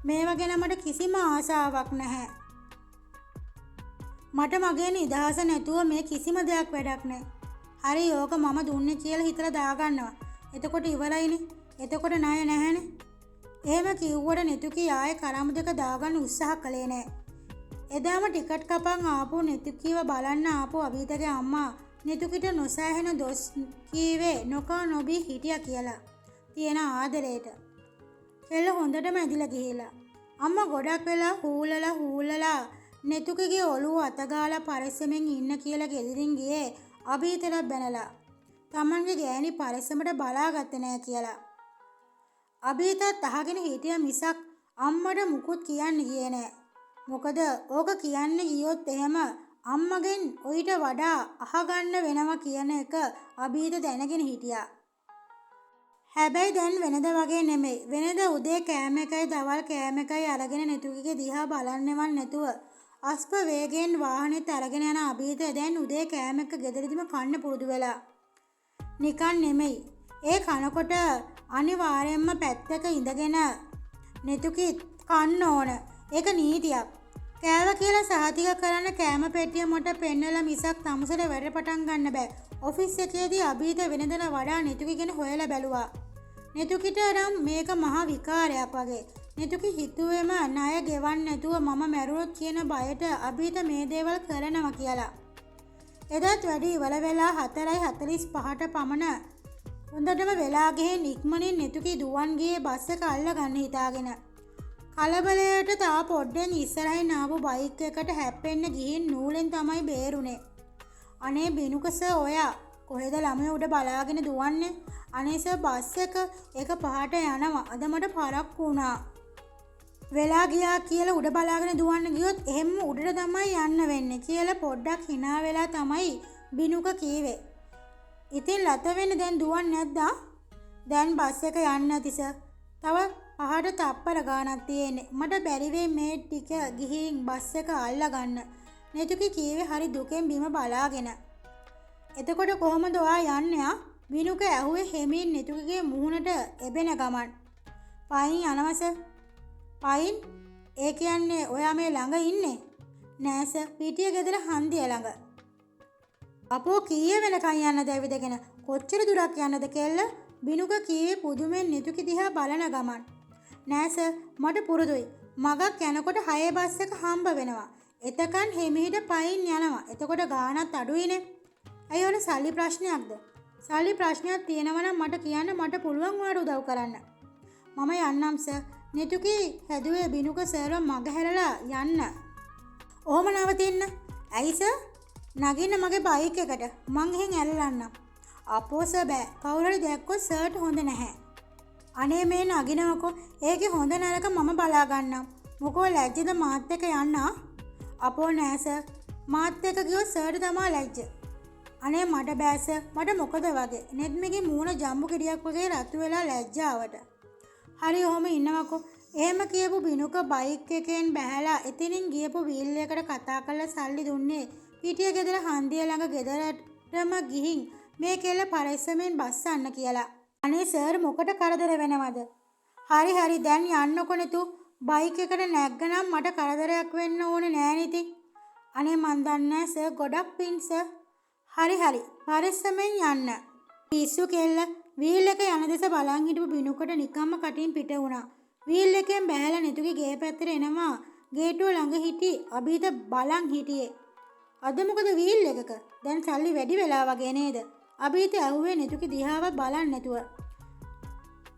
මේවා ගැන මට කිසිම ආසාවක් නැහැ. මට මගේ නිදහස නැතුව මේ කිසිම දෙයක් වැඩක් නැහැ. හරි ඕක මම දුන්නේ කියලා හිතලා දාගන්නවා. එතකොට ඉවරයිනේ. එතකොට ණය නැහැනේ. එහෙම කිව්වට නෙතුකි ආයේ කරාමු දෙක දාගන්න උත්සාහ කළේ නෑ. එදාම ටිකට් කපන් ආපු නෙතුකිව බලන්න ආපු අභීතගේ අම්මා නෙතුකිට නොසෑහෙන දොස් කීවේ නොකා නොබී හිටියා කියලා. තියෙන ආදරේට. කෙල්ල හොඳටම ඇදිලා ගිහිලා. අම්මා ගොඩක් වෙලා හූලලා හූලලා නෙතුකිගේ ඔළුව අතගාලා පරිස්සමෙන් ඉන්න කියලා ගෙදරින් ගියේ අභීතටත් බැනලා. තමන්ගේ ගෑණි පරිස්සමට බලාගත්තේ නෑ කියලා. අභීතත් අහගෙන හිටියා මිසක් අම්මට මුකුත් කියන්න ගියේ නෑ. මොකද ඕක කියන්න ගියොත් එහෙම අම්මගෙන් ඔయిత වඩා අහගන්න වෙනවා කියන එක අභීත දැනගෙන හිටියා. හැබැයි දැන් වෙනද වගේ නෙමෙයි. වෙනද උදේ කෑම එකයි දවල් කෑම එකයි අරගෙන නෙතුකිගේ දිහා බලන්නවත් නැතුව අස්ප වේගයෙන් වාහනේත් අරගෙන යන අභීත දැන් උදේ කෑම එක ගෙදරදිම කන්න පුරුදු වෙලා. නිකන් නෙමෙයි. ඒ කනකොට අනිවාර්යයෙන්ම පැත්තක ඉඳගෙන නෙතුකිත් කන්න ඕන. ඒක නීතියක්. කෑව කියලා සහතික කරන්න කෑම පෙට්ටිය මට පෙන්නලා මිසක් තමුසට වැඩ පටන් ගන්න බෑ. ඔෆිස් එකේදී අභීත වෙනදට වඩා නෙතුකි ගැන හොයලා බැලුවා. නෙතුකිට නම් මේක මහා විකාරයක් වගේ. නෙතුකි හිතුවේම ණය ගෙවන්න නැතුව මම මැරුණොත් කියන බයට අභීත මේ දේවල් කරනවා කියලා. එදත් වැඩි ඉවර වෙලා 4:45ට පමණ හොඳටම වෙලා ගිහින් ඉක්මනින් නෙතුකි දුවන් ගියේ බස් එක අල්ලගන්න හිතාගෙන. කලබලයට තව පොඩ්ඩෙන් ඉස්සරහින් ආපු බයික් එකට හැප්පෙන්න ගිහින් නූලෙන් තමයි බේරුනේ. අනේ බිනුක සර් ඔයා කොහෙද ළමයි උඩ බලාගෙන දුවන්නේ? අනේ සර් බස් එක 1:05ට යනවා. අද මට පරක්කු වුණා. වෙලා ගියා කියලා උඩ බලාගෙන දුවන්න ගියොත් එහෙම උඩට තමයි යන්න වෙන්නේ කියලා පොඩ්ඩක් hina වෙලා තමයි බිනුක කීවේ. ඉතින් ලත වෙන්න දැන් දුවන්නේ නැද්ද? දැන් බස් එක යන්න ඇති සර්. තව 5ට තප්පර ගාණක් තියෙන්නේ. මට බැරි වෙයි මේ ටික ගිහින් බස් එක අල්ලගන්න. නෙතුකි කීවේ හරි දුකෙන් බිම බලාගෙන. එතකොට කොහොමද ඔයා යන්නේ ආ? බිනුක ඇහුවේ හෙමින් නෙතුකිගේ මුහුණට එබෙන ගමන්. පයින් යනවා සර්. පයින්? ඒ කියන්නේ ඔයා මේ ළඟ ඉන්නේ? නෑ සර්, පිටිය ගෙදර හන්දිය ළඟ. අපෝ කීය වෙනකන් යන්නද ඇවිදගෙන? කොච්චර දුරක් යන්නද කෙල්ල? බිනුක කීවේ පුදුමෙන් නෙතුකි දිහා බලන ගමන්. නෑ සර්, මට පුරුදුයි. මගක් යනකොට 6 බස් එක හම්බ වෙනවා. එතකන් හෙමිහිට පයින් යනවා. එතකොට ගාණත් අඩුයිනේ. ඇයි ඔයාලා සල්ලි ප්‍රශ්නයක්ද? සල්ලි ප්‍රශ්නයක් තියෙනවා නම් මට කියන්න, මට පුළුවන් ඔයාලට උදව් කරන්න. මම යන්නම් සර්. නෙතුකි හැදුවේ බිනුක සර්ව මග හැරලා යන්න. ඔහොම නවතින්න. ඇයි සර්? නගින්න මගේ බයික් එකට. මං එහෙන් ඇල්ලන්නම්. අපෝ සර් බෑ. කවුරු හරි දැක්කොත් සර්ට හොඳ නැහැ. අනේ මේ නගිනවකෝ. ඒකේ හොඳ නරක මම බලා ගන්නම්. මොකෝ ලැජ්ජද මාත් එක්ක යන්න? අපෝ නෑ සර්. මාත් එක්ක ගියොත් සර්ට තමා ලැජ්ජ. අනේ මට බෑ සර්. මට මොකද වගේ. නෙත්මිගේ මූණ ජම්බු ගෙඩියක් වගේ රතු වෙලා ලැජ්ජාවට. හරි ඔහොම ඉන්නවකෝ. එහෙම කියපු බිනුක බයික් එකෙන් බැහැලා එතනින් ගියපු වීල් එකට කතා කරලා සල්ලි දුන්නේ පිටිය ගෙදර හන්දිය ළඟ ගෙදරටම ගිහින් මේ කෙල්ල පරිස්සමෙන් බස්සන්න කියලා. අනේ සර් මොකට කරදර වෙනවද? හරි හරි දැන් යන්නකො නේතු. බයික් එකට නැග්ගනම් මට කරදරයක් වෙන්න ඕනේ නෑ ඉතින්. අනේ මන් දන්නේ නෑ සර්, ගොඩක් පින් සර්. හරි හරි පරිස්සමෙන් යන්න. පිස්සු කෙල්ල වීල් එක යන දෙස බලන් හිටපු බිනුකට නිකම්ම කටින් පිට වුණා. වීල් එකෙන් බැහැලා නෙතුගේ ගේ පැත්තට එනවා. ගේට්ටුව ළඟ හිටි අභීත බලන් හිටියේ. අද මොකද වීල් එකක? දැන් සල්ලි වැඩි වෙලා වගේ නේද? අභීත ඇහුවේ නෙතුගේ දිහාවත් බලන් නැතුව.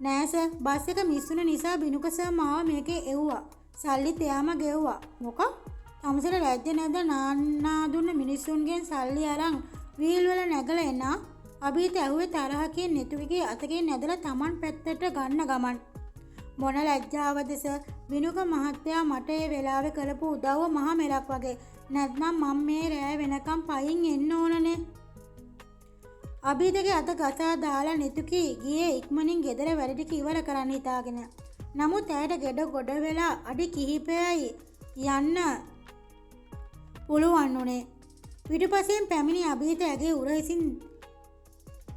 නෑ සර්, බස් එක මිස් වුණ නිසා බිනුක සර් මාව මේකේ එව්වා. සල්ලිත් එයාම ගෙව්වා. මොකක්? තමසර ලැජ්ජ නැද්ද නාන්නා දුන්න මිනිස්සුන්ගෙන් සල්ලි අරන් වීල් වල නැගලා එන? අභීත ඇහුවේ තරහකින් නෙතුගේ අතකින් ඇදලා Taman පැත්තට ගන්න ගමන්. මොන ලැජ්ජාවද සර්? බිනුක මහත්තයා මට ඒ වෙලාවේ කරපු උදව්ව මහා මෙලක් වගේ. නැත්නම් මං මේ රෑ වෙනකම් පයින් එන්න ඕනනේ. අභීතගේ අත ගසා දාලා නෙතුකි ගියේ ඉක්මනින් ගෙදර වැඩ ටික ඉවර කරන්න හිතාගෙන. නමුත් ඇයට ගෙඩ ගොඩ වෙලා අඩි කිහිපයයි යන්න පුළුවන් වුණේ. පිටුපසින් පැමිණි අභීත ඇගේ උරහිසින්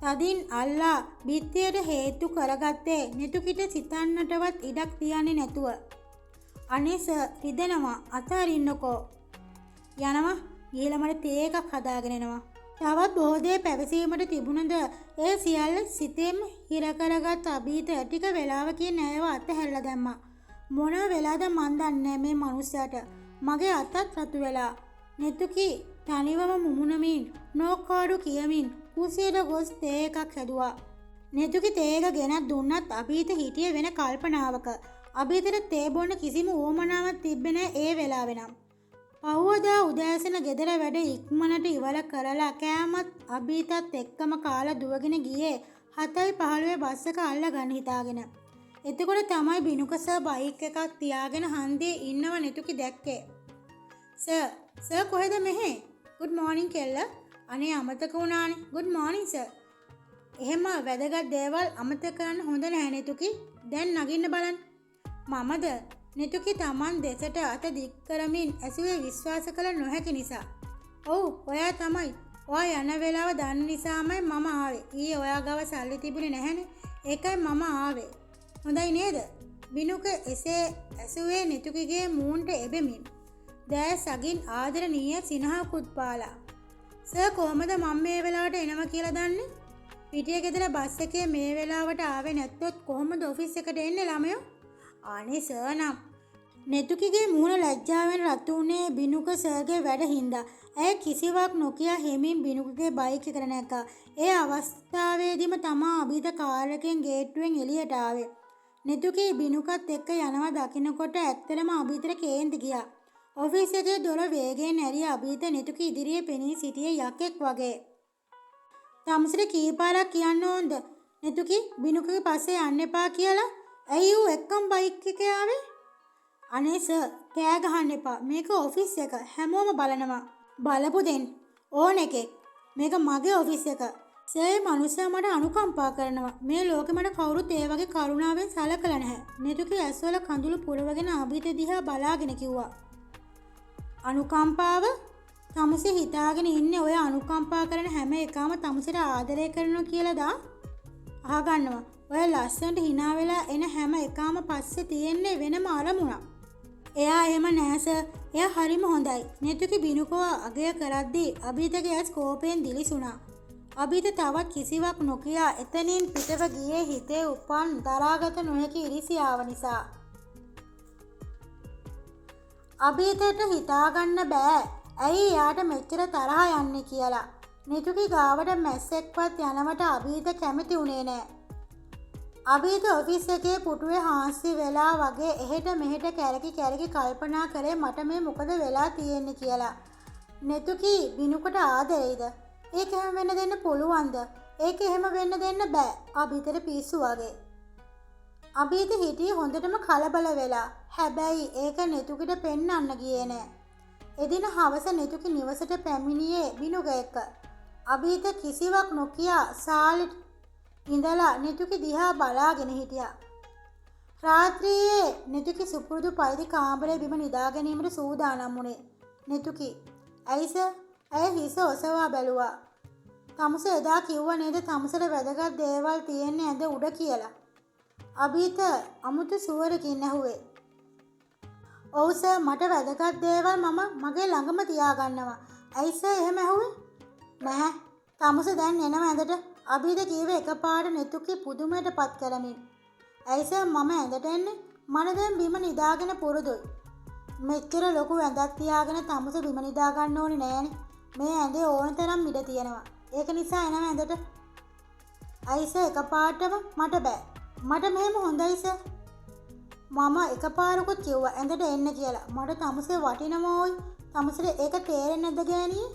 තදින් අල්ලා බිත්තියට හේතු කරගත්තේ නෙතුකිට සිතන්නටවත් ඉඩක් තියන්නේ නැතුව. අනේ සර් රිදෙනවා, අතහරින්නකෝ. යනවා ගිහලා මට තේ එකක් හදාගෙන එනවා. තවත් බොහෝ දේ පැවසීමට තිබුණද ඒ සියල්ල සිතෙන් හිර කරගත් අභීත ටික වෙලාවකින් ඇයව අතහැරලා දැම්මා. මොන වෙලාවද මන් දන්නේ මේ මනුස්සයාට. මගේ අතත් රතු වෙලා. නෙතුකි තනිවම මුමුණමින් නෝකාඩු කියමින් කුසියට ගොස් තේ එකක් හැදුවා. නෙතුකි තේ එක ගෙනත් දුන්නත් අභීත හිටියේ වෙන කල්පනාවක. අභීතට තේ බොන්න කිසිම උවමනාවක් තිබ්බේ නෑ ඒ වෙලාවේ නම්. පහුවදා උදෑසන ගෙදර වැඩ ඉක්මනට ඉවර කරලා කෑමත් අභීතත් එක්කම කාලා දුවගෙන ගියේ 7:15 බස් එක අල්ලගන්න හිතාගෙන. එතකොට තමයි බිනුක සර් බයික් එකක් තියාගෙන හන්දියේ ඉන්නව නෙතුකි දැක්කේ. සර්, සර් කොහෙද මෙහෙ? ගුඩ් මෝර්නින් කෙල්ල. අනේ අමතක වුණානේ. Good morning sir. එහෙම වැදගත් දේවල් අමතක කරන්න හොඳ නෑ නෙතුකි. දැන් නගින්න බලන්න. මමද? නෙතුකි Taman දෙසට අත දික් කරමින් ඇසුවේ විශ්වාස කළ නොහැකි නිසා. ඔව් ඔයා තමයි. ඔයා යන වෙලාව දන්න නිසාමයි මම ආවේ. ඊයේ ඔයා ගාව සල්ලි තිබුණේ නැහැනේ. ඒකයි මම ආවේ. හොඳයි නේද? බිනුක එසේ ඇසුවේ නෙතුකිගේ මූණට එබෙමින්. දෑස් අගින් ආදරණීය සිනහකුත් පාලා. සර් කොහමද මම මේ වෙලාවට එනවා කියලා දන්නේ? පිටිය ගෙදර බස් එකේ මේ වෙලාවට ආවේ නැත්තොත් කොහොමද ඔෆිස් එකට එන්නේ ළමයෝ? අනේ සර් නම්. නෙතුකිගේ මූණ ලැජ්ජාවෙන් රතු වුණේ බිනුක සර්ගේ වැඩ හින්දා. ඇය කිසිවක් නොකිය හෙමින් බිනුකගේ බයික් එකට නැග්ගා. ඒ අවස්ථාවේදීම තමා අභීත කාර් එකෙන් ගේට්ටුවෙන් එළියට ආවේ. නෙතුකි බිනුකත් එක්ක යනවා දකින්නකොට ඇත්තටම අභීතට කේන්ති ගියා. ඔෆිස් එකේ දොර වේගයෙන් ඇරිය අභීත නෙතුකි ඉදිරියේ පෙනී සිටියේ යකෙක් වගේ. තමසට කීපාරක් කියන්න ඕනද නෙතුකි බිනුකගේ පස්සේ යන්න එපා කියලා? ඇයි ඌ එක්කම බයික් එකේ ආවේ? අනේ සර් කෑ ගහන්න එපා. මේක ඔෆිස් එක. හැමෝම බලනවා. බලපු දෙන් ඕන එකෙක්. මේක මගේ ඔෆිස් එක. සර්, ඒ මනුස්සයා මට අනුකම්පා කරනවා. මේ ලෝකෙ මට කවුරුත් ඒ වගේ කරුණාවෙන් සලකලා නැහැ. නෙතුකි ඇස්වල කඳුළු පුරවගෙන අභිත දිහා බලාගෙන කිව්වා. අනුකම්පාව? තමුසේ හිතාගෙන ඉන්නේ ඔය අනුකම්පා කරන හැම එකාම තමුසේට ආදරය කරනවා කියලාද? අහගන්නවා. ඔය ලස්සනට හිනා වෙලා එන හැම එකාම පස්සේ තියෙන්නේ වෙනම අරමුණක්. එයා එහෙම නෑ සර්. එයා හරිම හොඳයි. නෙතුකි බිනුකව අගය කරද්දී අභිතගේ ඇස් කෝපයෙන් දිලිසුණා. අභිත තවත් කිසිවක් නොකියා එතනින් පිටව ගියේ හිතේ උපන් දරාගත නොහැකි ඉරිසියාව නිසා. අභිතට හිතාගන්න බෑ ඇයි එයාට මෙච්චර තරහ යන්නේ කියලා. නෙතුකි ගාවට මැස්සෙක්වත් යනවට අභීත කැමති වුණේ නෑ. අභීත ඔෆිස් එකේ පුටුවේ හාන්සි වෙලා වගේ එහෙට මෙහෙට කැරකි කැරකි කල්පනා කරේ මට මේ මොකද වෙලා තියෙන්නේ කියලා. නෙතුකි බිනුකට ආදරෙයිද? ඒක එහෙම වෙන්න දෙන්න පුළුවන්ද? ඒක එහෙම වෙන්න දෙන්න බෑ. අභීතට පිස්සු වගේ. අභීත හිටියේ හොඳටම කලබල වෙලා. හැබැයි ඒක නෙතුකිට පෙන්වන්න ගියේ නෑ. එදින හවස නෙතුකි නිවසට පැමිණියේ බිනුක එක්ක. අභීත කිසිවක් නොකියා සාලෙට ඉඳලා නෙතුකි දිහා බලාගෙන හිටියා. රාත්‍රියේ නෙතුකි සුපුරුදු පරිදි කාමරේ බිම නිදා ගැනීමට සූදානම් වුණේ. නෙතුකි, ඇයි සර්? ඇය හිස ඔසවා බැලුවා. තමුස එදා කිව්වා නේද තමුසට වැදගත් දේවල් තියෙන්නේ ඇඳ උඩ කියලා? අභීත අමුතු සුවරකින් ඇහුවේ. ඔව් සර්, මට වැදගත් දේවල් මම මගේ ළඟම තියාගන්නවා. ඇයි සර් එහෙම ඇහුවේ? නැහැ. තමුස දැන් එනවා ඇඳට. අභීත කීවේ එකපාරට නෙතුකි පුදුමයට පත් කරමින්. ඇයි සර් මම ඇඳට එන්නේ? මට දැන් බිම නිදාගෙන පුරුදුයි. මෙච්චර ලොකු ඇඳක් තියාගෙන තමුස බිම නිදා ගන්න ඕනේ නෑනේ. මේ ඇඳේ ඕන තරම් ඉඩ තියෙනවා. ඒක නිසා එනවා ඇඳට. ඇයි සර් එකපාරටම? මට බෑ. මට මෙහෙම හොඳයි සර්. මම එකපාරකුත් කිව්වා ඇඳට එන්න කියලා. මට තමුසේ වටිනවා ඕයි. තමුසේට ඒක තේරෙන්නේ නැද්ද ගෑණියේ?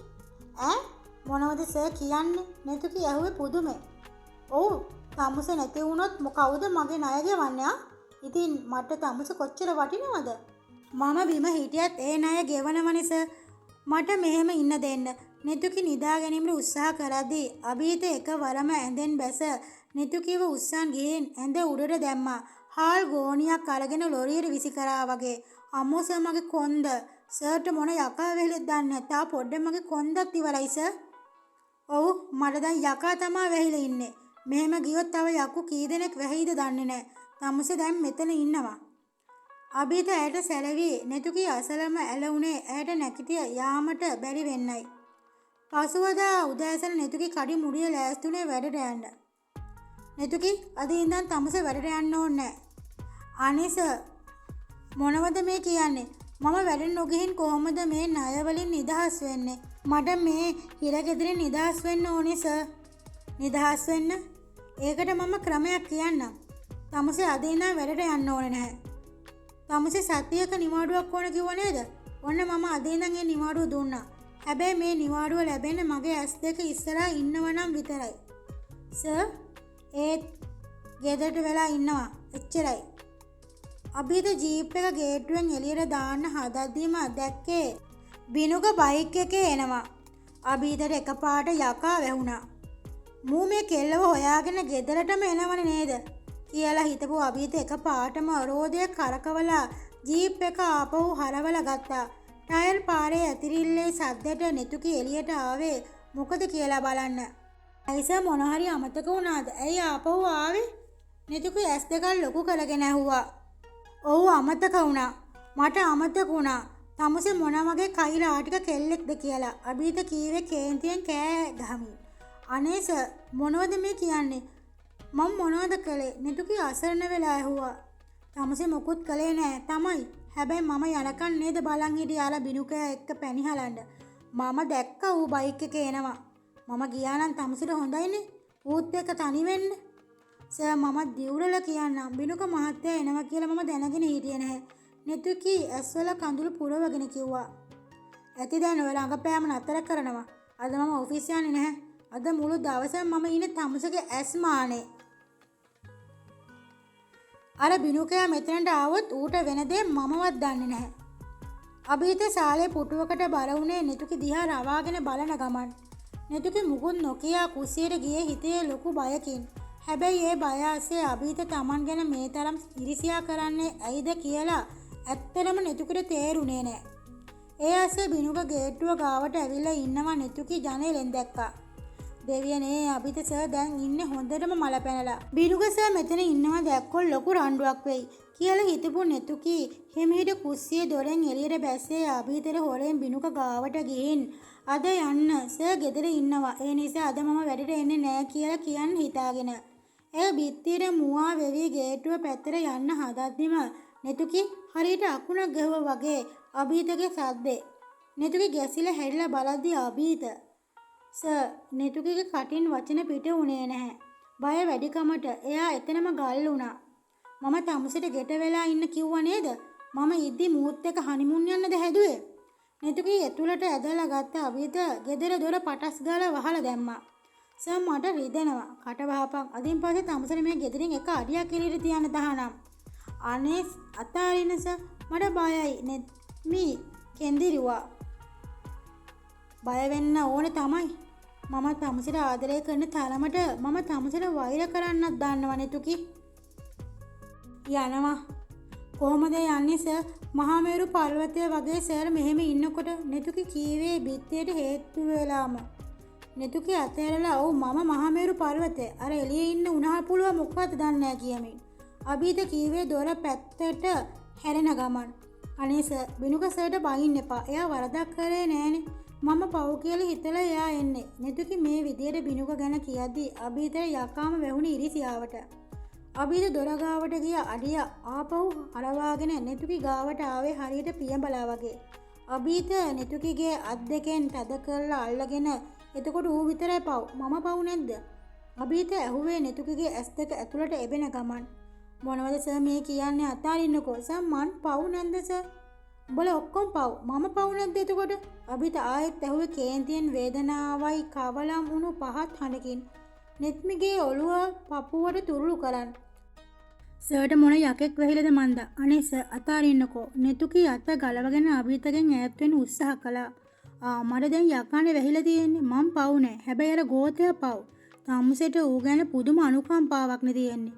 ඈ මොනවද සර් කියන්නේ? නෙතුකි ඇහුවේ පුදුමේ. ඔව්, තමුසේ නැති වුණොත් කවුද මගේ ණය ගෙවන්නේ ආ? ඉතින් මට තමුසේ කොච්චර වටිනවද? මම බිම හිටියත් ඒ ණය ගෙවනවනේ සර්. මට මෙහෙම ඉන්න දෙන්න. නෙතුකි නිදා ගැනීමට උත්සාහ කරද්දී අභීත එකවරම ඇඳෙන් බැස නෙතුකිව උස්සන් ගිහින් ඇඳ උඩට දැම්මා. හාල් ගෝණියක් අරගෙන ලොරියට විසි කරා වගේ. අම්මෝ සර් මගේ කොන්ද. සර්ට මොන යකා වෙහෙලෙද දන්නේ නැහැ. තා පොඩ්ඩක් මගේ කොන්දත් ඉවරයි සර්. ඔව්, මට දැන් යකා තමා වැහිලා ඉන්නේ. මෙහෙම ගියොත් තව යකු කී දෙනෙක් වැහියිද දන්නේ නැහැ. තමුසේ දැන් මෙතන ඉන්නවා. අභීත ඇයට සැලවී නෙතුකි අසලම ඇලවුනේ ඇයට නැගිට යාමට බැරි වෙන්නයි. පසුවදා උදෑසන නෙතුකි කඩි මුඩිය ලෑස්ති වුණේ වැඩට යන්න. නෙතුකි, අද ඉඳන් තමුසේ වැඩට යන්න ඕනේ නෑ. අනේ සර්, මොනවද මේ කියන්නේ? මම වැඩ නොගිහින් කොහොමද මේ ණය වලින් නිදහස් වෙන්නේ? මට මේ හිරගෙදරින් නිදහස් වෙන්න ඕනේ සර්. නිදහස් වෙන්න? ඒකට මම ක්‍රමයක් කියන්නම්. තමුසේ අද ඉඳන් වැඩට යන්න ඕනේ නැහැ. තමුසේ සතියක නිවාඩුවක් ඕන කිව්වා නේද? ඔන්න මම අද ඉඳන් ඒ නිවාඩුව දුන්නා. හැබැයි මේ නිවාඩුව ලැබෙන්නේ මගේ ඇස් දෙක ඉස්සරහා ඉන්නව නම් විතරයි. සර්, ඒත් ගෙදරට වෙලා ඉන්නවා. එච්චරයි. අභිත ජීප් එක ගේට්ටුවෙන් එළියට දාන්න හදද්දීම දැක්කේ බිනුක බයික් එකේ එනවා. අභිතට එකපාරට යකා වැහුණා. මූ මේ කෙල්ලව හොයාගෙන ගෙදරටම එනවනේ නේද කියලා හිතපු අභිත එකපාරටම රෝදය කරකවලා ජීප් එක ආපහු හරවලා ගත්තා. ටයර් පාරේ ඇතිරිල්ලේ සද්දට නෙතුකි එළියට ආවේ මොකද කියලා බලන්න. ඇයි සර් මොන හරි අමතක වුණාද? ඇයි ආපහු ආවේ? නෙතුකි ඇස් දෙකක් ලොකු කරගෙන ඇහුවා. ඔව් අමතක වුණා. මට අමතක වුණා. තමුසේ මොන වගේ කයිරාටික කෙල්ලෙක්ද කියලා. අභිත කීවේ කේන්තියෙන් කෑ ගහමින්. අනේ සර් මොනවද මේ කියන්නේ? මම මොනවද කළේ? නෙතුකි අසරණ වෙලා ඇහුවා. තමුසේ මොකුත් කළේ නෑ තමයි. හැබැයි මම යනකන් නේද බලන් හිටියේ අර බිනුකයා එක්ක පැනිහලන්න. මම දැක්ක ඌ බයික් එකේ එනවා. මම ගියා නම් තමුසේට හොඳයිනේ. ඌත් එක්ක තනි වෙන්න. සර් මම දිවුරල කියන්නම්. බිනුක මහත්තයා එනවා කියලා මම දැනගෙන හිටියේ නැහැ. නෙතුකි ඇස්වල කඳුළු පුරවගෙන කිව්වා. ඇති දැන් ඔය රඟපෑම නතර කරනවා. අද මම ඔෆිස් යන්නේ නැහැ. අද මුළු දවසම මම ඉන්නේ තමුසේගේ ඇස් මානේ. අර බිනුකයා මෙතනට ආවොත් ඌට වෙන දේ මමවත් දන්නේ නැහැ. අභීත ශාලේ පුටුවකට බර වුණේ නෙතුකි දිහා රවාගෙන බලන ගමන්. නෙතුකි මුකුත් නොකියා කුස්සියට ගියේ හිතේ ලොකු බයකින්. හැබැයි ඒ බය අස්සේ අභීත තමන් ගැන මේ තරම් ඉරිසියා කරන්නේ ඇයිද කියලා ඇත්තටම නෙතුකිට තේරුනේ නෑ. ඒ අස්සේ බිනුක ගේට්ටුව ගාවට ඇවිල්ලා ඉන්නවා නෙතුකි ජනේලෙන් දැක්කා. දෙවියනේ, අභිත සර් දැන් ඉන්නේ හොඳටම මල පැනලා. බිනුක සර් මෙතන ඉන්නවා දැක්කොත් ලොකු රණ්ඩුවක් වෙයි කියලා හිතපු නෙතුකි හිමීට කුස්සියේ දොරෙන් එළියට බැස්සේ අභිතට හොරෙන් බිනුක ගාවට ගිහින් අද යන්න සර් ගෙදර ඉන්නවා, ඒ නිසා අද මම වැඩට එන්නේ නෑ කියලා කියන්න හිතාගෙන. ඇය බිත්තියට මුවා වෙවි ගේට්ටුව පැත්තට යන්න හදද්දිම නෙතුකි හරියට අකුණක් ගැහුවා වගේ අභීතගේ සද්දේ. නෙතුකි ගැසිලා හැරිලා බලද්දි අභීත. සර්, නෙතුකිගේ කටින් වචන පිට වුණේ නැහැ. බය වැඩිකමට එයා එතනම ගල් වුණා. මම තමුසෙට ගෙට වෙලා ඉන්න කිව්වා නේද? මම ඉද්දි මූත් එක්ක හනිමූන් යන්නද හැදුවේ? නෙතුකි ඇතුළට ඇදලා ගත්ත අභීත ගෙදර දොර පටස් ගාලා වහලා දැම්මා. සර්, මට රිදෙනවා. කට වහපන්. අදින් පස්සේ තමුසෙට මේ ගෙදරින් එක අඩියක් එළියට තියන්න තහනම්. අනේ අතාරින්න සර්, මට බයයි. නෙත්මි කෙන්දිරුවා. බය වෙන්න ඕනේ තමයි. මම තමුසෙට ආදරය කරන තරමට මම තමුසෙට වෛර කරන්නත් දන්නවා නෙතුකි. යනවා. කොහොමද යන්නේ සර්? මහා මේරු පර්වතය වගේ සර් මෙහෙම ඉන්නකොට, නෙතුකි කීවේ බිත්තියට හේතු වෙලාම. නෙතුකි අතෑරලා ඔව් මම මහා මේරු පර්වතය. අර එළියේ ඉන්න උණහල් පුළුව මොකක්ද දන්නේ නෑ කියමින්. අභීත කීවේ දොර පැත්තට හැරෙන ගමන්. අනේ සර්, බිනුක සර්ට බයින්න එපා. එයා වරදක් කරේ නෑනේ. මම පව් කියලා හිතලා එයා එන්නේ. නෙතුකි මේ විදියට බිනුක ගැන කියද්දි අභීතට යකාම වැහුණි ඉරිසියාවට. අභීත දොර ගාවට ගිය අඩිය ආපහු හරවාගෙන නෙතුකි ගාවට ආවේ හරියට පියඹලා වගේ. අභීත නෙතුකිගේ අත් දෙකෙන් තද කරලා අල්ලගෙන එතකොට ඌ විතරයි පව්, මම පව් නැද්ද? අභීත ඇහුවේ නෙතුකිගේ ඇස් දෙක ඇතුළට එබෙන ගමන්. මොනවද සර් මේ කියන්නේ, අතාරින්නකෝ. සර්, මං පව් නැද්ද සර්? උඹලා ඔක්කොම පව්, මම පව් නැද්ද එතකොට? අභීත ආයෙත් ඇහුවේ කේන්තියෙන් වේදනාවයි කවලම් වුණු පහත් හඬකින්. නෙත්මිගේ ඔළුව පපුවට තුරුළු කරන්. සර්ට මොන යකෙක් වැහිලාද මන්දා? අනේ සර්, අතාරින්නකෝ. නෙතුකි අත ගලවගෙන අභීතගෙන් ඈත් වෙන්න උත්සාහ කළා. ආ, මට දැන් යකානේ වැහිලා තියෙන්නේ. මං පව් නෑ. හැබැයි අර ගෝතයා පව්. තමුසෙට ඌ ගැන පුදුම අනුකම්පාවක් නේ තියෙන්නේ.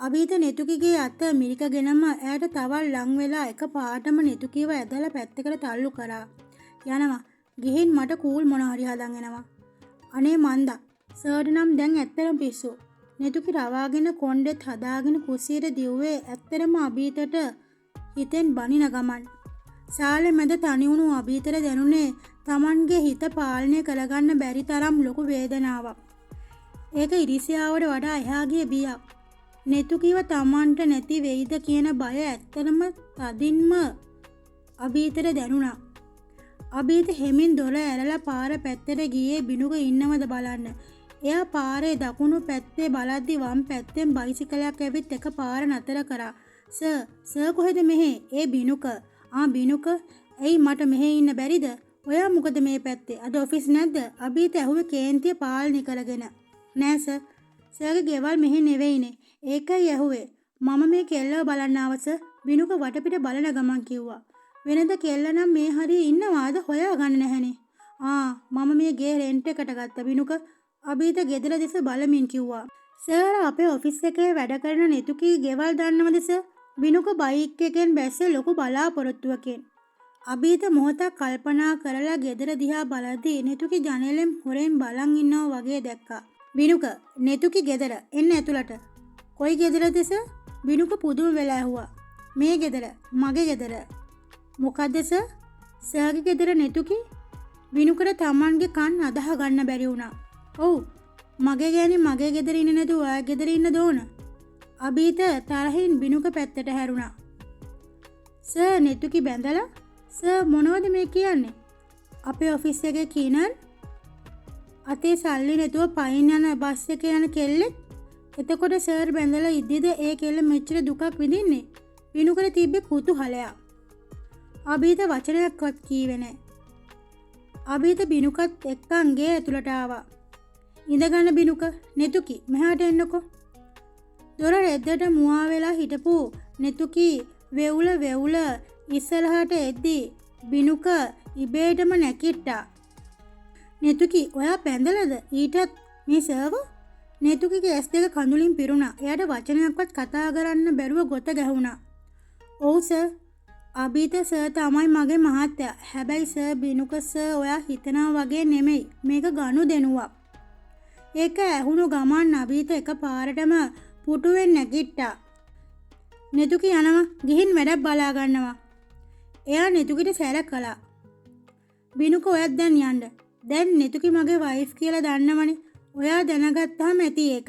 අභීත නෙතුකිගේ අත මිරිකගෙනම ඈට තවත් ලං වෙලා එක පාටම නෙතුකිව ඇදලා පැත්තකට තල්ලු කරා. යනවා. ගිහින් මට කූල් මොන හරි හදන් එනවා. අනේ මන්දා, සර්ට නම් දැන් ඇත්තටම පිස්සු. නෙතුකි රවාගෙන කොණ්ඩෙත් හදාගෙන කුස්සියට දිව්වේ ඇත්තටම අභීතට හිතෙන් බනින ගමන්. සාලේ මැද තනි වුණු අභීතට දැනුනේ තමන්ගේ හිත පාලනය කරගන්න බැරි තරම් ලොකු වේදනාවක්. ඒක ඉරිසියාවට වඩා එහා ගිය බියක්. නෙතුකිව තමන්ට නැති වෙයිද කියන බය ඇත්තටම තදින්ම අභීතට දැනුණා. අභීත හෙමින් දොර ඇරලා පාර පැත්තට ගියේ බිනුක ඉන්නවද බලන්න. එයා පාරේ දකුණු පැත්තේ බලද්දි වම් පැත්තෙන් බයිසිකලයක් ඇවිත් එක පාර නතර කරා. සර්, සර් කොහෙද මෙහෙ? ඒ බිනුක. ආ බිනුක, ඇයි මට මෙහෙ ඉන්න බැරිද? ඔයා මොකද මේ පැත්තේ? අද ඔෆිස් නැද්ද? අභීත ඇහුවේ කේන්තිය පාලනය කරගෙන. නෑ සර්. සර්ගේ ගෙවල් මෙහෙ නෙවෙයිනේ. ඒකයි ඇහුවේ. මම මේ කෙල්ලව බලන්න ආව සර්. බිනුක වටපිට බලන ගමන් කිව්වා. වෙනද කෙල්ල නම් මේ හරිය ඉන්නවාද හොයාගන්න නැහැනේ. ආ, මම මේ ගේ රෙන්ට් එකට ගත්ත බිනුක. අභීත ගෙදර දෙස බලමින් කිව්වා. සර්, අපේ ඔෆිස් එකේ වැඩ කරන නෙතුකි ගෙවල් දන්නවද සර්? බිනුක බයික් එකෙන් බැස්සේ ලොකු බලාපොරොත්තුවකින්. අභීත මොහොතක් කල්පනා කරලා ගෙදර දිහා බලද්දී නෙතුකි ජනේලෙන් හොරෙන් බලන් ඉන්නවා වගේ දැක්කා. බිනුක, නෙතුකි ගෙදර එන්න ඇතුළට. කොයි ගෙදරද සර්? බිනුක පුදුම වෙලා ඇහුවා. මේ ගෙදර, මගේ ගෙදර. මොකද්ද සර්? සර්ගේ ගෙදර නෙතුකි? බිනුකට තමන්ගේ කන් අදහ ගන්න බැරි වුණා. ඔව්, මගේ ගෑණි මගේ ගෙදර ඉන්නේ නැතුව ඔයා ගෙදර ඉන්න දෝන. අභීත තරහින් බිනුක පැත්තට හැරුණා. සර්, නෙතුකි බැඳලා? සර්, මොනවද මේ කියන්නේ? අපේ ඔෆිස් එකේ කිනර් අතේ සල්ලි නැතුව පයින් යන බස් එකේ යන කෙල්ලෙක්. එතකොට සර් බැඳලා ඉද්දිද ඒ කෙල්ල මෙච්චර දුකක් විඳින්නේ? බිනුකට තිබ්බේ කුතුහලයක්. අභීත වචනයක්වත් කීවේ නෑ. අභීත බිනුකත් එක්කන් ගේ ඇතුළට ආවා. ඉඳගන්න බිනුක, නෙතුකි මෙහාට එන්නකෝ. දොර රෙද්දට මුවා වෙලා හිටපු නෙතුකි වෙවුල වෙවුල ඉස්සරහට එද්දි බිනුක ඉබේටම නැකිට්ටා. නෙතුකි ඔයා පැඳලද? ඊටත් මේ සර්ව? නෙතුකිගේ ඇස් දෙක කඳුලින් පිරුණා. එයාට වචනයක්වත් කතා කරන්න බැරුව ගොත ගැහුණා. ඔව් සර්. අභීත සර් තමයි මගේ මහත්තයා. හැබැයි සර් බිනුක සර් ඔයා හිතනවා වගේ නෙමෙයි. මේක ගනුදෙනුවක්. ඒක ඇහුණු ගමන් අභීත එක පාරටම පුටුවෙන් නැගිට්ටා. නෙතුකි යනවා ගිහින් වැඩක් බලා ගන්නවා. එයා නෙතුකිට සැර කළා. බිනුක ඔයත් දැන් යන්න. දැන් නෙතුකි මගේ වයිෆ් කියලා දන්නවනේ. ඔයා දැනගත්තාම ඇති ඒක.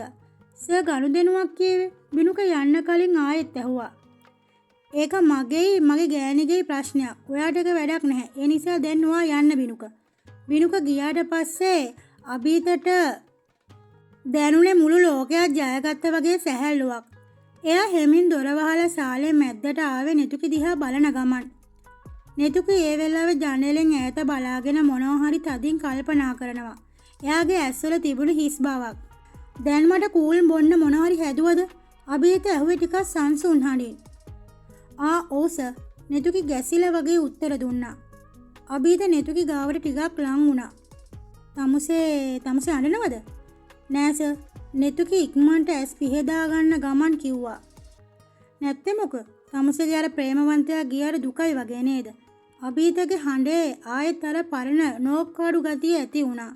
සර් ගනුදෙනුවක් කීවේ. බිනුක යන්න කලින් ආයෙත් ඇහුවා. ඒක මගේයි මගේ ගෑණිගේයි ප්‍රශ්නයක්. ඔයාට ඒක වැඩක් නැහැ. ඒ නිසා දැන් ඔයා යන්න බිනුක. බිනුක ගියාට පස්සේ අභීතට දැනුනේ මුළු ලෝකයක් ජයගත්ත වගේ සැහැල්ලුවක්. එයා හෙමින් දොර වහලා සාලේ මැද්දට ආවේ නෙතුකි දිහා බලන ගමන්. නෙතුකි ඒ වෙලාවේ ජනේලෙන් ඈත බලාගෙන මොනවා හරි තදින් කල්පනා කරනවා. එයාගේ ඇස්වල තිබුණු හිස් බවක්. දැන් මට කූල් බොන්න මොනවා හරි හැදුවද? අභීත ඇහුවේ ටිකක් සංසුන් හඬින්. ආ ඔව් සර්. නෙතුකි ගැසිලා වගේ උත්තර දුන්නා. අභීත නෙතුකි ගාවට ටිකක් ලං වුණා. තමුසේ අඬනවද? නෑ සර්. නෙතුකි ඉක්මනට ඇස් පිහදා ගන්න ගමන් කිව්වා. නැත්තේ මොක? තමුසේගේ අර ප්‍රේමවන්තයා ගියාට දුකයි වගේ නේද? අභීතගේ හඬේ ආයෙත් අර පරණ නෝක්කාඩු ගතිය ඇති වුණා.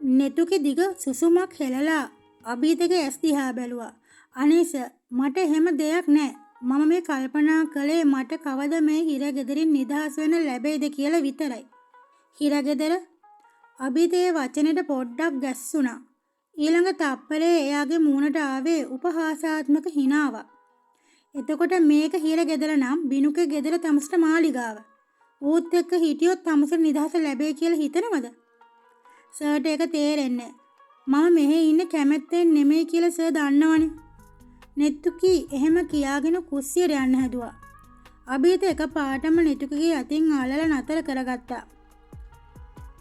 නෙතුකි දිග සුසුමක් හෙළලා අභීතගේ ඇස් දිහා බැලුවා. අනේ සර්, මට එහෙම දෙයක් නෑ. මම මේ කල්පනා කළේ මට කවද මේ හිරගෙදරින් නිදහස් වෙන්න ලැබෙයිද කියලා විතරයි. හිරගෙදර? අභීත ඒ වචනෙට පොඩ්ඩක් ගැස්සුණා. ඊළඟ තප්පරේ එයාගේ මූණට ආවේ උපහාසාත්මක හිනාවක්. එතකොට මේක හිරගෙදර නම් බිනුකේ ගෙදර තමුසට මාලිගාව. ඌත් එක්ක හිටියොත් තමුසට නිදහස ලැබෙයි කියලා හිතනවද? සර්ට ඒක තේරෙන්නේ. මම මෙහෙ ඉන්න කැමැත්තෙන් නෙමෙයි කියලා සර් දන්නවනේ. නෙතුකි එහෙම කියාගෙන කුස්සියට යන්න හැදුවා. අභීත එක පාටම නෙතුකිගේ අතින් අල්ලලා නතර කරගත්තා.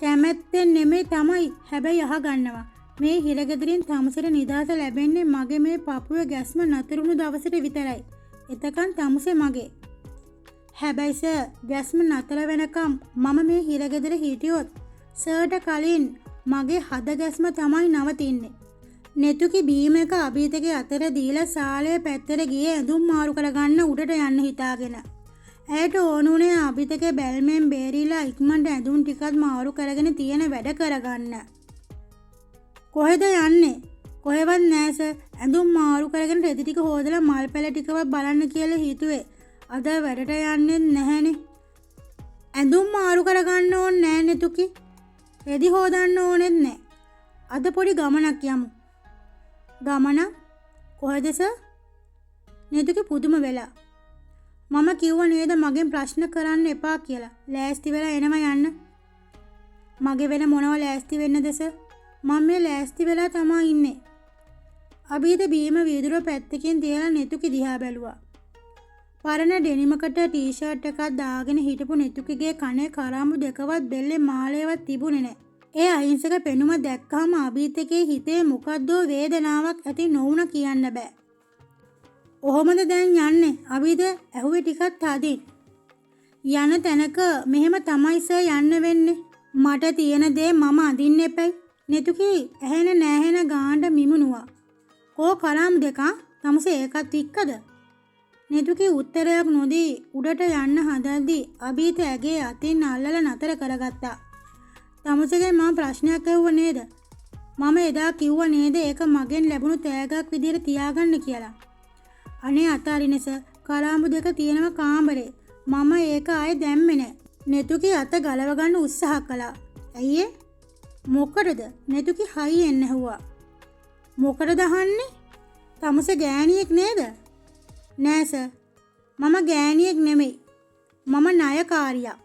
කැමැත්තෙන් නෙමෙයි තමයි, හැබැයි අහගන්නවා. මේ හිරගෙදරින් තමුසට නිදහස ලැබෙන්නේ මගේ මේ පපුවේ ගැස්ම නතරුණු දවසට විතරයි. එතකන් තමුසේ මගේ. හැබැයි සර්, ගැස්ම නතර වෙනකම් මම මේ හිරගෙදර හිටියොත් සර්ට කලින් මගේ හද ගැස්ම තමයි නවතින්නේ. නෙතුකි බීම එක අභීතගේ අතට දීලා සාලය පැත්තට ගියේ ඇඳුම් මාරු කරගන්න උඩට යන්න හිතාගෙන. ඇයට ඕන වුණේ අභීතගේ බැල්මෙන් බේරිලා ඉක්මනට ඇඳුම් ටිකත් මාරු කරගෙන තියෙන වැඩ කරගන්න. කොහෙද යන්නේ? කොහෙවත් නෑ සර්. ඇඳුම් මාරු කරගෙන රෙදි ටික හොදලා මල් පැල ටිකවත් බලන්න කියලා හිතුවේ. අද වැඩට යන්නෙත් නැහැනේ. ඇඳුම් මාරු කරගන්න ඕනේ නෑ නෙතුකි. රෙදි හොදන්න ඕනෙත් නෑ. අද පොඩි ගමනක් යමු. ගමනක්? කොහෙද සර්? නෙතුකි පුදුම වෙලා. මම කිව්වා නේද මගෙන් ප්‍රශ්න කරන්න එපා කියලා. ලෑස්ති වෙලා එනවා යන්න. මගේ වෙන මොනව ලෑස්ති වෙන්නද සර්? මම මේ ලෑස්ති වෙලා තමා ඉන්නේ. අභීත බීම වීදුරුව පැත්තකින් තියලා නෙතුකි දිහා බැලුවා. පරණ ඩෙනිමකට ටී-ෂර්ට් එකක් දාගෙන හිටපු නෙතුකිගේ කනේ කරාඹු දෙකවත් බෙල්ලේ මාලේවත් තිබුණේ නෑ. ඒ අහිංසක පෙනුම දැක්කහම අභීතගේ හිතේ මොකද්දෝ වේදනාවක් ඇති නොවුණ කියන්න බෑ. ඔහොමද දැන් යන්නේ? අභීත ඇහුවේ ටිකක් තදින්. යන තැනක මෙහෙම තමයි සර් යන්න වෙන්නේ. මට තියෙන දේ මම අඳින්න එපැයි. නෙතුකි ඇහෙන නෑහෙන ගානට මිමුණුවා. කෝ කරාම් දෙකක් තමුසේ ඒකත් වික්කද? නෙතුකි උත්තරයක් නොදී උඩට යන්න හදද්දී අභීත ඇගේ අතින් අල්ලලා නතර කරගත්තා. තමුසේගෙන් මම ප්‍රශ්නයක් ඇහුවා නේද? මම එදා කිව්වා නේද ඒක මගෙන් ලැබුණු තෑග්ගක් විදියට තියාගන්න කියලා. අනේ අතාරින්න සර්, කරාඹු දෙක තියෙනවා කාමරේ. මම ඒක ආයේ දැම්මේ නෑ. නෙතුකි අත ගලව ගන්න උත්සාහ කළා. ඇයි ඒ? මොකටද? නෙතුකි හයියෙන් ඇහුවා. මොකටද අහන්නේ? තමුසේ ගෑණියෙක් නේද? නෑ සර්, මම ගෑණියෙක් නෙමෙයි. මම ණයකාරියක්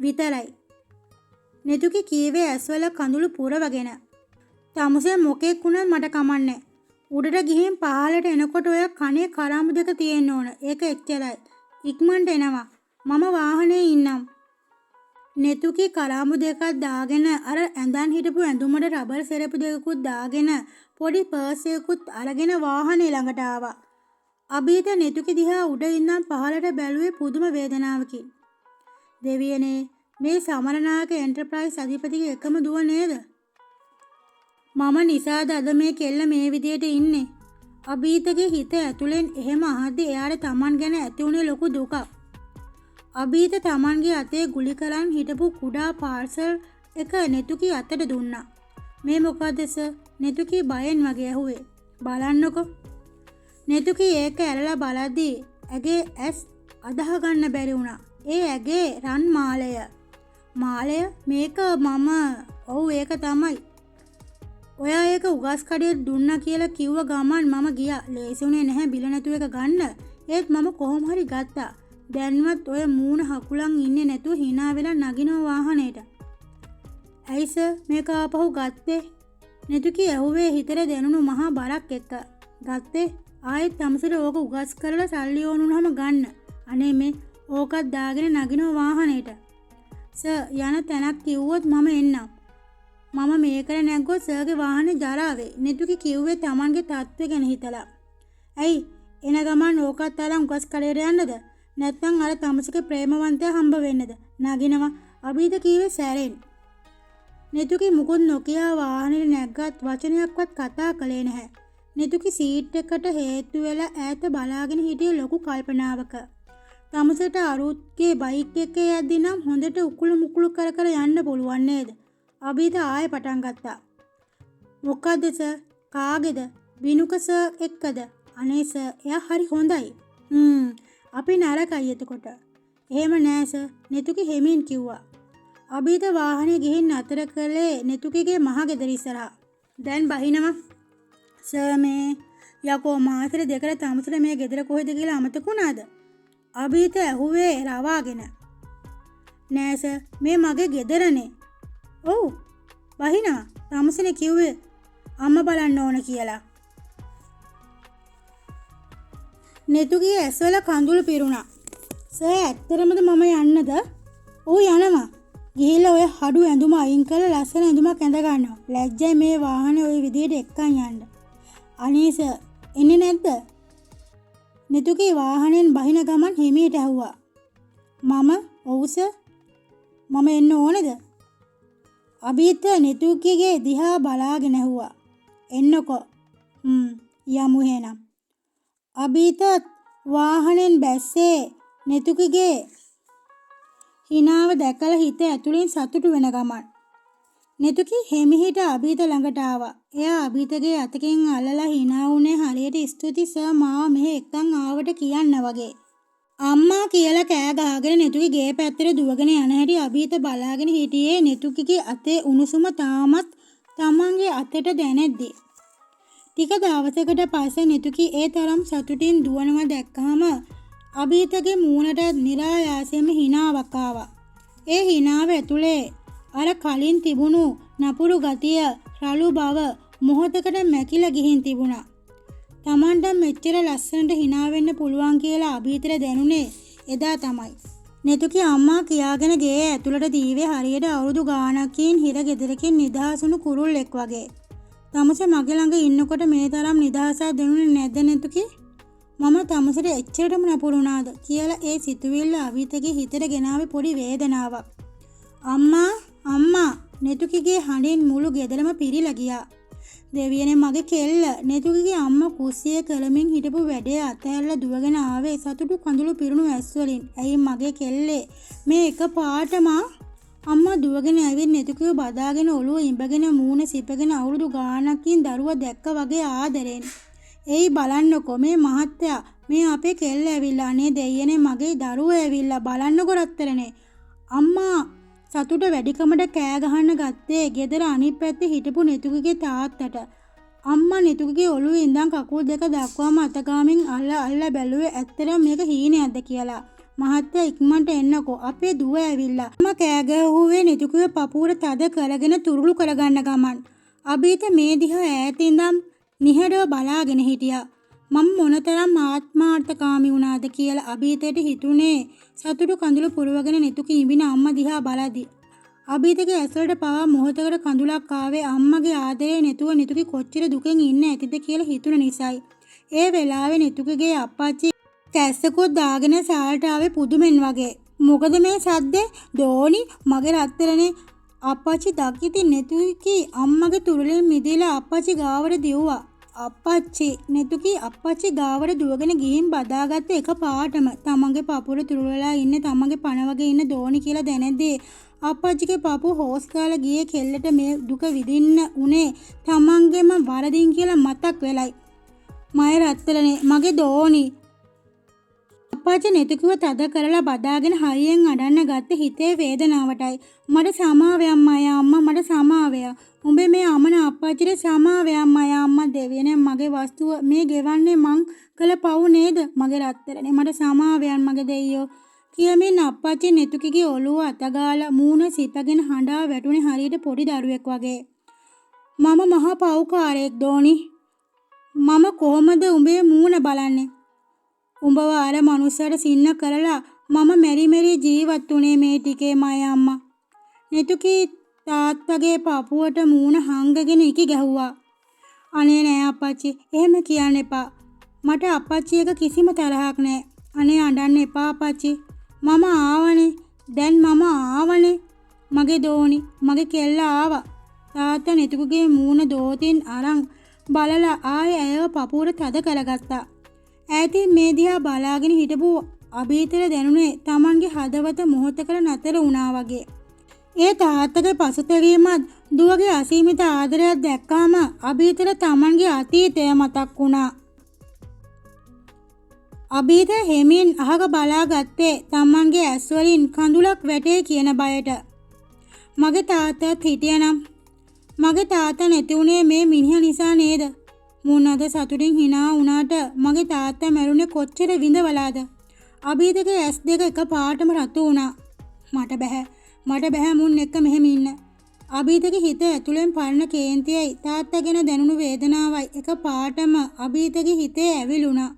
විතරයි. නෙතුකි කීවේ ඇස්වල කඳුළු පුරවගෙන. තමුසේ මොකෙක් වුණත් මට කමන්නේ. උඩට ගිහින් පහළට එනකොට ඔය කනේ කරාඹු දෙක තියෙන්න ඕන. ඒක එච්චරයි. ඉක්මනට එනවා. මම වාහනේ ඉන්නම්. නෙතුකි කරාඹු දෙකක් දාගෙන අර ඇඳන් හිටපු ඇඳුමට රබර් සෙරප්පු දෙකකුත් දාගෙන පොඩි පර්ස් එකකුත් අරගෙන වාහනේ ළඟට ආවා. අභීත නෙතුකි දිහා උඩ ඉඳන් පහළට බැලුවේ පුදුම වේදනාවකින්. දෙවියනේ, මේ සමරනායක එන්ටර්ප්‍රයිස් අධිපතිගේ එකම දුව නේද? මම නිසාද අද මේ කෙල්ල මේ විදියට ඉන්නේ? අභීතගේ හිත ඇතුලෙන් එහෙම අහද්දි එයාට තමන් ගැන ඇති වුණේ ලොකු දුකක්. අභීත තමන්ගේ අතේ ගුලි කරන් හිටපු කුඩා පාර්සල් එක නෙතුකි අතට දුන්නා. මේ මොකද්ද සර්? නෙතුකි බයෙන් වගේ ඇහුවේ. බලන්නකෝ. නෙතුකි ඒක ඇරලා බලද්දි ඇගේ ඇස් අදහ ගන්න බැරි වුණා. ඒ ඇගේ රන් මාලය. මාලය? මේක මම. ඔව් ඒක තමයි. ඔයා ඒක උගස් කඩේ දුන්නා කියලා කිව්ව ගමන් මම ගියා. ලේසි වුණේ නැහැ බිල නැතුව එක ගන්න. ඒත් මම කොහොම හරි ගත්තා. දැන්වත් ඔය මූණ හකුලන් ඉන්නේ නැතුව හිනා වෙලා නගිනව වාහනේට. ඇයි සර් මේක ආපහු ගත්තේ? නෙතුකි ඇහුවේ හිතට දැනුණු මහා බරක් එක්ක. ගත්තේ? ආයෙත් තමසට ඕක උගස් කරලා සල්ලි ඕන වුණාම ගන්න. අනේ මේ ඕකත් දාගෙන නගිනව වාහනේට. සර් යන තැනක් කිව්වොත් මම එන්නම්. මම මේකට නැග්ගොත් සර්ගේ වාහනේ ජරා වෙයි. නෙතුකි කිව්වේ තමන්ගේ තත්ත්වය ගැන හිතලා. ඇයි එන ගමන් ඕකත් අරන් උගස් කඩේට යන්නද? නැත්නම් අර තමසගේ ප්‍රේමවන්තයා හම්බ වෙන්නද? නගිනවා. අභීත කිව්වේ සැරෙන්. නෙතුකි මුකුත් නොකියා වාහනේට නැග්ගත් වචනයක්වත් කතා කළේ නැහැ. නෙතුකි සීට් එකට හේතු වෙලා ඈත බලාගෙන හිටියේ ලොකු කල්පනාවක. තමසට අරුත්ගේ බයික් එකේ යද්දි නම් හොඳට උකුළු මුකුළු කර කර යන්න පුළුවන් නේද? අභීත ආයෙ පටන් ගත්තා. මොකද්ද සර්? කාගේද? බිනුක සර් එක්කද? අනේ සර් එයා හරි හොඳයි. අපි නරකයි එතකොට. එහෙම නෑ සර්. නෙතුකි හෙමින් කිව්වා. අභීත වාහනේ ගිහින් නතර කළේ නෙතුකිගේ මහ ගෙදර ඉස්සරහා. දැන් බහිනවා. සර් මේ යකෝ මාසෙ දෙකට තමසට මේ ගෙදර කොහෙද කියලා අමතක වුණාද? අභීත ඇහුවේ රවාගෙන. නෑ සර් මේ මගේ ගෙදරනේ. ඔව් බහිනවා. තමසනේ කිව්වේ අම්මා බලන්න ඕන කියලා. නෙතුගේ ඇස්වල කඳුළු පිරුණා. සර් ඇත්තටමද මම යන්නද? ඔව් යනවා. ගිහිල්ලා ඔය හඩු ඇඳුම අයින් කරලා ලස්සන ඇඳුමක් ඇඳ ගන්නවා. ලැජ්ජයි මේ වාහනේ ඔය විදියට එක්කන් යන්න. අනේ සර් එන්නේ නැද්ද? නෙතුගේ වාහනයෙන් බහින ගමන් හිමීට ඇහුවා. මම ඔව් සර්. මම එන්න ඕනේද? අභීත නෙතුගේ දිහා බලාගෙන ඇහුවා. එන්නකෝ. යමු එහෙනම්. අභීත වාහනෙන් බැස්සේ නෙතුකිගේ හිනාව දැකලා හිත ඇතුලින් සතුටු වෙන ගමන්. නෙතුකි හෙමිහිට අභීත ළඟට ආවා. එයා අභීතගේ අතකින් අල්ලලා හිනා වුණේ හරියට ස්තුති සර් මාව මෙහෙ එක්කන් ආවට කියන්න වගේ. අම්මා කියලා කෑ ගහගෙන නෙතුකි ගේ පැත්තට දුවගෙන යන හැටි අභීත බලාගෙන හිටියේ නෙතුකිගේ අතේ උණුසුම තාමත් තමන්ගේ අතට දැනෙද්දි. ටික දවසකට පස්සේ නෙතුකි ඒ තරම් සතුටින් දුවනවා දැක්කහම අභීතගේ මූණට නිරායාසයෙන්ම හිනාවක් ආවා. ඒ හිනාව ඇතුලේ අර කලින් තිබුණු නපුරු ගතිය, රළු බව මොහොතකට මැකිලා ගිහින් තිබුණා. තමන්ට මෙච්චර ලස්සනට හිනා වෙන්න පුළුවන් කියලා අභීතට දැනුනේ එදා තමයි. නෙතුකි අම්මා කියාගෙන ගේ ඇතුළට දීවේ හරියට අවුරුදු ගාණකින් හිර ගෙදරකින් නිදහස් වුණු කුරුල්ලෙක් වගේ. තමස මගේ ළඟ ඉන්නකොට මේ තරම් නිදහසක් දැනුනේ නැද්ද නෙතුකි? මම තමසට එච්චරටම නපුරු වුණාද කියලා ඒ සිතුවිල්ල අභීතගේ හිතට ගෙනාවේ පොඩි වේදනාවක්. අම්මා අම්මා නෙතුකිගේ හඬින් මුළු ගෙදරම පිරීලා ගියා. දෙවියනේ මගේ කෙල්ල. නෙතුකිගේ අම්මා කුස්සිය කරමින් හිටපු වැඩේ අතහැරලා දුවගෙන ආවේ සතුටු කඳුළු පිරුණු ඇස් වලින්. ඇයි මගේ කෙල්ලේ මේ එක පාටම? අම්මා දුවගෙන ඇවිත් නෙතුකිව බදාගෙන ඔළුව ඉඹගෙන මූණ සිපගෙන අවුරුදු ගාණකින් දරුවා දැක්ක වගේ ආදරෙන්. එයි බලන්නකෝ මේ මහත්තයා මේ අපේ කෙල්ල ඇවිල්ලා. අනේ දෙයියනේ මගේ දරුවා ඇවිල්ලා බලන්නකෝ රත්තරනේ. අම්මා සතුට වැඩිකමට කෑ ගහන්න ගත්තේ ගෙදර අනිත් පැත්තේ හිටපු නෙතුකිගේ තාත්තට. අම්මා නෙතුකිගේ ඔළුවේ ඉඳන් කකුල් දෙක දක්වාම අතගාමින් අල්ල අල්ල බැලුවේ ඇත්තටම මේක හීනයක්ද කියලා. මහත්තයා ඉක්මනට එන්නකෝ අපේ දුව ඇවිල්ලා. අම්මා කෑ ගැහුවේ නෙතුකිව පපුවට තද කරගෙන තුරුළු කරගන්න ගමන්. අභීත මේ දිහා ඈත ඉඳන් නිහඬව බලාගෙන හිටියා. මම මොනතරම් ආත්මාර්ථකාමී වුණාද කියලා අභීතයට හිතුනේ සතුටු කඳුළු පුරවගෙන නෙතුකි ඉඹින අම්මා දිහා බලද්දි. අභීතගේ ඇස්වලට පවා මොහොතකට කඳුලක් ආවේ අම්මගේ ආදරේ නැතුව නෙතුකි කොච්චර දුකෙන් ඉන්න ඇතිද කියලා හිතුණ නිසායි. ඒ වෙලාවේ නෙතුකිගේ අප්පච්චි කැස්සකුත් දාගෙන සාලට ආවේ පුදුමෙන් වගේ. මොකද මේ සද්දේ? දෝනි මගේ රත්තරනේ. අප්පච්චි දකිති නෙතුකි අම්මගේ තුරුලෙන් මිදලා අප්පච්චි ගාවට දිව්වා. අප්පච්චි නෙතුකි අප්පච්චි ගාවට දුවගෙන ගිහින් බදාගත්ත එක පාටම තමන්ගේ පපුර තුරුල් වෙලා ඉන්නේ තමන්ගේ පණ වගේ ඉන්න දෝනි කියලා දැනෙද්දී අප්පච්චිගේ පපුව හෝස් ගාලා ගියේ කෙල්ලට මේ දුක විඳින්න උනේ තමන්ගේම වරදින් කියලා මතක් වෙලයි. මය රත්තරනේ මගේ දෝනි. අප්පච්චි නෙතුකිව තද කරලා බදාගෙන හයියෙන් අඬන්න ගත්ත හිතේ වේදනාවටයි. මට සමාවයන් මය අම්මා, මට සමාවය. උඹේ මේ අමන අප්පච්චිට සමාවයන් මය අම්මා. දෙවියනේ මගේ වස්තුව මේ ගෙවන්නේ මං කළ පව් නේද? මගේ රත්තරනේ මට සමාවයන් මගේ දෙයියෝ කියමින් අප්පච්චි නෙතුකිගේ ඔළුව අතගාලා මූණ සිපගෙන හඬා වැටුනේ හරියට පොඩි දරුවෙක් වගේ. මම මහා පව්කාරයෙක් දෝනි. මම කොහොමද උඹේ මූණ බලන්නේ? උඹව අර මනුස්සයාට සින්න කරලා මම මෙරි මෙරි ජීවත් වුණේ මේ ටිකේ මය අම්මා. නෙතුකි තාත්තගේ පපුවට මූණ හංගගෙන ඉකි ගැහුවා. අනේ නෑ අප්පච්චි, එහෙම කියන්න එපා. මට අප්පච්චි එක කිසිම තරහක් නෑ. අනේ අඬන්න එපා අප්පච්චි. මම ආවනේ. දැන් මම ආවනේ. මගේ දෝනි, මගේ කෙල්ල ආවා. තාත්තා නෙතුකුගේ මූණ දෝතින් අරන් බලලා ආයෙ ඇයව පපුවට තද කරගත්තා. ඈතින් මේ දිහා බලාගෙන හිටපු අභීතට දැනුනේ තමන්ගේ හදවත මොහොතකට නතර වුණා වගේ. ඒ තාත්තගේ පසුතැවීමත් දුවගේ අසීමිත ආදරයක් දැක්කාම අභීතට තමන්ගේ අතීතය මතක් වුණා. අභීත හෙමින් අහක බලාගත්තේ තමන්ගේ ඇස් වලින් කඳුලක් වැටේ කියන බයට. මගේ තාත්තත් හිටියනම්, මගේ තාත්තා නැති වුණේ මේ මිනිහා නිසා නේද? මුන් අද සතුටින් හිනා වුණාට මගේ තාත්තා මැරුණේ කොච්චර විඳවලාද? අභීතගේ ඇස් දෙක එක පාටම රතු වුණා. මට බැහැ. මට බැහැ මුන් එක්ක මෙහෙම ඉන්න. අභීතගේ හිත ඇතුලෙන් පරණ කේන්තියයි තාත්තා ගැන දැනුණු වේදනාවයි එක පාටම අභීතගේ හිතේ ඇවිලුණා.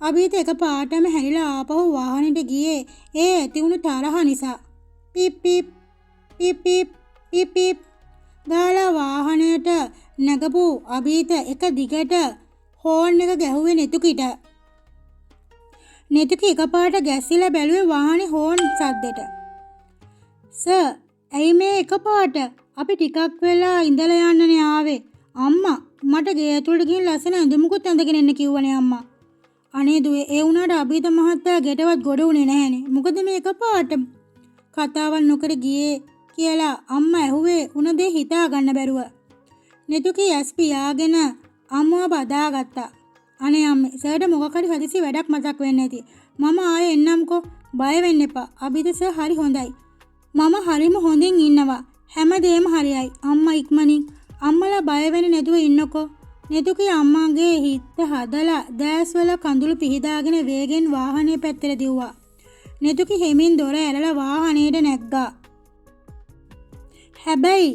අභීත එක පාටම හැරිලා ආපහු වාහනේට ගියේ ඒ ඇති වුණු තරහ නිසා. Pip pip pip pip pip pip ගාලා වාහනයට නැගපු අභීත එක දිගට හෝන් එක ගැහුවේ නෙතුකිට. නෙතුකි එකපාරට ගැස්සිලා බැලුවේ වාහනේ හෝන් සද්දෙට. සර්, ඇයි මේ එකපාරට? අපි ටිකක් වෙලා ඉඳලා යන්නනේ ආවේ. අම්මා මට ගේ ඇතුළට ගිහින් ලස්සන ඇඳුමකුත් ඇඳගෙන එන්න කිව්වනේ අම්මා. අනේ දුවේ, ඒ වුණාට අභීත මහත්තයා ගෙටවත් ගොඩ වුණේ නැහනේ. මොකද මේ එකපාරට කතාවක් නොකර ගියේ කියලා අම්මා ඇහුවේ උන දේ හිතා ගන්න බැරුව. නෙතුකි ඇස් පියාගෙන අම්මව බදාගත්තා. අනේ අම්මේ, සර්ට මොකක් හරි හදිසි වැඩක් මතක් වෙන්න ඇති. මම ආයෙ එන්නම්කෝ. බය වෙන්න එපා. අභීත සර් හරි හොඳයි. මම හරිම හොඳින් ඉන්නවා. හැමදේම හරියයි. අම්මා ඉක්මනින්. අම්මලා බය වෙන්නේ නැතුව ඉන්නකෝ. නෙතුකි අම්මාගේ හිත හදලා දෑස්වල කඳුළු පිහිදාගෙන වේගෙන් වාහනේ පැත්තට දිව්වා. නෙතුකි හෙමින් දොර ඇරලා වාහනේට නැග්ගා. හැබැයි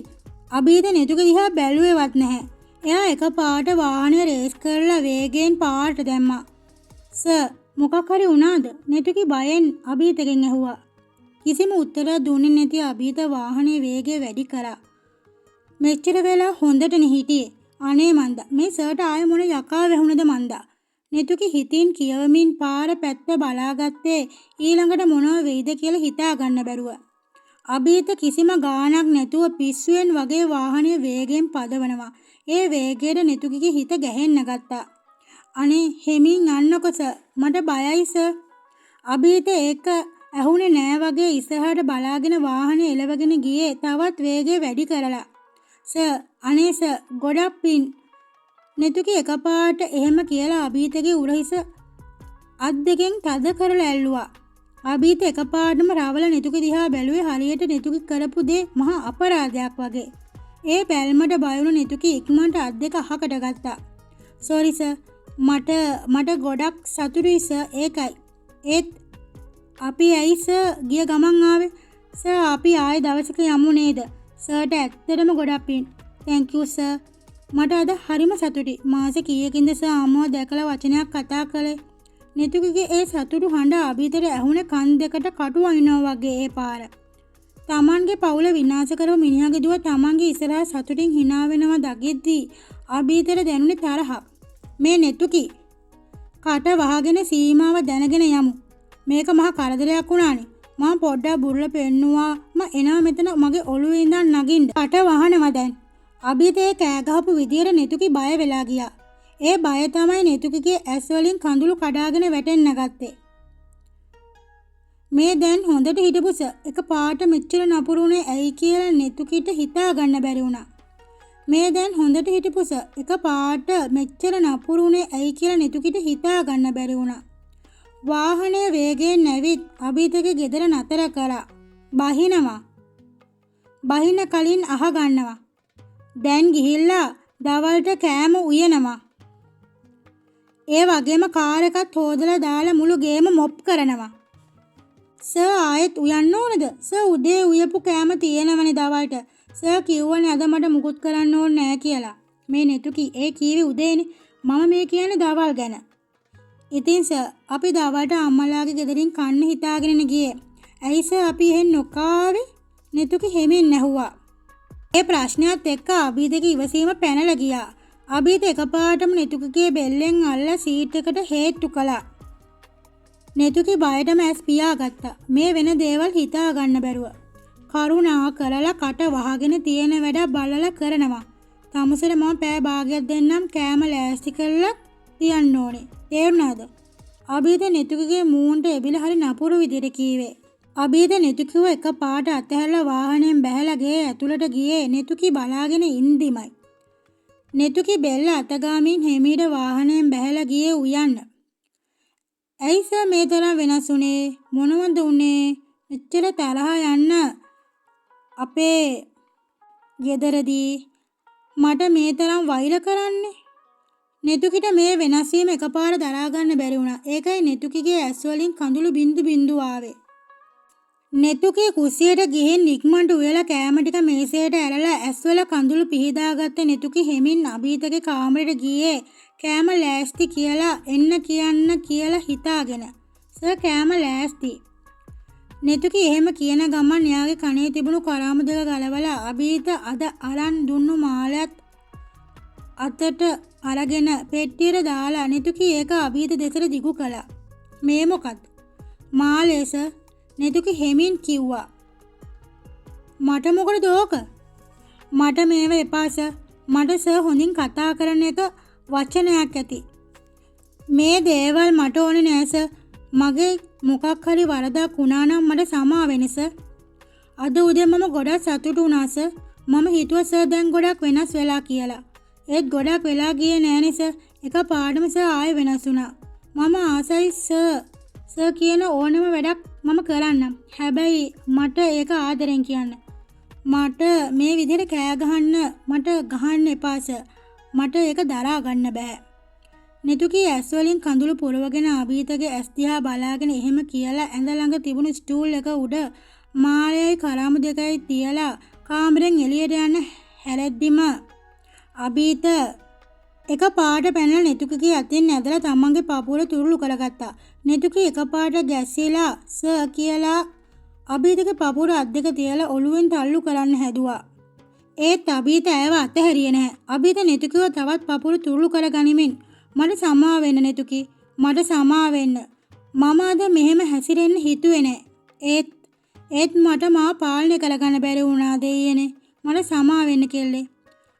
අභීත නෙතුකි දිහා බැලුවේවත් නැහැ. එයා එකපාරට වාහනේ රේස් කරලා වේගයෙන් පාරට දැම්මා. සර්, මොකක් හරි වුණාද? නෙතුකි බයෙන් අභීතගෙන් ඇහුවා. කිසිම උත්තරයක් දුන්නේ නැති අභීත වාහනේ වේගය වැඩි කරා. මෙච්චර වෙලා හොඳටනේ හිටියේ. අනේ මන්දා, මේ සර්ට ආයෙ මොන යකා වැහුණද මන්දා. නෙතුකි හිතින් කියවමින් පාර පැත්ත බලාගත්තේ ඊළඟට මොනව වෙයිද කියලා හිතා ගන්න බැරුව. අභීත කිසිම ගාණක් නැතුව පිස්සුවෙන් වගේ වාහනය වේගයෙන් පදවනවා. ඒ වේගයට නෙතුකිගේ හිත ගැහෙන්න ගත්තා. අනේ හෙමින් යන්නකො සර්, මට බයයි සර්. අභීත ඒක ඇහුනේ නෑ වගේ ඉස්සරහට බලාගෙන වාහනය එලවගෙන ගියේ තවත් වේගය වැඩි කරලා. සර්, අනේ සර්, ගොඩක් පින්. නෙතුකි එකපාරට එහෙම කියලා අභීතගේ උරහිස අත් දෙකෙන් තද කරලා ඇල්ලුවා. අභීත එකපාරටම රවල නෙතුකි දිහා බැලුවේ හරියට නෙතුකි කරපු දේ මහා අපරාධයක් වගේ. ඒ බැල්මට බය වුණු නෙතුකි ඉක්මනට අත් දෙක අහකට ගත්තා. සෝරි සර්, මට ගොඩක් සතුටුයි සර්, ඒකයි. ඒත් අපි ඇයි සර් ගිය ගමන් ආවේ? සර්, අපි ආයෙ දවසක යමු නේද? සර්ට ඇත්තටම ගොඩක් පින්. Thank you sir. මට අද හරිම සතුටුයි. මාසෙ කීයකින්ද සර් අම්මව දැකලා වචනයක් කතා කළේ? නෙතුකිගේ ඒ සතුටු හඬ අභීතට ඇහුණ කන් දෙකට කටු අනිනවා වගේ ඒ පාර. තමන්ගේ පවුල විනාශ කරපු මිනිහාගේ දුව තමන්ගේ ඉස්සරහා සතුටින් හිනා වෙනවා දකිද්දී අභීතට දැනුනේ තරහක්. මේ නෙතුකි කට වහගෙන සීමාව දැනගෙන යමු. මේක මහා කරදරයක් වුණානේ. මම පොඩ්ඩක් බුරුල පෙන්නුවාම එනවා මෙතන මගේ ඔළුවේ ඉඳන් නගින්න. කට වහනවා දැන්. අභීත ඒ කෑ ගහපු විදියට නෙතුකි බය වෙලා ගියා. ඒ බය තමයි නෙතුකිගේ ඇස් වලින් කඳුළු කඩාගෙන වැටෙන්න ගත්තේ. මේ දැන් හොඳට හිටපු සර් එක පාට මෙච්චර නපුරු වුණේ ඇයි කියලා නෙතුකිට හිතා ගන්න බැරි වුණා. මේ දැන් හොඳට හිටපු සර් එක පාට මෙච්චර නපුරු වුණේ ඇයි කියලා නෙතුකිට හිතා ගන්න බැරි වුණා. වාහනය වේගයෙන් ඇවිත් අභීතගේ ගෙදර නතර කළා. බහිනවා. බහින කලින් අහගන්නවා. දැන් ගිහිල්ලා දවල්ට කෑම උයනවා. ඒ වගේම කාර් එකත් හොදලා දාලා මුළු ගේම මොප් කරනවා. සර් ආයෙත් උයන්න ඕනද? සර් උදේ උයපු කෑම තියෙනවනේ දවල්ට. සර් කිව්වනේ අද මට මුකුත් කරන්න ඕනේ නෑ කියලා. මේ නෙතුකි ඒ කීවේ උදේනේ. මම මේ කියන්නේ දවල් ගැන. ඉතින් සර් අපි දවල්ට අම්මලාගේ ගෙදරින් කන්න හිතාගෙනනේ ගියේ. ඇයි සර් අපි එහෙන් නොකාවේ? නෙතුකි හෙමින් ඇහුවා. ඒ ප්‍රශ්නයත් එක්ක අභීතගේ ඉවසීම පැනලා ගියා. අභීත එකපාරටම නෙතුකිගේ බෙල්ලෙන් අල්ලලා සීට් එකට හේත්තු කළා. නෙතුකි බයටම ඇස් පියාගත්තා. මේ වෙන දේවල් හිතා ගන්න බැරුව. කරුණා කරලා කට වහගෙන තියෙන වැඩ බලලා කරනවා. තමුසෙට මම පැය භාගයක් දෙන්නම් කෑම ලෑස්ති කරලා තියන්න ඕනේ. තේරුණාද? අභීත නෙතුකිගේ මූණට එබිලා හරි නපුරු විදියට කීවේ. අභීත නෙතුකිව එක පාට අතහැරලා වාහනයෙන් බැහැලා ගේ ඇතුළට ගියේ නෙතුකි බලාගෙන ඉන්දිමයි. නෙතුකි බෙල්ල අතගාමින් හිමීට වාහනයෙන් බැහැලා ගියේ උයන්න. ඇයි සර් මේ තරම් වෙනස් වුනේ? මොනවද වුනේ? මෙච්චර තරහ යන්න අපේ ගෙදරදී මට මේ තරම් වෛර කරන්නේ? නෙතුකිට මේ වෙනස් වීම එකපාර දරා ගන්න බැරි වුණා. ඒකයි නෙතුකිගේ ඇස් වලින් කඳුළු බින්දු බින්දු ආවේ. නෙතුකි කුස්සියට ගිහින් ඉක්මනට උයලා කෑම ටික මේසයට ඇරලා ඇස්වල කඳුළු පිහිදාගත්ත නෙතුකි හෙමින් අභීතගේ කාමරේට ගියේ කෑම ලෑස්ති කියලා එන්න කියන්න කියලා හිතාගෙන. සර් කෑම ලෑස්ති. නෙතුකි එහෙම කියන ගමන් එයාගේ කනේ තිබුණු කරාමු දෙක ගලවලා අභීත අද අරන් දුන්නු මාලයත් අතට අරගෙන පෙට්ටියට දාලා නෙතුකි ඒක අභීත දෙසට දිගු කළා. මේ මොකද්ද? මාලේ සර්. නෙතුකි හෙමින් කිව්වා. මට මොකටද ඕක? මට මේව එපා සර්. මට සර් හොඳින් කතා කරන එක වචනයක් ඇති. මේ දේවල් මට ඕනේ නෑ සර්. මගේ මොකක් හරි වරදක් වුණා නම් මට සමා වෙන්න සර්. අද උදේ මම ගොඩක් සතුටු වුණා සර්. මම හිතුවා සර් දැන් ගොඩක් වෙනස් වෙලා කියලා. ඒත් ගොඩක් වෙලා ගියේ නෑනේ සර්. එක පාඩම සර් ආයෙ වෙනස් වුණා. මම ආසයි සර්. සර් කියන ඕනම වැඩක් මම කරන්නම්. හැබැයි මට ඒක ආදරෙන් කියන්න. මට මේ විදිහට කෑ ගහන්න මට ගහන්න එපා සර්. මට ඒක දරා ගන්න බෑ. නෙතුකි ඇස් වලින් කඳුළු පුරවගෙන අභීතගේ ඇස් දිහා බලාගෙන එහෙම කියලා ඇඳ ළඟ තිබුණු ස්ටූල් එක උඩ මාලයයි කරාමු දෙකයි තියලා කාමරෙන් එළියට යන්න හැරෙද්දිම අභීත එක පාට පැනලා නෙතුකිගේ අතින් ඇදලා තමන්ගේ පපුවල තුරුළු කරගත්තා. නෙතුකි එක පාට ගැසිලා සර් කියලා අභීතගේ පපුවට අත් දෙක තියලා ඔළුවෙන් තල්ලු කරන්න හැදුවා. ඒත් අභීත ඇයව අතහැරියේ නැහැ. අභීත නෙතුකිව තවත් පපුව තුරුළු කරගනිමින් මට සමා වෙන්න නෙතුකි, මට සමා වෙන්න. මම අද මෙහෙම හැසිරෙන්න හිතුවේ නෑ. ඒත් මට මාව පාලනය කරගන්න බැරි වුණා දෙයියනේ. මට සමා වෙන්න කෙල්ලේ.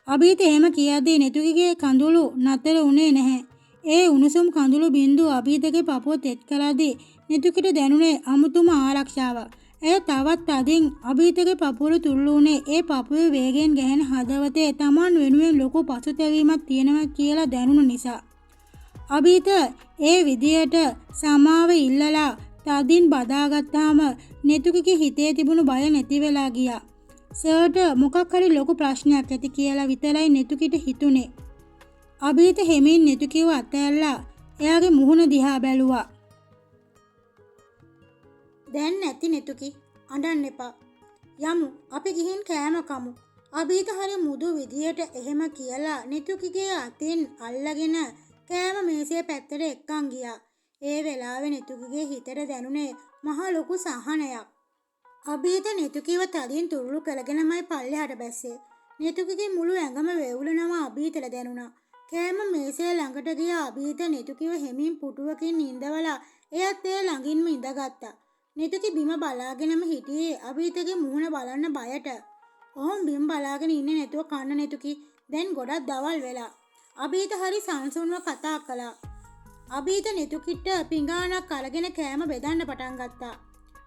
අභීත එහෙම කියද්දී නෙතුකිගේ කඳුළු නතර වුණේ නැහැ. ඒ උණුසුම් කඳුළු බින්දු අභීතගේ පපුව තෙත් කරද්දී නෙතුකිට දැනුනේ අමුතුම ආරක්ෂාවක්. ඇය තවත් තදින් අභීතගේ පපුවල තුරුළු වුණේ ඒ පපුවේ වේගයෙන් ගැහෙන හදවතේ තමන් වෙනුවෙන් ලොකු පසුතැවීමක් තියෙනවා කියලා දැනුණු නිසා. අභීත ඒ විදියට සමාව ඉල්ලලා තදින් බදාගත්තාම නෙතුකිගේ හිතේ තිබුණු බය නැති වෙලා ගියා. සර්ට මොකක් හරි ලොකු ප්‍රශ්නයක් ඇති කියලා විතරයි නෙතුකිට හිතුනේ. අභීත හෙමින් නෙතුකිව අතැල්ලා එයාගේ මුහුණ දිහා බැලුවා. දැන් නැති නෙතුකි, අඬන්න එපා. යමු අපි ගිහින් කෑම කමු. අභීත හරි මුදු විදියට එහෙම කියලා නෙතුකිගේ අතින් අල්ලගෙන කෑම මේසය පැත්තට එක්කන් ගියා. ඒ වෙලාවේ නෙතුකිගේ හිතට දැනුනේ මහා ලොකු සහනයක්. අභීත නෙතුකිව තදින් තුරුළු කරගෙනමයි පල්ලෙහාට බැස්සේ. නෙතුකිගේ මුළු ඇඟම වෙවුලනවා අභීතට දැනුණා. කෑම මේසය ළඟට ගිය අභීත නෙතුකිව හෙමින් පුටුවකින් ඉඳවලා එයත් ඒ ළඟින්ම ඉඳගත්තා. නෙතුකි බිම බලාගෙනම හිටියේ අභීතගේ මුහුණ බලන්න බයට. ඔහොම බිම බලාගෙන ඉන්නේ නැතුව කන්න නෙතුකි. දැන් ගොඩක් දවල් වෙලා. අභීත හරි සංසුන්ව කතා කළා. අභීත නෙතුකිට පිඟානක් අරගෙන කෑම බෙදන්න පටන් ගත්තා.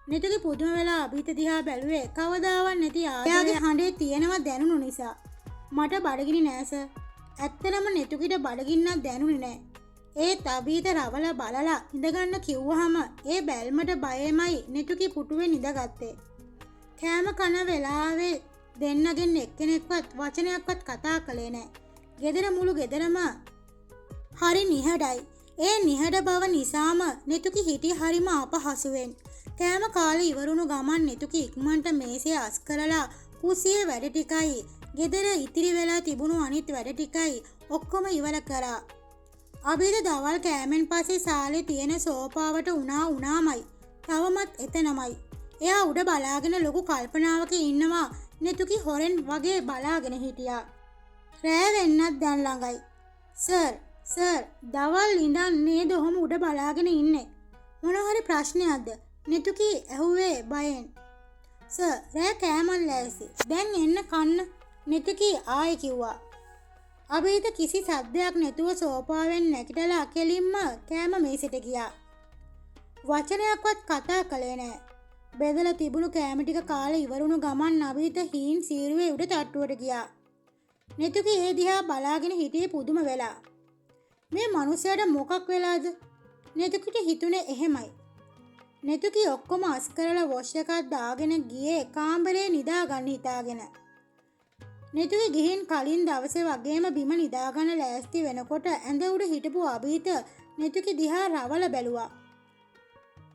නෙතුකි පුදුම වෙලා අභීත දිහා බැලුවේ කවදාවත් නැති ආයාගේ හඬේ තියෙනවා දැනුණු නිසා. මට බඩගිනි නෑ සර්. ඇත්තටම නෙතුකිට බඩගින්නක් දැනුනේ නෑ. ඒත් අභීත රවල බලලා ඉඳගන්න කිව්වහම ඒ බැල්මට බයමයි නෙතුකි පුටුවේ නිදගත්තේ. කෑම කන වෙලාවේ දෙන්නගෙන් එක්කෙනෙක්වත් වචනයක්වත් කතා කළේ නෑ. ගෙදර මුළු ගෙදරම හරි නිහඬයි. ඒ නිහඬ බව නිසාම නෙතුකි හිටිය හරිම අපහසුවෙන්. කෑම කාලේ ඉවරුණු ගමන් නෙතුකි ඉක්මනට මේසය අස් කරලා කුස්සියේ වැඩ ටිකයි ගෙදර ඉතිරි වෙලා තිබුණු අනිත් වැඩ ටිකයි ඔක්කොම ඉවර කරා. අභිද දවල් කෑමෙන් පස්සේ සාලේ තියෙන සෝපාවට උනා උනාමයි. තවමත් එතනමයි. එයා උඩ බලාගෙන ලොකු කල්පනාවක ඉන්නවා. නෙතුකි හොරෙන් වගේ බලාගෙන හිටියා. රෑ වෙන්නත් දැන් ළඟයි. සර් සර් දවල් ඉඳන් නේද ඔහොම උඩ බලාගෙන ඉන්නේ? මොන හරි ප්‍රශ්නයක්ද? නෙතුකි ඇහුවේ බයෙන්. සර් රෑ කෑමක් ලෑස්ති. දැන් එන්න කන්න. නෙතුකි ආයෙ කිව්වා. අභීත කිසි සද්දයක් නැතුව සෝපාවෙන් නැගිටලා කෙලින්ම කෑම මේසෙට ගියා. වචනයක්වත් කතා කළේ නෑ. බෙදලා තිබුණු කෑම ටික කාලා ඉවරුණු ගමන් අභීත හීන් සීරුවේ උඩ තට්ටුවට ගියා. නෙතුකි ඒ දිහා බලාගෙන හිටියේ පුදුම වෙලා. මේ මනුස්සයාට මොකක් වෙලාද? නෙතුකිට හිතුනේ එහෙමයි. නෙතුකි ඔක්කොම අස් කරලා වොෂ් එකක් දාගෙන ගියේ කාමරේ නිදා ගන්න හිතාගෙන. නෙතුකි ගිහින් කලින් දවසේ වගේම බිම නිදාගන්න ලෑස්ති වෙනකොට ඇඳ උඩ හිටපු අභීත නෙතුකි දිහා රවල බැලුවා.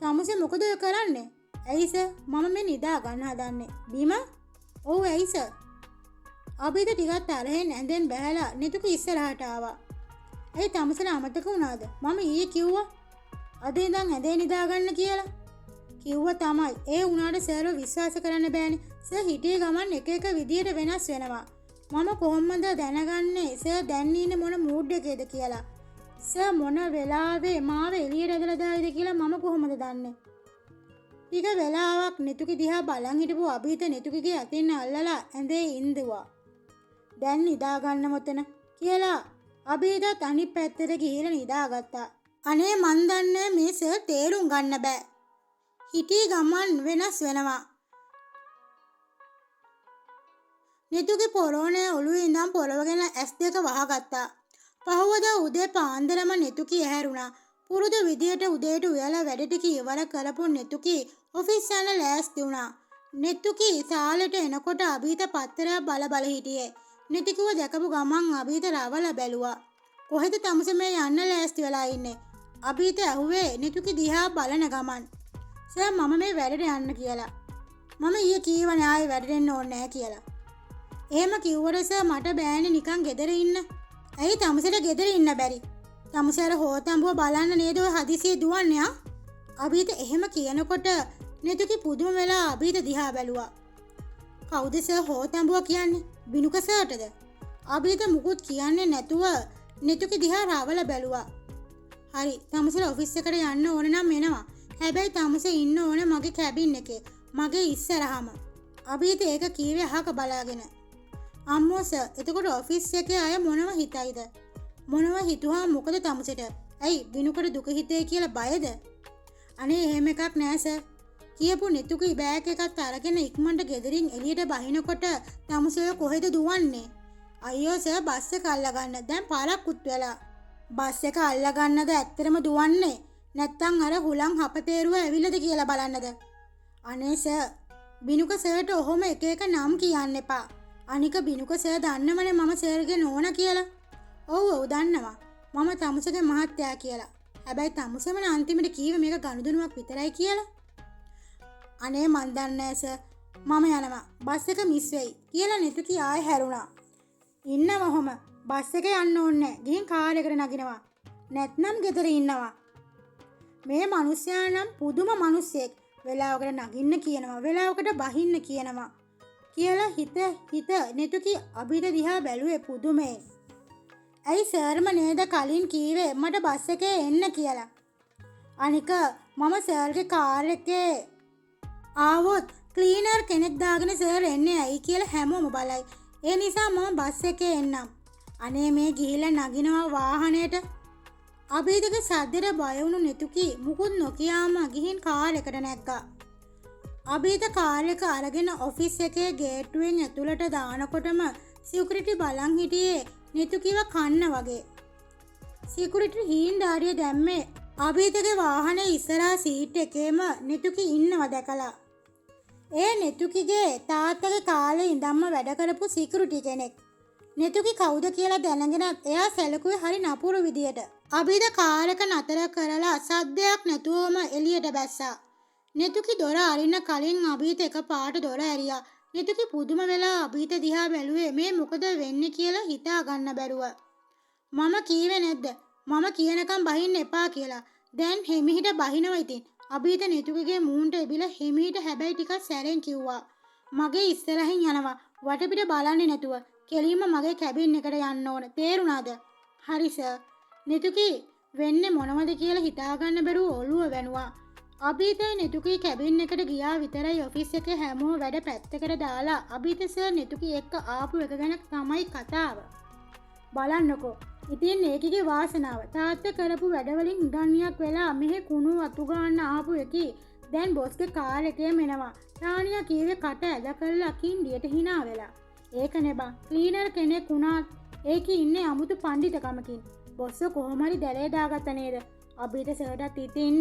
තමුසේ මොකද ඔය කරන්නේ? ඇයි සර් මම මේ නිදා ගන්න හදන්නේ. බිම? ඔව් ඇයි සර්? අභීත ටිකක් තරහෙන් ඇඳෙන් බැහැලා නෙතුකි ඉස්සරහට ආවා. ඇයි තමුසේට අමතක වුණාද? මම ඊයේ කිව්වා අද ඉඳන් ඇඳේ නිදා ගන්න කියලා. කිව්වා තමයි. ඒ වුණාට සර්ව විශ්වාස කරන්න බෑනේ. සර් හිටිය ගමන් එක එක විදියට වෙනස් වෙනවා. මම කොහොමද දැනගන්නේ සර් දැන් ඉන්නේ මොන මූඩ් එකේද කියලා? සර් මොන වෙලාවේ මාව එළියට ඇදලා දායිද කියලා මම කොහොමද දන්නේ? ටික වෙලාවක් නෙතුකි දිහා බලන් හිටපු අභීත නෙතුකිගේ අතින් අල්ලලා ඇඳේ ඉන්දුවා. දැන් නිදා ගන්න මොතන කියලා අභීතත් අනිත් පැත්තට ගිහිල්ලා නිදාගත්තා. අනේ මන් දන්නේ මේ සර් තේරුම් ගන්න බෑ. හිටි ගමන් වෙනස් වෙනවා. නෙතුකි පොරෝනේ ඔළුවේ ඉඳන් පොරවගෙන ඇස් දෙක වහගත්තා. පහුවදා උදේ පාන්දරම නෙතුකි ඇහැරුණා. පුරුදු විදියට උදේට උයලා වැඩ ටික ඉවර කරපු නෙතුකි ඔෆිස් යන ලෑස්ති වුණා. නෙතුකි සාලෙට එනකොට අභීත පත්තරයක් බල බල හිටියේ. නෙතුකිව දැකපු ගමන් අභීත රවලා බැලුවා. කොහෙද තමුසේ මේ යන්න ලෑස්ති වෙලා ඉන්නේ? අභීත ඇහුවේ නෙතුකි දිහා බලන ගමන්. සර් මම මේ වැඩට යන්න කියලා. මම ඊයේ කීවනේ ආයේ වැඩට එන්න ඕනේ නෑ කියලා. එහෙම කිව්වට සර් මට බෑනේ නිකන් ගෙදර ඉන්න. ඇයි තමුසේට ගෙදර ඉන්න බැරි? තමුසේ අර හෝතඹුව බලන්න නේද ඔය හදිසියේ දුවන්නේ ආ? අභීත එහෙම කියනකොට නෙතුකි පුදුම වෙලා අභීත දිහා බැලුවා. කවුද සර් හෝතඹුව කියන්නේ? බිනුක සර්ටද? අභීත මුකුත් කියන්නේ නැතුව නෙතුකි දිහා රවලා බැලුවා. හරි තමුසේට ඔෆිස් එකට යන්න ඕන නම් එනවා. හැබැයි තමුසේ ඉන්න ඕන මගේ කැබින් එකේ. මගේ ඉස්සරහම. අභීත ඒක කීවේ අහක බලාගෙන. අම්මෝ සර් එතකොට ඔෆිස් එකේ අය මොනව හිතයිද? මොනව හිතුවා මොකද තමුසෙට? ඇයි බිනුකට දුක හිතේ කියලා බයද? අනේ එහෙම එකක් නෑ සර්. කියපු නෙතුකි බෑග් එකත් අරගෙන ඉක්මනට ගෙදරින් එළියට බහිනකොට තමුසේ කොහෙද දුවන්නේ? අයියෝ සර් බස් එක අල්ලගන්න. දැන් පාරක්කුත් වෙලා. බස් එක අල්ලගන්නද ඇත්තටම දුවන්නේ? නැත්තම් අර හුලං හපතේරුව ඇවිල්ලාද කියලා බලන්නද? අනේ සර් බිනුක සර්ට ඔහොම එක එක නම් කියන්න එපා. අනික බිනුක සර් දන්නවනේ මම සර්ගේ නෝනා කියලා. ඔව් ඔව් දන්නවා. මම තමුසේගේ මහත්තයා කියලා. හැබැයි තමුසේමනේ අන්තිමට කීවේ මේක ගනුදෙනුවක් විතරයි කියලා. අනේ මන් දන්නේ නෑ සර්. මම යනවා. බස් එක මිස් වෙයි කියලා නෙතුකි ආයෙ හැරුණා. ඉන්නව ඔහොම. බස් එක යන්න ඕනේ නෑ. ගිහින් කාර් එකට නගිනවා. නැත්නම් ගෙදර ඉන්නවා. මේ මිනිස්සයා නම් පුදුම මිනිස්සෙක්. වෙලාවකට නගින්න කියනවා, වෙලාවකට බහින්න කියනවා කියලා හිත හිත නෙතුකි අභිත දිහා බැලුවේ පුදුමයෙන්. ඇයි සර්ම නේද කලින් කීවේ මට බස් එකේ එන්න කියලා? අනික මම සර්ගේ කාර් එකේ ආවොත් ක්ලීනර් කෙනෙක් දාගෙන සර් එන්නේ ඇයි කියලා හැමෝම බලයි. ඒ නිසා මම බස් එකේ එන්නම්. අනේ මේ ගිහිල්ලා නගිනවා වාහනයට. අභීතගේ සද්දෙට බය වුණු නෙතුකි මුකුත් නොකියාම ගිහින් කාර් එකට නැග්ගා. අභීත කාර් එක අරගෙන ඔෆිස් එකේ ගේට්ටුවෙන් ඇතුළට දානකොටම සිකියුරිටි බලන් හිටියේ නෙතුකිව කන්න වගේ. සිකියුරිටි හීන් දාඩිය දැම්මේ අභීතගේ වාහනේ ඉස්සරහා සීට් එකේම නෙතුකි ඉන්නව දැකලා. ඒ නෙතුකිගේ තාත්තගේ කාලේ ඉඳන්ම වැඩ කරපු සිකියුරිටි කෙනෙක්. නෙතුකි කවුද කියලා දැනගෙනත් එයා සැලකුවේ හරි නපුරු විදියට. අභීත කාර් එක නතර කරලා සද්දයක් නැතුවම එළියට බැස්සා. නෙතුකි දොර අරින්න කලින් අභීත එකපාරට දොර ඇරියා. නෙතුකි පුදුම වෙලා අභීත දිහා බැලුවේ මේ මොකද වෙන්නේ කියලා හිතා ගන්න බැරුව. මම කීවේ නැද්ද? මම කියනකම් බහින්න එපා කියලා. දැන් හෙමිහිට බහිනවා ඉතින්. අභීත නෙතුකිගේ මූණට එබිලා හෙමිහිට හැබැයි ටිකක් සැරෙන් කිව්වා. මගේ ඉස්සරහින් යනවා. වටපිට බලන්නේ නැතුව. කෙලින්ම මගේ කැබින් එකට යන්න ඕන. තේරුණාද? හරි සර්. නෙතුකි වෙන්නේ මොනවද කියලා හිතා ගන්න බැරුව ඔළුව වැනුවා. අභීතයි නෙතුකි කැබින් එකට ගියා විතරයි ඔෆිස් එකේ හැමෝම වැඩ පැත්තකට දාලා අභීත සර් නෙතුකි එක්ක ආපු එක ගැන තමයි කතාව. බලන්නකෝ. ඉතින් ඒකගේ වාසනාව. තාත්තා කරපු වැඩවලින් හිඟන්නියක් වෙලා මෙහෙ කුණු අතු ගන්න ආපු එකී දැන් බොස්ගේ කාර් එකේම එනවා. ටානියා කීවේ කට ඇද කරලා කින්ඩියට හිනා වෙලා. ඒකනේ බං. ක්ලීනර් කෙනෙක් වුණත් ඒකේ ඉන්නේ අමුතු පණ්ඩිතකමකින්. බොස්ව කොහොම හරි දැලේ දාගත්ත නේද? අභීත සර්ටත් ඉතින්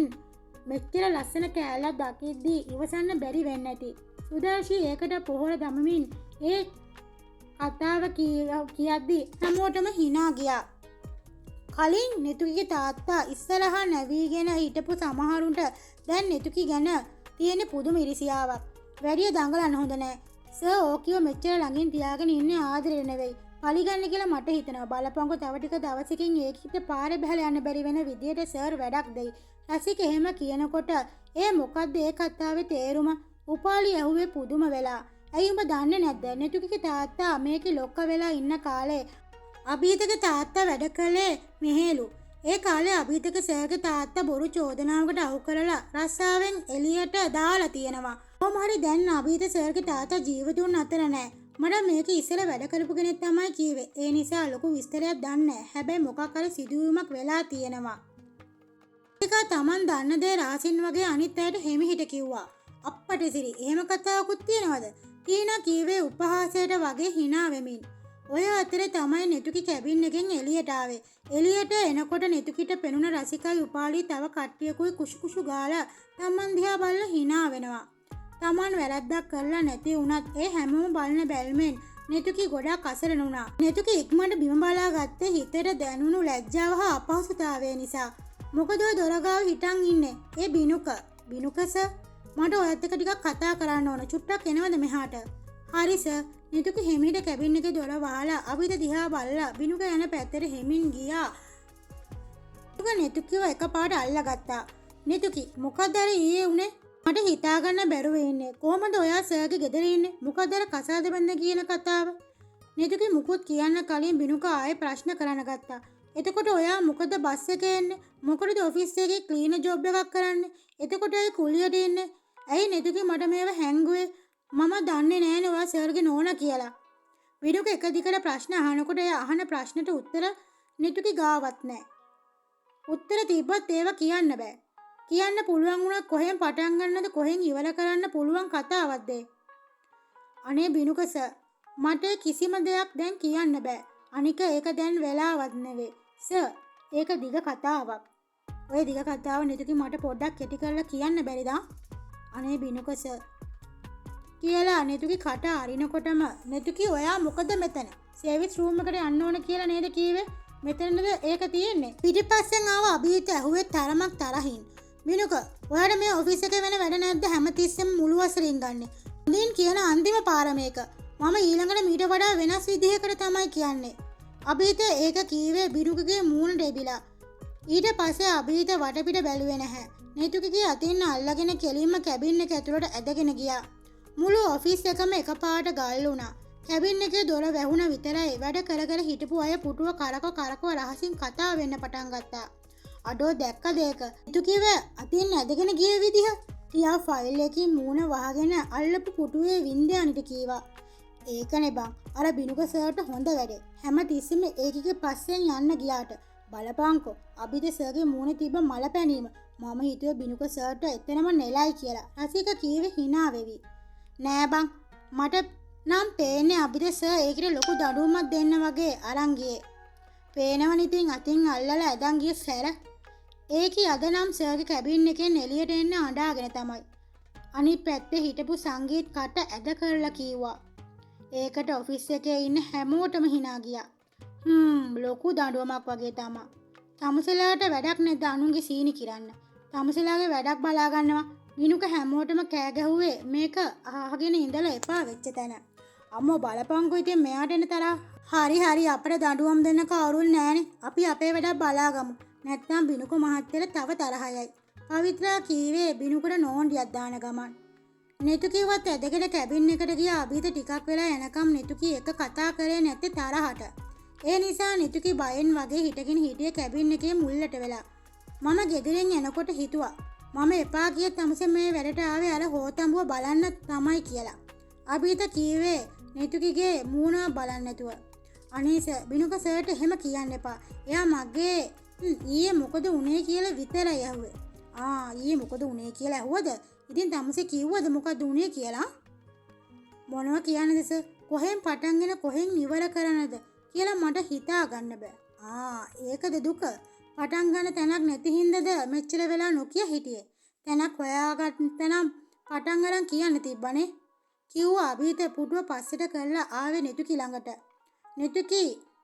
මෙච්චර ලස්සන කෑල්ලක් දකිද්දී ඉවසන්න බැරි වෙන්න ඇති. සුදර්ශී ඒකට පොහොර දමමින් ඒ කතාව කියද්දී හැමෝටම හිනා ගියා. කලින් නෙතුකිගේ තාත්තා ඉස්සරහා නැවීගෙන හිටපු සමහරුන්ට දැන් නෙතුකි ගැන තියෙන පුදුම ඉරිසියාවක්. වැඩිය දඟලන්න හොඳ නෑ. සර් ඕකියෝ මෙච්චර ළඟින් තියාගෙන ඉන්නේ ආදරේ නෙවෙයි. පලිගන්න කියලා මට හිතෙනවා. බලපංකෝ තව ටික දවසකින් ඒකිට පාරේ බහලා යන්න බැරි වෙන විදියට සර් වැඩක් දෙයි. රසික එහෙම කියනකොට ඒ මොකද්ද ඒ කතාවේ තේරුම? උපාලි ඇහුවේ පුදුම වෙලා. ඇයි උඹ දන්නේ නැද්ද? නෙතුකිගේ තාත්තා මේකේ ලොක්ක වෙලා ඉන්න කාලේ අභීතගේ තාත්තා වැඩ කළේ මෙහෙලු. ඒ කාලේ අභීතගේ සර්ගේ තාත්තා බොරු චෝදනාවකට අහු කරලා රස්සාවෙන් එළියට දාලා තියෙනවා. කොහොම හරි දැන් අභීත සර්ගේ තාත්තා ජීවතුන් අතර නෑ. මට මේක ඉස්සර වැඩ කරපු කෙනෙක් තමයි කීවේ. ඒ නිසා ලොකු විස්තරයක් දන්නේ නෑ. හැබැයි මොකක් හරි සිදුවීමක් වෙලා තියෙනවා. ඒක තමන් දන්න දේ රහසින් වගේ අනිත් අයට හිමිහිට කිව්වා. අප්පට සිරි එහෙම කතාවකුත් තියෙනවද? ටීනා කීවේ උපහාසයට වගේ හිනා වෙමින්. ඔය අතරේ තමයි නෙතුකි කැබින් එකෙන් එළියට ආවේ. එළියට එනකොට නෙතුකිට පෙනුන රසිකයි උපාලි තව කට්ටියකුයි කුෂු කුෂු ගාලා තමන් දිහා බලලා හිනා වෙනවා. තමන් වැරද්දක් කරලා නැති වුණත් ඒ හැමෝම බලන බැල්මෙන් නෙතුකි ගොඩක් අසරණ වුණා. නෙතුකි ඉක්මනට බිම බලා ගත්තේ හිතට දැනුණු ලැජ්ජාව හා අපහසුතාවය නිසා. මොකද ඔය දොර ගාව හිටන් ඉන්නේ ඒ බිනුක. බිනුක සර් මට ඔයත් එක්ක ටිකක් කතා කරන්න ඕන. චුට්ටක් එනවද මෙහාට? හරි සර්. නෙතුකි හිමීට කැබින් එකේ දොර වහලා අභිත දිහා බලලා බිනුක යන පැත්තට හිමින් ගියා. බිනුක නෙතුකිව එකපාරට අල්ලගත්තා. නෙතුකි මොකද අර ඊයේ උනේ? මට හිතාගන්න බැරුව ඉන්නේ. කොහොමද ඔයා සර්ගේ ගෙදර ඉන්නේ? මොකද අර කසාද බඳ කියන කතාව? නෙතුකි මුකුත් කියන්න කලින් බිනුක ආයේ ප්‍රශ්න කරන්න ගත්තා. එතකොට ඔයා මොකද බස් එකේ එන්නේ? මොකටද ඔෆිස් එකේ ක්ලීනර් ජොබ් එකක් කරන්නේ? එතකොට ඇයි කුලියට එන්නේ? ඇයි නෙතුකි මට මේව හැංගුවේ? මම දන්නේ නෑනේ ඔයා සර්ගේ නෝනා කියලා. බිනුක එක දිගට ප්‍රශ්න අහනකොට එයා අහන ප්‍රශ්නට උත්තර නෙතුකි ගාවත් නෑ. උත්තර තිබ්බත් ඒව කියන්න බෑ. කියන්න පුළුවන් වුණත් කොහෙන් පටන් ගන්නද කොහෙන් ඉවර කරන්න පුළුවන් කතාවක්ද ඒ? අනේ බිනුක සර් මට කිසිම දෙයක් දැන් කියන්න බෑ. අනික ඒක දැන් වෙලාවත් නෙවෙයි. සර් ඒක දිග කතාවක්. ඔය දිග කතාව නෙතුකි මට පොඩ්ඩක් කෙටි කරලා කියන්න බැරිද? අනේ බිනුක සර් කියලා නෙතුකි කට අරිනකොටම නෙතුකි ඔයා මොකද මෙතන? සර්විස් රූම් එකට යන්න ඕන කියලා නේද කීවේ? මෙතනද ඒක තියෙන්නේ? පිටිපස්සෙන් ආව අභීත ඇහුවේ තරමක් තරහින්. බිනුක ඔයාට මේ ඔෆිස් එකේ වෙන වැඩ නැද්ද හැමතිස්සෙම මුළු වසරින් ගන්නෙ? හොඳින් කියන අන්තිම පාර මේක. මම ඊළඟට මීට වඩා වෙනස් විදිහකට තමයි කියන්නේ. අභීත ඒක කීවේ බිනුකගේ මූණට එබිලා. ඊට පස්සේ අභීත වටපිට බැලුවේ නැහැ. නෙතුකිගේ අතින් අල්ලගෙන කෙලින්ම කැබින් එක ඇතුළට ඇදගෙන ගියා. මුළු ඔෆිස් එකම එකපාරට ගල් වුණා. කැබින් එකේ දොර වැහුණ විතරයි වැඩ කර කර හිටපු අය පුටුව කරකව කරකව රහසින් කතා වෙන්න පටන් ගත්තා. අඩෝ දැක්කද ඒක? නෙතුකිව අතින් ඇදගෙන ගිය විදිහ. ටියා ෆයිල් එකකින් මූණ වහගෙන අල්ලපු පුටුවේ වින්දයානිට කීවා. ඒකනේ බං අර බිනුක සර්ට හොඳ වැඩේ. හැම තිස්සෙම ඒකිගේ පස්සෙන් යන්න ගියාට. බලපංකෝ අභිත සර්ගේ මූණේ තිබ්බ මල පැනීම. මම හිතුවේ බිනුක සර්ට එතනම නෙලයි කියලා. රසික කීවේ හිනා වෙවි. නෑ බං මට නම් පේන්නේ අභිත සර් ඒකට ලොකු දඩුවමක් දෙන්න වගේ අරන් ගියේ. පේනවනේ ඉතින් අතින් අල්ලලා ඇදන් ගිය සැර. ඒකි අද නම් සර්ගේ කැබින් එකෙන් එළියට එන්න අඬාගෙන තමයි. අනිත් පැත්තේ හිටපු සංගීත් කට ඇද කරලා කීවා. ඒකට ඔෆිස් එකේ ඉන්න හැමෝටම හිනා ගියා. ලොකු දඬුවමක් වගේ තමා. තමුසෙලාට වැඩක් නැද්ද අනුන්ගේ සීනි කිරන්න? තමුසෙලාගේ වැඩක් බලා ගන්නවා. විනුක හැමෝටම කෑ ගැහුවේ මේක අහගෙන ඉඳලා එපා වෙච්ච තැන. අම්මෝ බලපංකෝ ඉතින් මෙයාට එන තරහ. හරි හරි අපිට දඬුවම් දෙන්න කවුරුත් නෑනේ. අපි අපේ වැඩක් බලාගමු. නැත්නම් බිනුක මහත්තයාට තව තරහයයි. පවිත්‍රා කීවේ බිනුකට නෝන්ඩියක් දාන ගමන්. නෙතුකිවත් ඇදගෙන කැබින් එකට ගිය අභිත ටිකක් වෙලා එනකම් නෙතුකි එක කතා කරේ නැත්තේ තරහට. ඒ නිසා නෙතුකි බයෙන් වගේ හිටගෙන හිටියේ කැබින් එකේ මුල්ලට වෙලා. මම ගෙදරින් එනකොට හිතුවා මම එපා ගිය තමසේ මේ වැඩට ආවේ අර හෝතඹුව බලන්න තමයි කියලා. අභිත කීවේ නෙතුකිගේ මූණ බලන්න නැතුව. අනේ සර් බිනුක සර්ට එහෙම කියන්න එපා. එයා මගේ ඊයේ මොකද උනේ කියලා විතරයි ඇහුවේ. ආ ඊයේ මොකද උනේ කියලා ඇහුවද? ඉතින් තමසේ කිව්වද මොකද උනේ කියලා? මොනවා කියන්නද සර්? කොහෙන් පටන්ගෙන කොහෙන් ඉවර කරන්නද කියලා මට හිතා ගන්න බෑ. ආ ඒකද දුක? පටන් ගන්න තැනක් නැති හින්දාද මෙච්චර වෙලා නොකිය හිටියේ? තැනක් හොයාගත්තනම් පටන් අරන් කියන්න තිබ්බනේ. කිව්වා අභිත පුටුව පස්සට කරලා ආවේ නෙතුකි ළඟට. නෙතුකි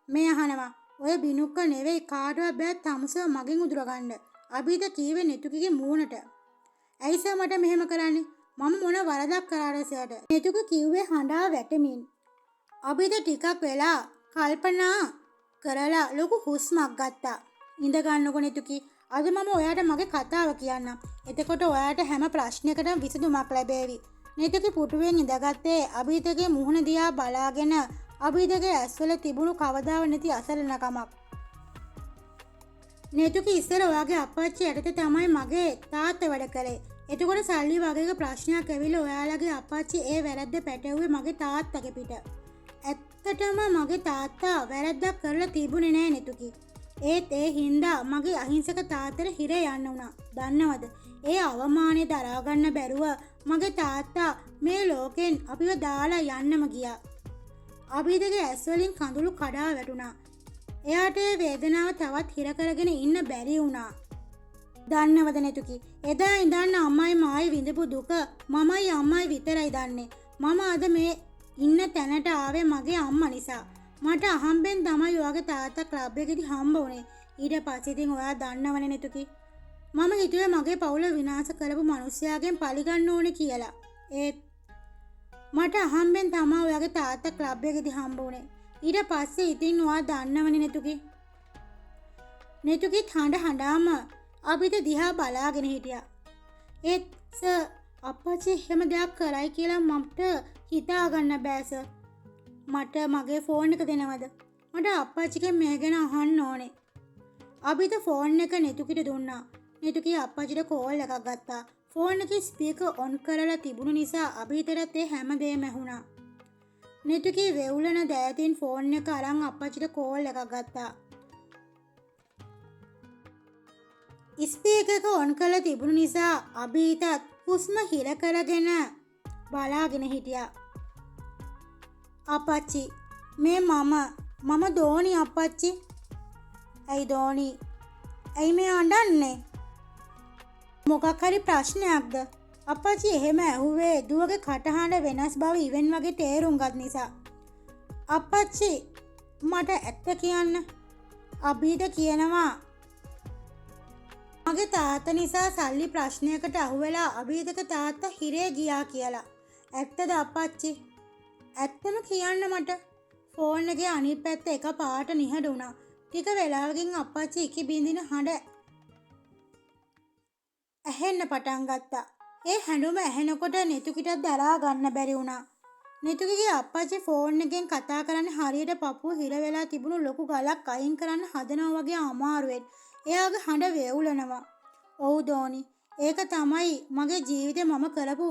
මේ අහනවා ඔය බිනුක්ක නෙවෙයි කාටවත් බෑ තමුසව මගෙන් උදුරගන්න. අභිත කීවේ නෙතුකිගේ මූණට. ඇයි සර් මට මෙහෙම කරන්නේ? මම මොන වරදක් කරාද සර්ට? නෙතුකි කිව්වේ හඬා වැටෙමින්. අභිත ටිකක් වෙලා කල්පනා කරලා ලොකු හුස්මක් ගත්තා. ඉඳ ගන්නකො නෙතුකි. අද මම ඔයාට මගේ කතාව කියන්නම්. එතකොට ඔයාට හැම ප්‍රශ්නයකටම විසඳුමක් ලැබේවි. නෙතුකි පුටුවෙන් ඉඳගත්තේ අභිතගේ මුහුණ දිහා බලාගෙන අභිතගේ ඇස්වල තිබුණු කවදාව නැති අසරණකමක්. නෙතුකි ඉස්සර ඔයාගේ අප්පච්චි යටතේ තමයි මගේ තාත්තා වැඩ කළේ. එතකොට සල්ලි වගේක ප්‍රශ්නයක් ඇවිල්ලා ඔයාලගේ අප්පච්චි ඒ වැරද්ද පැටවුවේ මගේ තාත්තගේ පිට. ඇත්තටම මගේ තාත්තා වැරද්දක් කරලා තිබුණේ නෑ නෙතුකි. ඒත් ඒ හින්දා මගේ අහිංසක තාත්තට හිරේ යන්න වුණා. දන්නවද? ඒ අවමානය දරා ගන්න බැරුව මගේ තාත්තා මේ ලෝකෙන් අපිව දාලා යන්නම ගියා. අභිදගේ ඇස් වලින් කඳුළු කඩා වැටුණා. එයාට ඒ වේදනාව තවත් හිර කරගෙන ඉන්න බැරි වුණා. දන්නවද නෙතුකි? එදා ඉඳන් අම්මයි මායි විඳපු දුක මමයි අම්මයි විතරයි දන්නේ. මම අද මේ ඉන්න තැනට ආවේ මගේ අම්මා නිසා. මට අහම්බෙන් තමයි ඔයාගේ තාත්තා ක්ලබ් එකේදී හම්බ වුණේ. ඊට පස්සේ ඉතින් ඔයා දන්නවනේ නෙතුකි. මම හිතුවේ මගේ පවුල විනාශ කරපු මිනිස්සයාගෙන් පලි ගන්න ඕනේ කියලා. ඒත් මට අහම්බෙන් තමයි ඔයාගේ තාත්තා ක්ලබ් එකේදී හම්බ වුණේ. ඊට පස්සේ ඉතින් ඔයා දන්නවනේ නෙතුකි. නෙතුකිත් හඬ හඬාම අපිට දිහා බලාගෙන හිටියා. ඒත් සර් අප්පච්චි එහෙම දෙයක් කරයි කියලා මට හිතා ගන්න බෑ සර්. මට මගේ ෆෝන් එක දෙනවද? මට අප්පච්චිගෙන් මේ ගැන අහන්න ඕනේ. අභිත ෆෝන් එක නෙතුකිට දුන්නා. නෙතුකි අප්පච්චිට කෝල් එකක් ගත්තා. ෆෝන් එකේ ස්පීකර් ඔන් කරලා තිබුණු නිසා අභිතටත් ඒ හැමදේම ඇහුණා. නෙතුකි වෙවුලන දෑතින් ෆෝන් එක අරන් අප්පච්චිට කෝල් එකක් ගත්තා. ස්පීකර් එක ඔන් කරලා තිබුණු නිසා අභිතත් හුස්ම හිර කරගෙන බලාගෙන හිටියා. අප්පච්චි මේ මම දෝනි අප්පච්චි. ඇයි දෝනි? ඇයි මේ අඬන්නේ? මොකක් හරි ප්‍රශ්නයක්ද? අප්පච්චි එහෙම ඇහුවේ දුවගේ කටහඬ වෙනස් බව ඉවෙන් වගේ තේරුම් ගත් නිසා. අප්පච්චි මට ඇත්ත කියන්න. අභිද කියනවා මගේ තාත්තා නිසා සල්ලි ප්‍රශ්නයකට අහුවෙලා අභිදක තාත්තා හිරේ ගියා කියලා. ඇත්තද අප්පච්චි? ඇත්තම කියන්න මට. ෆෝන් එකේ අනිත් පැත්ත එක පාට නිහඬ වුණා. ටික වෙලාවකින් අප්පච්චි ඉකි බින්දින හඬ ඇහෙන්න පටන් ගත්තා. ඒ හැඬුම ඇහෙනකොට නෙතුකිටත් දරා ගන්න බැරි වුණා. නෙතුකිගේ අප්පච්චි ෆෝන් එකෙන් කතා කරන්නේ හරියට පපුව හිර වෙලා තිබුණු ලොකු ගලක් අයින් කරන්න හදනවා වගේ අමාරුවෙන්. එයාගේ හඬ වේවුලනවා. ඔව් දෝනි. ඒක තමයි මගේ ජීවිතේ මම කරපු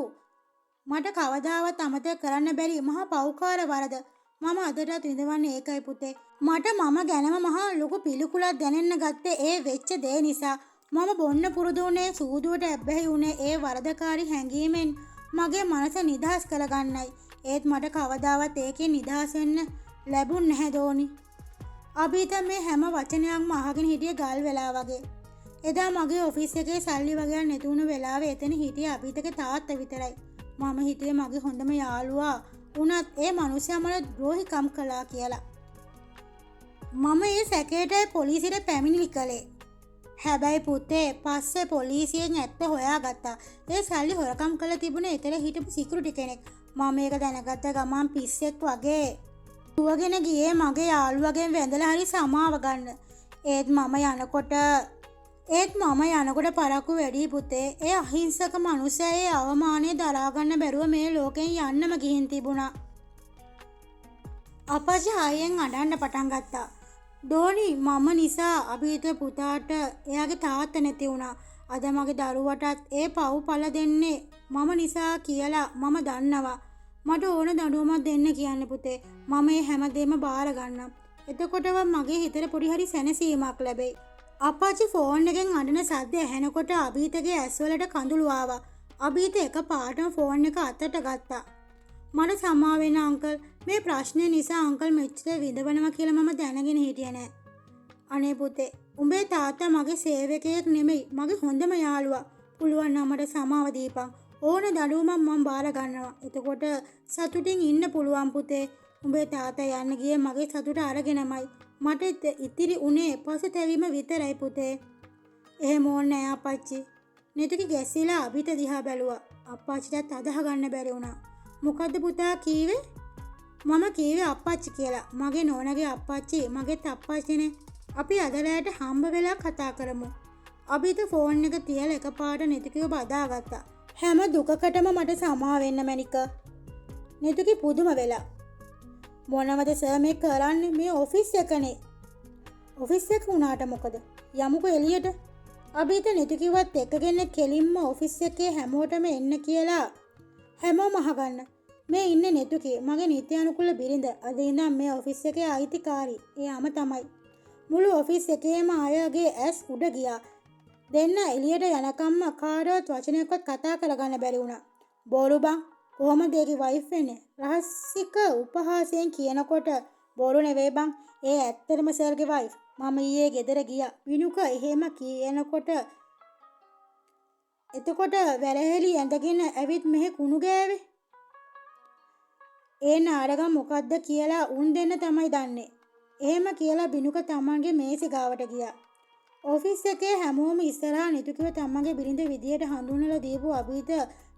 මට කවදාවත් අමතක කරන්න බැරි මහා පව්කාර වරද. මම අදටත් විඳවන්නේ ඒකයි පුතේ. මට මම ගැනම මහා ලොකු පිළිකුලක් දැනෙන්න ගත්තේ ඒ වෙච්ච දේ නිසා. මම බොන්න පුරුදු වුණේ, සූදුවට ඇබ්බැහි වුණේ ඒ වරදකාරී හැඟීමෙන් මගේ මනස නිදහස් කරගන්නයි. ඒත් මට කවදාවත් ඒකෙන් නිදහස් වෙන්න ලැබුණ නැහැ දෝනි. අභීත මේ හැම වචනයක්ම අහගෙන හිටියේ ගල් වෙලා වගේ. එදා මගේ ඔෆිස් එකේ සල්ලි වගේක් නැති වුණු වෙලාවේ එතන හිටියේ අභීතගේ තාත්තා විතරයි. මම හිතුවේ මගේ හොඳම යාළුවා වුණත් ඒ මනුස්සයා මට ද්‍රෝහිකම් කළා කියලා. මම ඒ සැකේටයි පොලිසියට පැමිණිලි කළේ. හැබැයි පුතේ පස්සේ පොලිසියෙන් ඇත්ත හොයාගත්තා. ඒ සල්ලි හොරකම් කරලා තිබුණේ එතන හිටපු සිකියුරිටි කෙනෙක්. මම ඒක දැනගත්ත ගමන් පිස්සෙක් වගේ දුවගෙන ගියේ මගේ යාළුවගෙන් වැඳලා හරි සමාව ගන්න. ඒත් මම යනකොට පරක්කු වැඩි පුතේ. ඒ අහිංසක මනුස්සයා ඒ අවමානය දරා ගන්න බැරුව මේ ලෝකෙන් යන්නම ගිහින් තිබුණා. අපච්චි හයියෙන් අඬන්න පටන් ගත්තා. දෝනි මම නිසා අභීත පුතාට එයාගේ තාත්තා නැති වුණා. අද මගේ දරුවටත් ඒ පව් පල දෙන්නේ මම නිසා කියලා මම දන්නවා. මට ඕන දඬුවමක් දෙන්න කියන්න පුතේ. මම මේ හැමදේම බාර ගන්නම්. එතකොටවත් මගේ හිතට පොඩි හරි සැනසීමක් ලැබෙයි. අප්පච්චි ෆෝන් එකෙන් අඬන සද්ද ඇහෙනකොට අභීතගේ ඇස්වලට කඳුළු ආවා. අභීත එක පාටම ෆෝන් එක අතට ගත්තා. මට සමා වෙන්න අංකල්, මේ ප්‍රශ්නය නිසා අංකල් මෙච්චර විඳවනවා කියලා මම දැනගෙන හිටියේ නෑ. අනේ පුතේ, උඹේ තාත්තා මගේ සේවකයෙක් නෙමෙයි, මගේ හොඳම යාළුවා. පුළුවන් නම් මට සමාව දීපන්. ඕන දඬුවමක් මං බාර ගන්නවා. එතකොට සතුටින් ඉන්න පුළුවන් පුතේ. උඹේ තාත්තා යන්න ගියේ මගේ සතුට අරගෙනමයි. මට ඉතිරි උනේ පසුතැවීම විතරයි පුතේ. එහෙම ඕනේ නෑ අප්පච්චි. නෙතුකි ගැසිලා අභිත දිහා බැලුවා. අප්පච්චිටත් අදහ ගන්න බැරි වුණා. මොකද්ද පුතා කීවේ? මම කීවේ අප්පච්චි කියලා. මගේ නෝනගේ අප්පච්චි මගේත් අප්පච්චිනේ. අපි අද රැයට හම්බ වෙලා කතා කරමු. අභිත ෆෝන් එක තියලා එකපාරට නෙතුකිව බදාගත්තා. හැම දුකකටම මට සමා වෙන්න මැනික. නෙතුකි පුදුම වෙලා. මොනවද සර් මේ කරන්නේ? මේ ඔෆිස් එකනේ. ඔෆිස් එක වුණාට මොකද? යමුකෝ එළියට. අභිත නෙතුකිවත් එක්කගෙන කෙලින්ම ඔෆිස් එකේ හැමෝටම එන්න කියලා හැමෝම අහගන්න. මේ ඉන්නේ නෙතුකි, මගේ නිත්‍යානුකූල බිරිඳ. අද ඉඳන් මේ ඔෆිස් එකේ අයිතිකාරී එයාම තමයි. මුළු ඔෆිස් එකේම අයගේ ඇස් උඩ ගියා. දෙන්න එළියට යනකම්ම කාටවත් වචනයක්වත් කතා කරගන්න බැරි වුණා. බොරු බං, කොහොමද ඒකේ වයිෆ් වෙන්නේ? රහසික උපහාසයෙන් කියනකොට බොරු නෙවෙයි බං, ඒ ඇත්තටම සර්ගේ වයිෆ්. මම ඊයේ ගෙදර ගියා. විනුක එහෙම කියනකොට එතකොට වැරහැලි ඇඳගෙන ඇවිත් මෙහෙ කුණු ගෑවේ. ඒ නාඩගම් මොකද්ද කියලා උන් දෙන්න තමයි දන්නේ. එහෙම කියලා බිනුක තමන්ගේ මේසෙ ගාවට ගියා. ඔෆිස් එකේ හැමෝම ඉස්සරහා නෙතුකිව තමන්ගේ බිරිඳ විදියට හඳුන්වලා දීපු අභීත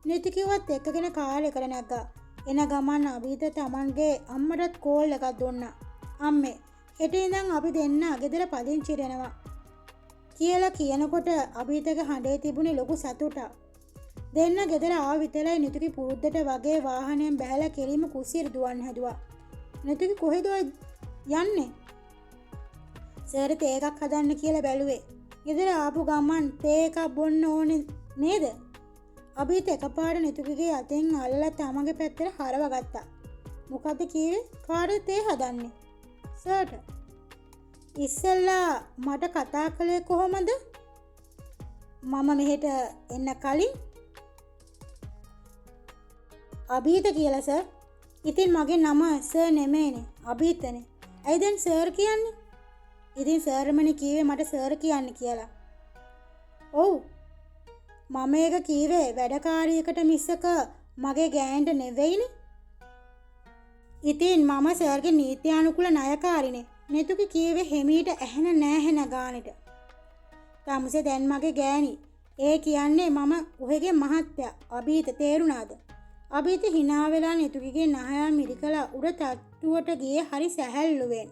නෙතුකිවත් එක්කගෙන කාර් එකට නැග්ගා. එන ගමන් අභීත තමන්ගේ අම්මටත් කෝල් එකක් දුන්නා. අම්මේ, හෙට ඉඳන් අපි දෙන්න ගෙදර පදිංචි වෙනවා කියලා කියනකොට අභීතගේ හඬේ තිබුණේ ලොකු සතුටක්. දෙන්න ගෙදර ආව විතරයි නෙතුකි පුරුද්දට වගේ වාහනයෙන් බැහැලා කෙලින්ම කුස්සියට දුවන්න හැදුවා. නෙතුකි කොහෙද ඔය යන්නේ? සර් තේ එකක් හදන්න කියලා බැලුවේ. ගෙදර ආපු ගමන් තේ එකක් බොන්න ඕනේ නේද? අභීත එකපාර නෙතුකිගේ අතෙන් අල්ලලා තමන්ගේ පැත්තට හරවගත්තා. මොකද්ද කීවේ? කාටද තේ හදන්නේ? සර්ට. ඉස්සෙල්ලා මට කතා කළේ කොහොමද? මම මෙහෙට එන්න කලින් අභීත කියලා සර්. ඉතින් මගේ නම සර් නෙමෙයිනේ, අභීතනේ. ඇයි දැන් සර් කියන්නේ? ඉතින් සර්මනේ කීවේ මට සර් කියන්න කියලා. ඔව්, මම ඒක කීවේ වැඩකාරියකට මිසක මගේ ගෑනට නෙවෙයිනේ. ඉතින් මම සර්ගේ නීත්‍යානුකූල ණයකාරිනේ. නෙතුකි කීවේ හෙමීට ඇහෙන නෑහෙන ගානට. තමුසේ දැන් මගේ ගෑණි. ඒ කියන්නේ මම ඔහෙගේ මහත්තයා. අභීත තේරුණාද? අභීත hina වෙලා නෙතුකිගේ නහය මිරිකලා උඩ තට්ටුවට ගියේ හරි සැහැල්ලුවෙන්.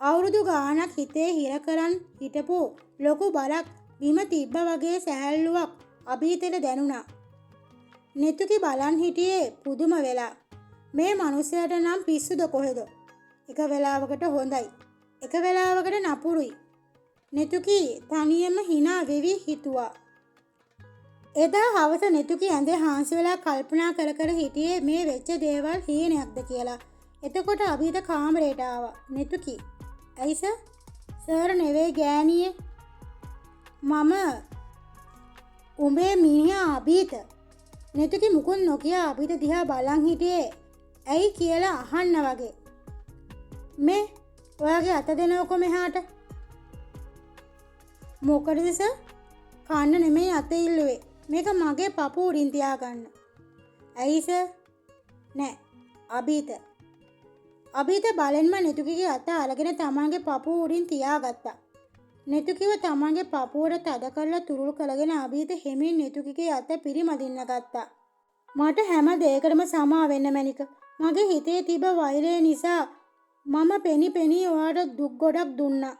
අවුරුදු ගාණක් හිතේ හිර කරන් හිටපු ලොකු බරක් බිම තිබ්බ වගේ සැහැල්ලුවක් අභීතට දැනුණා. නෙතුකි බලන් හිටියේ පුදුම වෙලා. මේ මනුස්සයාට නම් පිස්සුද කොහෙද? එක වෙලාවකට හොඳයි, එක වෙලාවකට නපුරුයි. නෙතුකි තනියම hina වෙවි හිතුවා. එදා හවස නෙතුකි ඇඳේ හාන්සි වෙලා කල්පනා කර කර හිටියේ මේ වෙච්ච දේවල් හීනයක්ද කියලා. එතකොට අභීත කාමරේට ආවා. නෙතුකි. ඇයි සර්? සර් නෙවෙයි ගෑණියේ. මම උඹේ මිනිහා අභීත. නෙතුකි මුකුත් නොකිය අභීත දිහා බලන් හිටියේ ඇයි කියලා අහන්න වගේ. මේ ඔයාගේ අත දෙනවකො මෙහාට. මොකටද සර්? කන්න නෙමෙයි අත ඉල්ලුවේ. මේක මගේ පපුව උඩින් තියාගන්න. ඇයි සර්? නෑ, අභීත. අභීත බලෙන්ම නෙතුකිගේ අත අරගෙන තමන්ගේ පපුව උඩින් තියාගත්තා. නෙතුකිව තමන්ගේ පපුවට තද කරලා තුරුල් කරගෙන අභීත හෙමින් නෙතුකිගේ අත පිරිමදින්න ගත්තා. මට හැම දෙයකටම සමා වෙන්න මැනික. මගේ හිතේ තිබ්බ වෛරය නිසා මම පෙනි පෙනී ඔයාට දුක් ගොඩක් දුන්නා.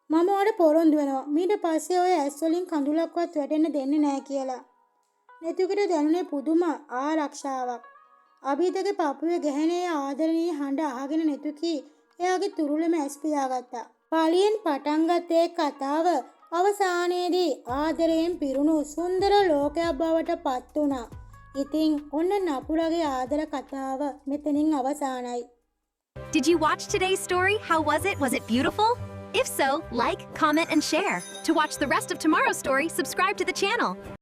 මම ඔයාට පොරොන්දු වෙනවා, මීට පස්සේ ඔය ඇස් වලින් කඳුලක්වත් වැටෙන්න දෙන්නේ නෑ කියලා. නෙතුකිට දැනුනේ පුදුම ආරක්ෂාවක්. අභීතගේ පපුවේ ගැහෙන ඒ ආදරණීය හඬ අහගෙන නෙතුකි එයාගේ තුරුලෙම ඇස් පියාගත්තා. පලියෙන් පටන් ගත් ඒ කතාව අවසානයේදී ආදරයෙන් පිරුණු සුන්දර ලෝකයක් බවට පත් වුණා. ඉතින් ඔන්න නපුරගේ ආදර කතාව මෙතනින් අවසానයි. Did you watch today's story? How was it? Was it beautiful? If so, like, comment, and share. To watch the rest of tomorrow's story, subscribe to the channel.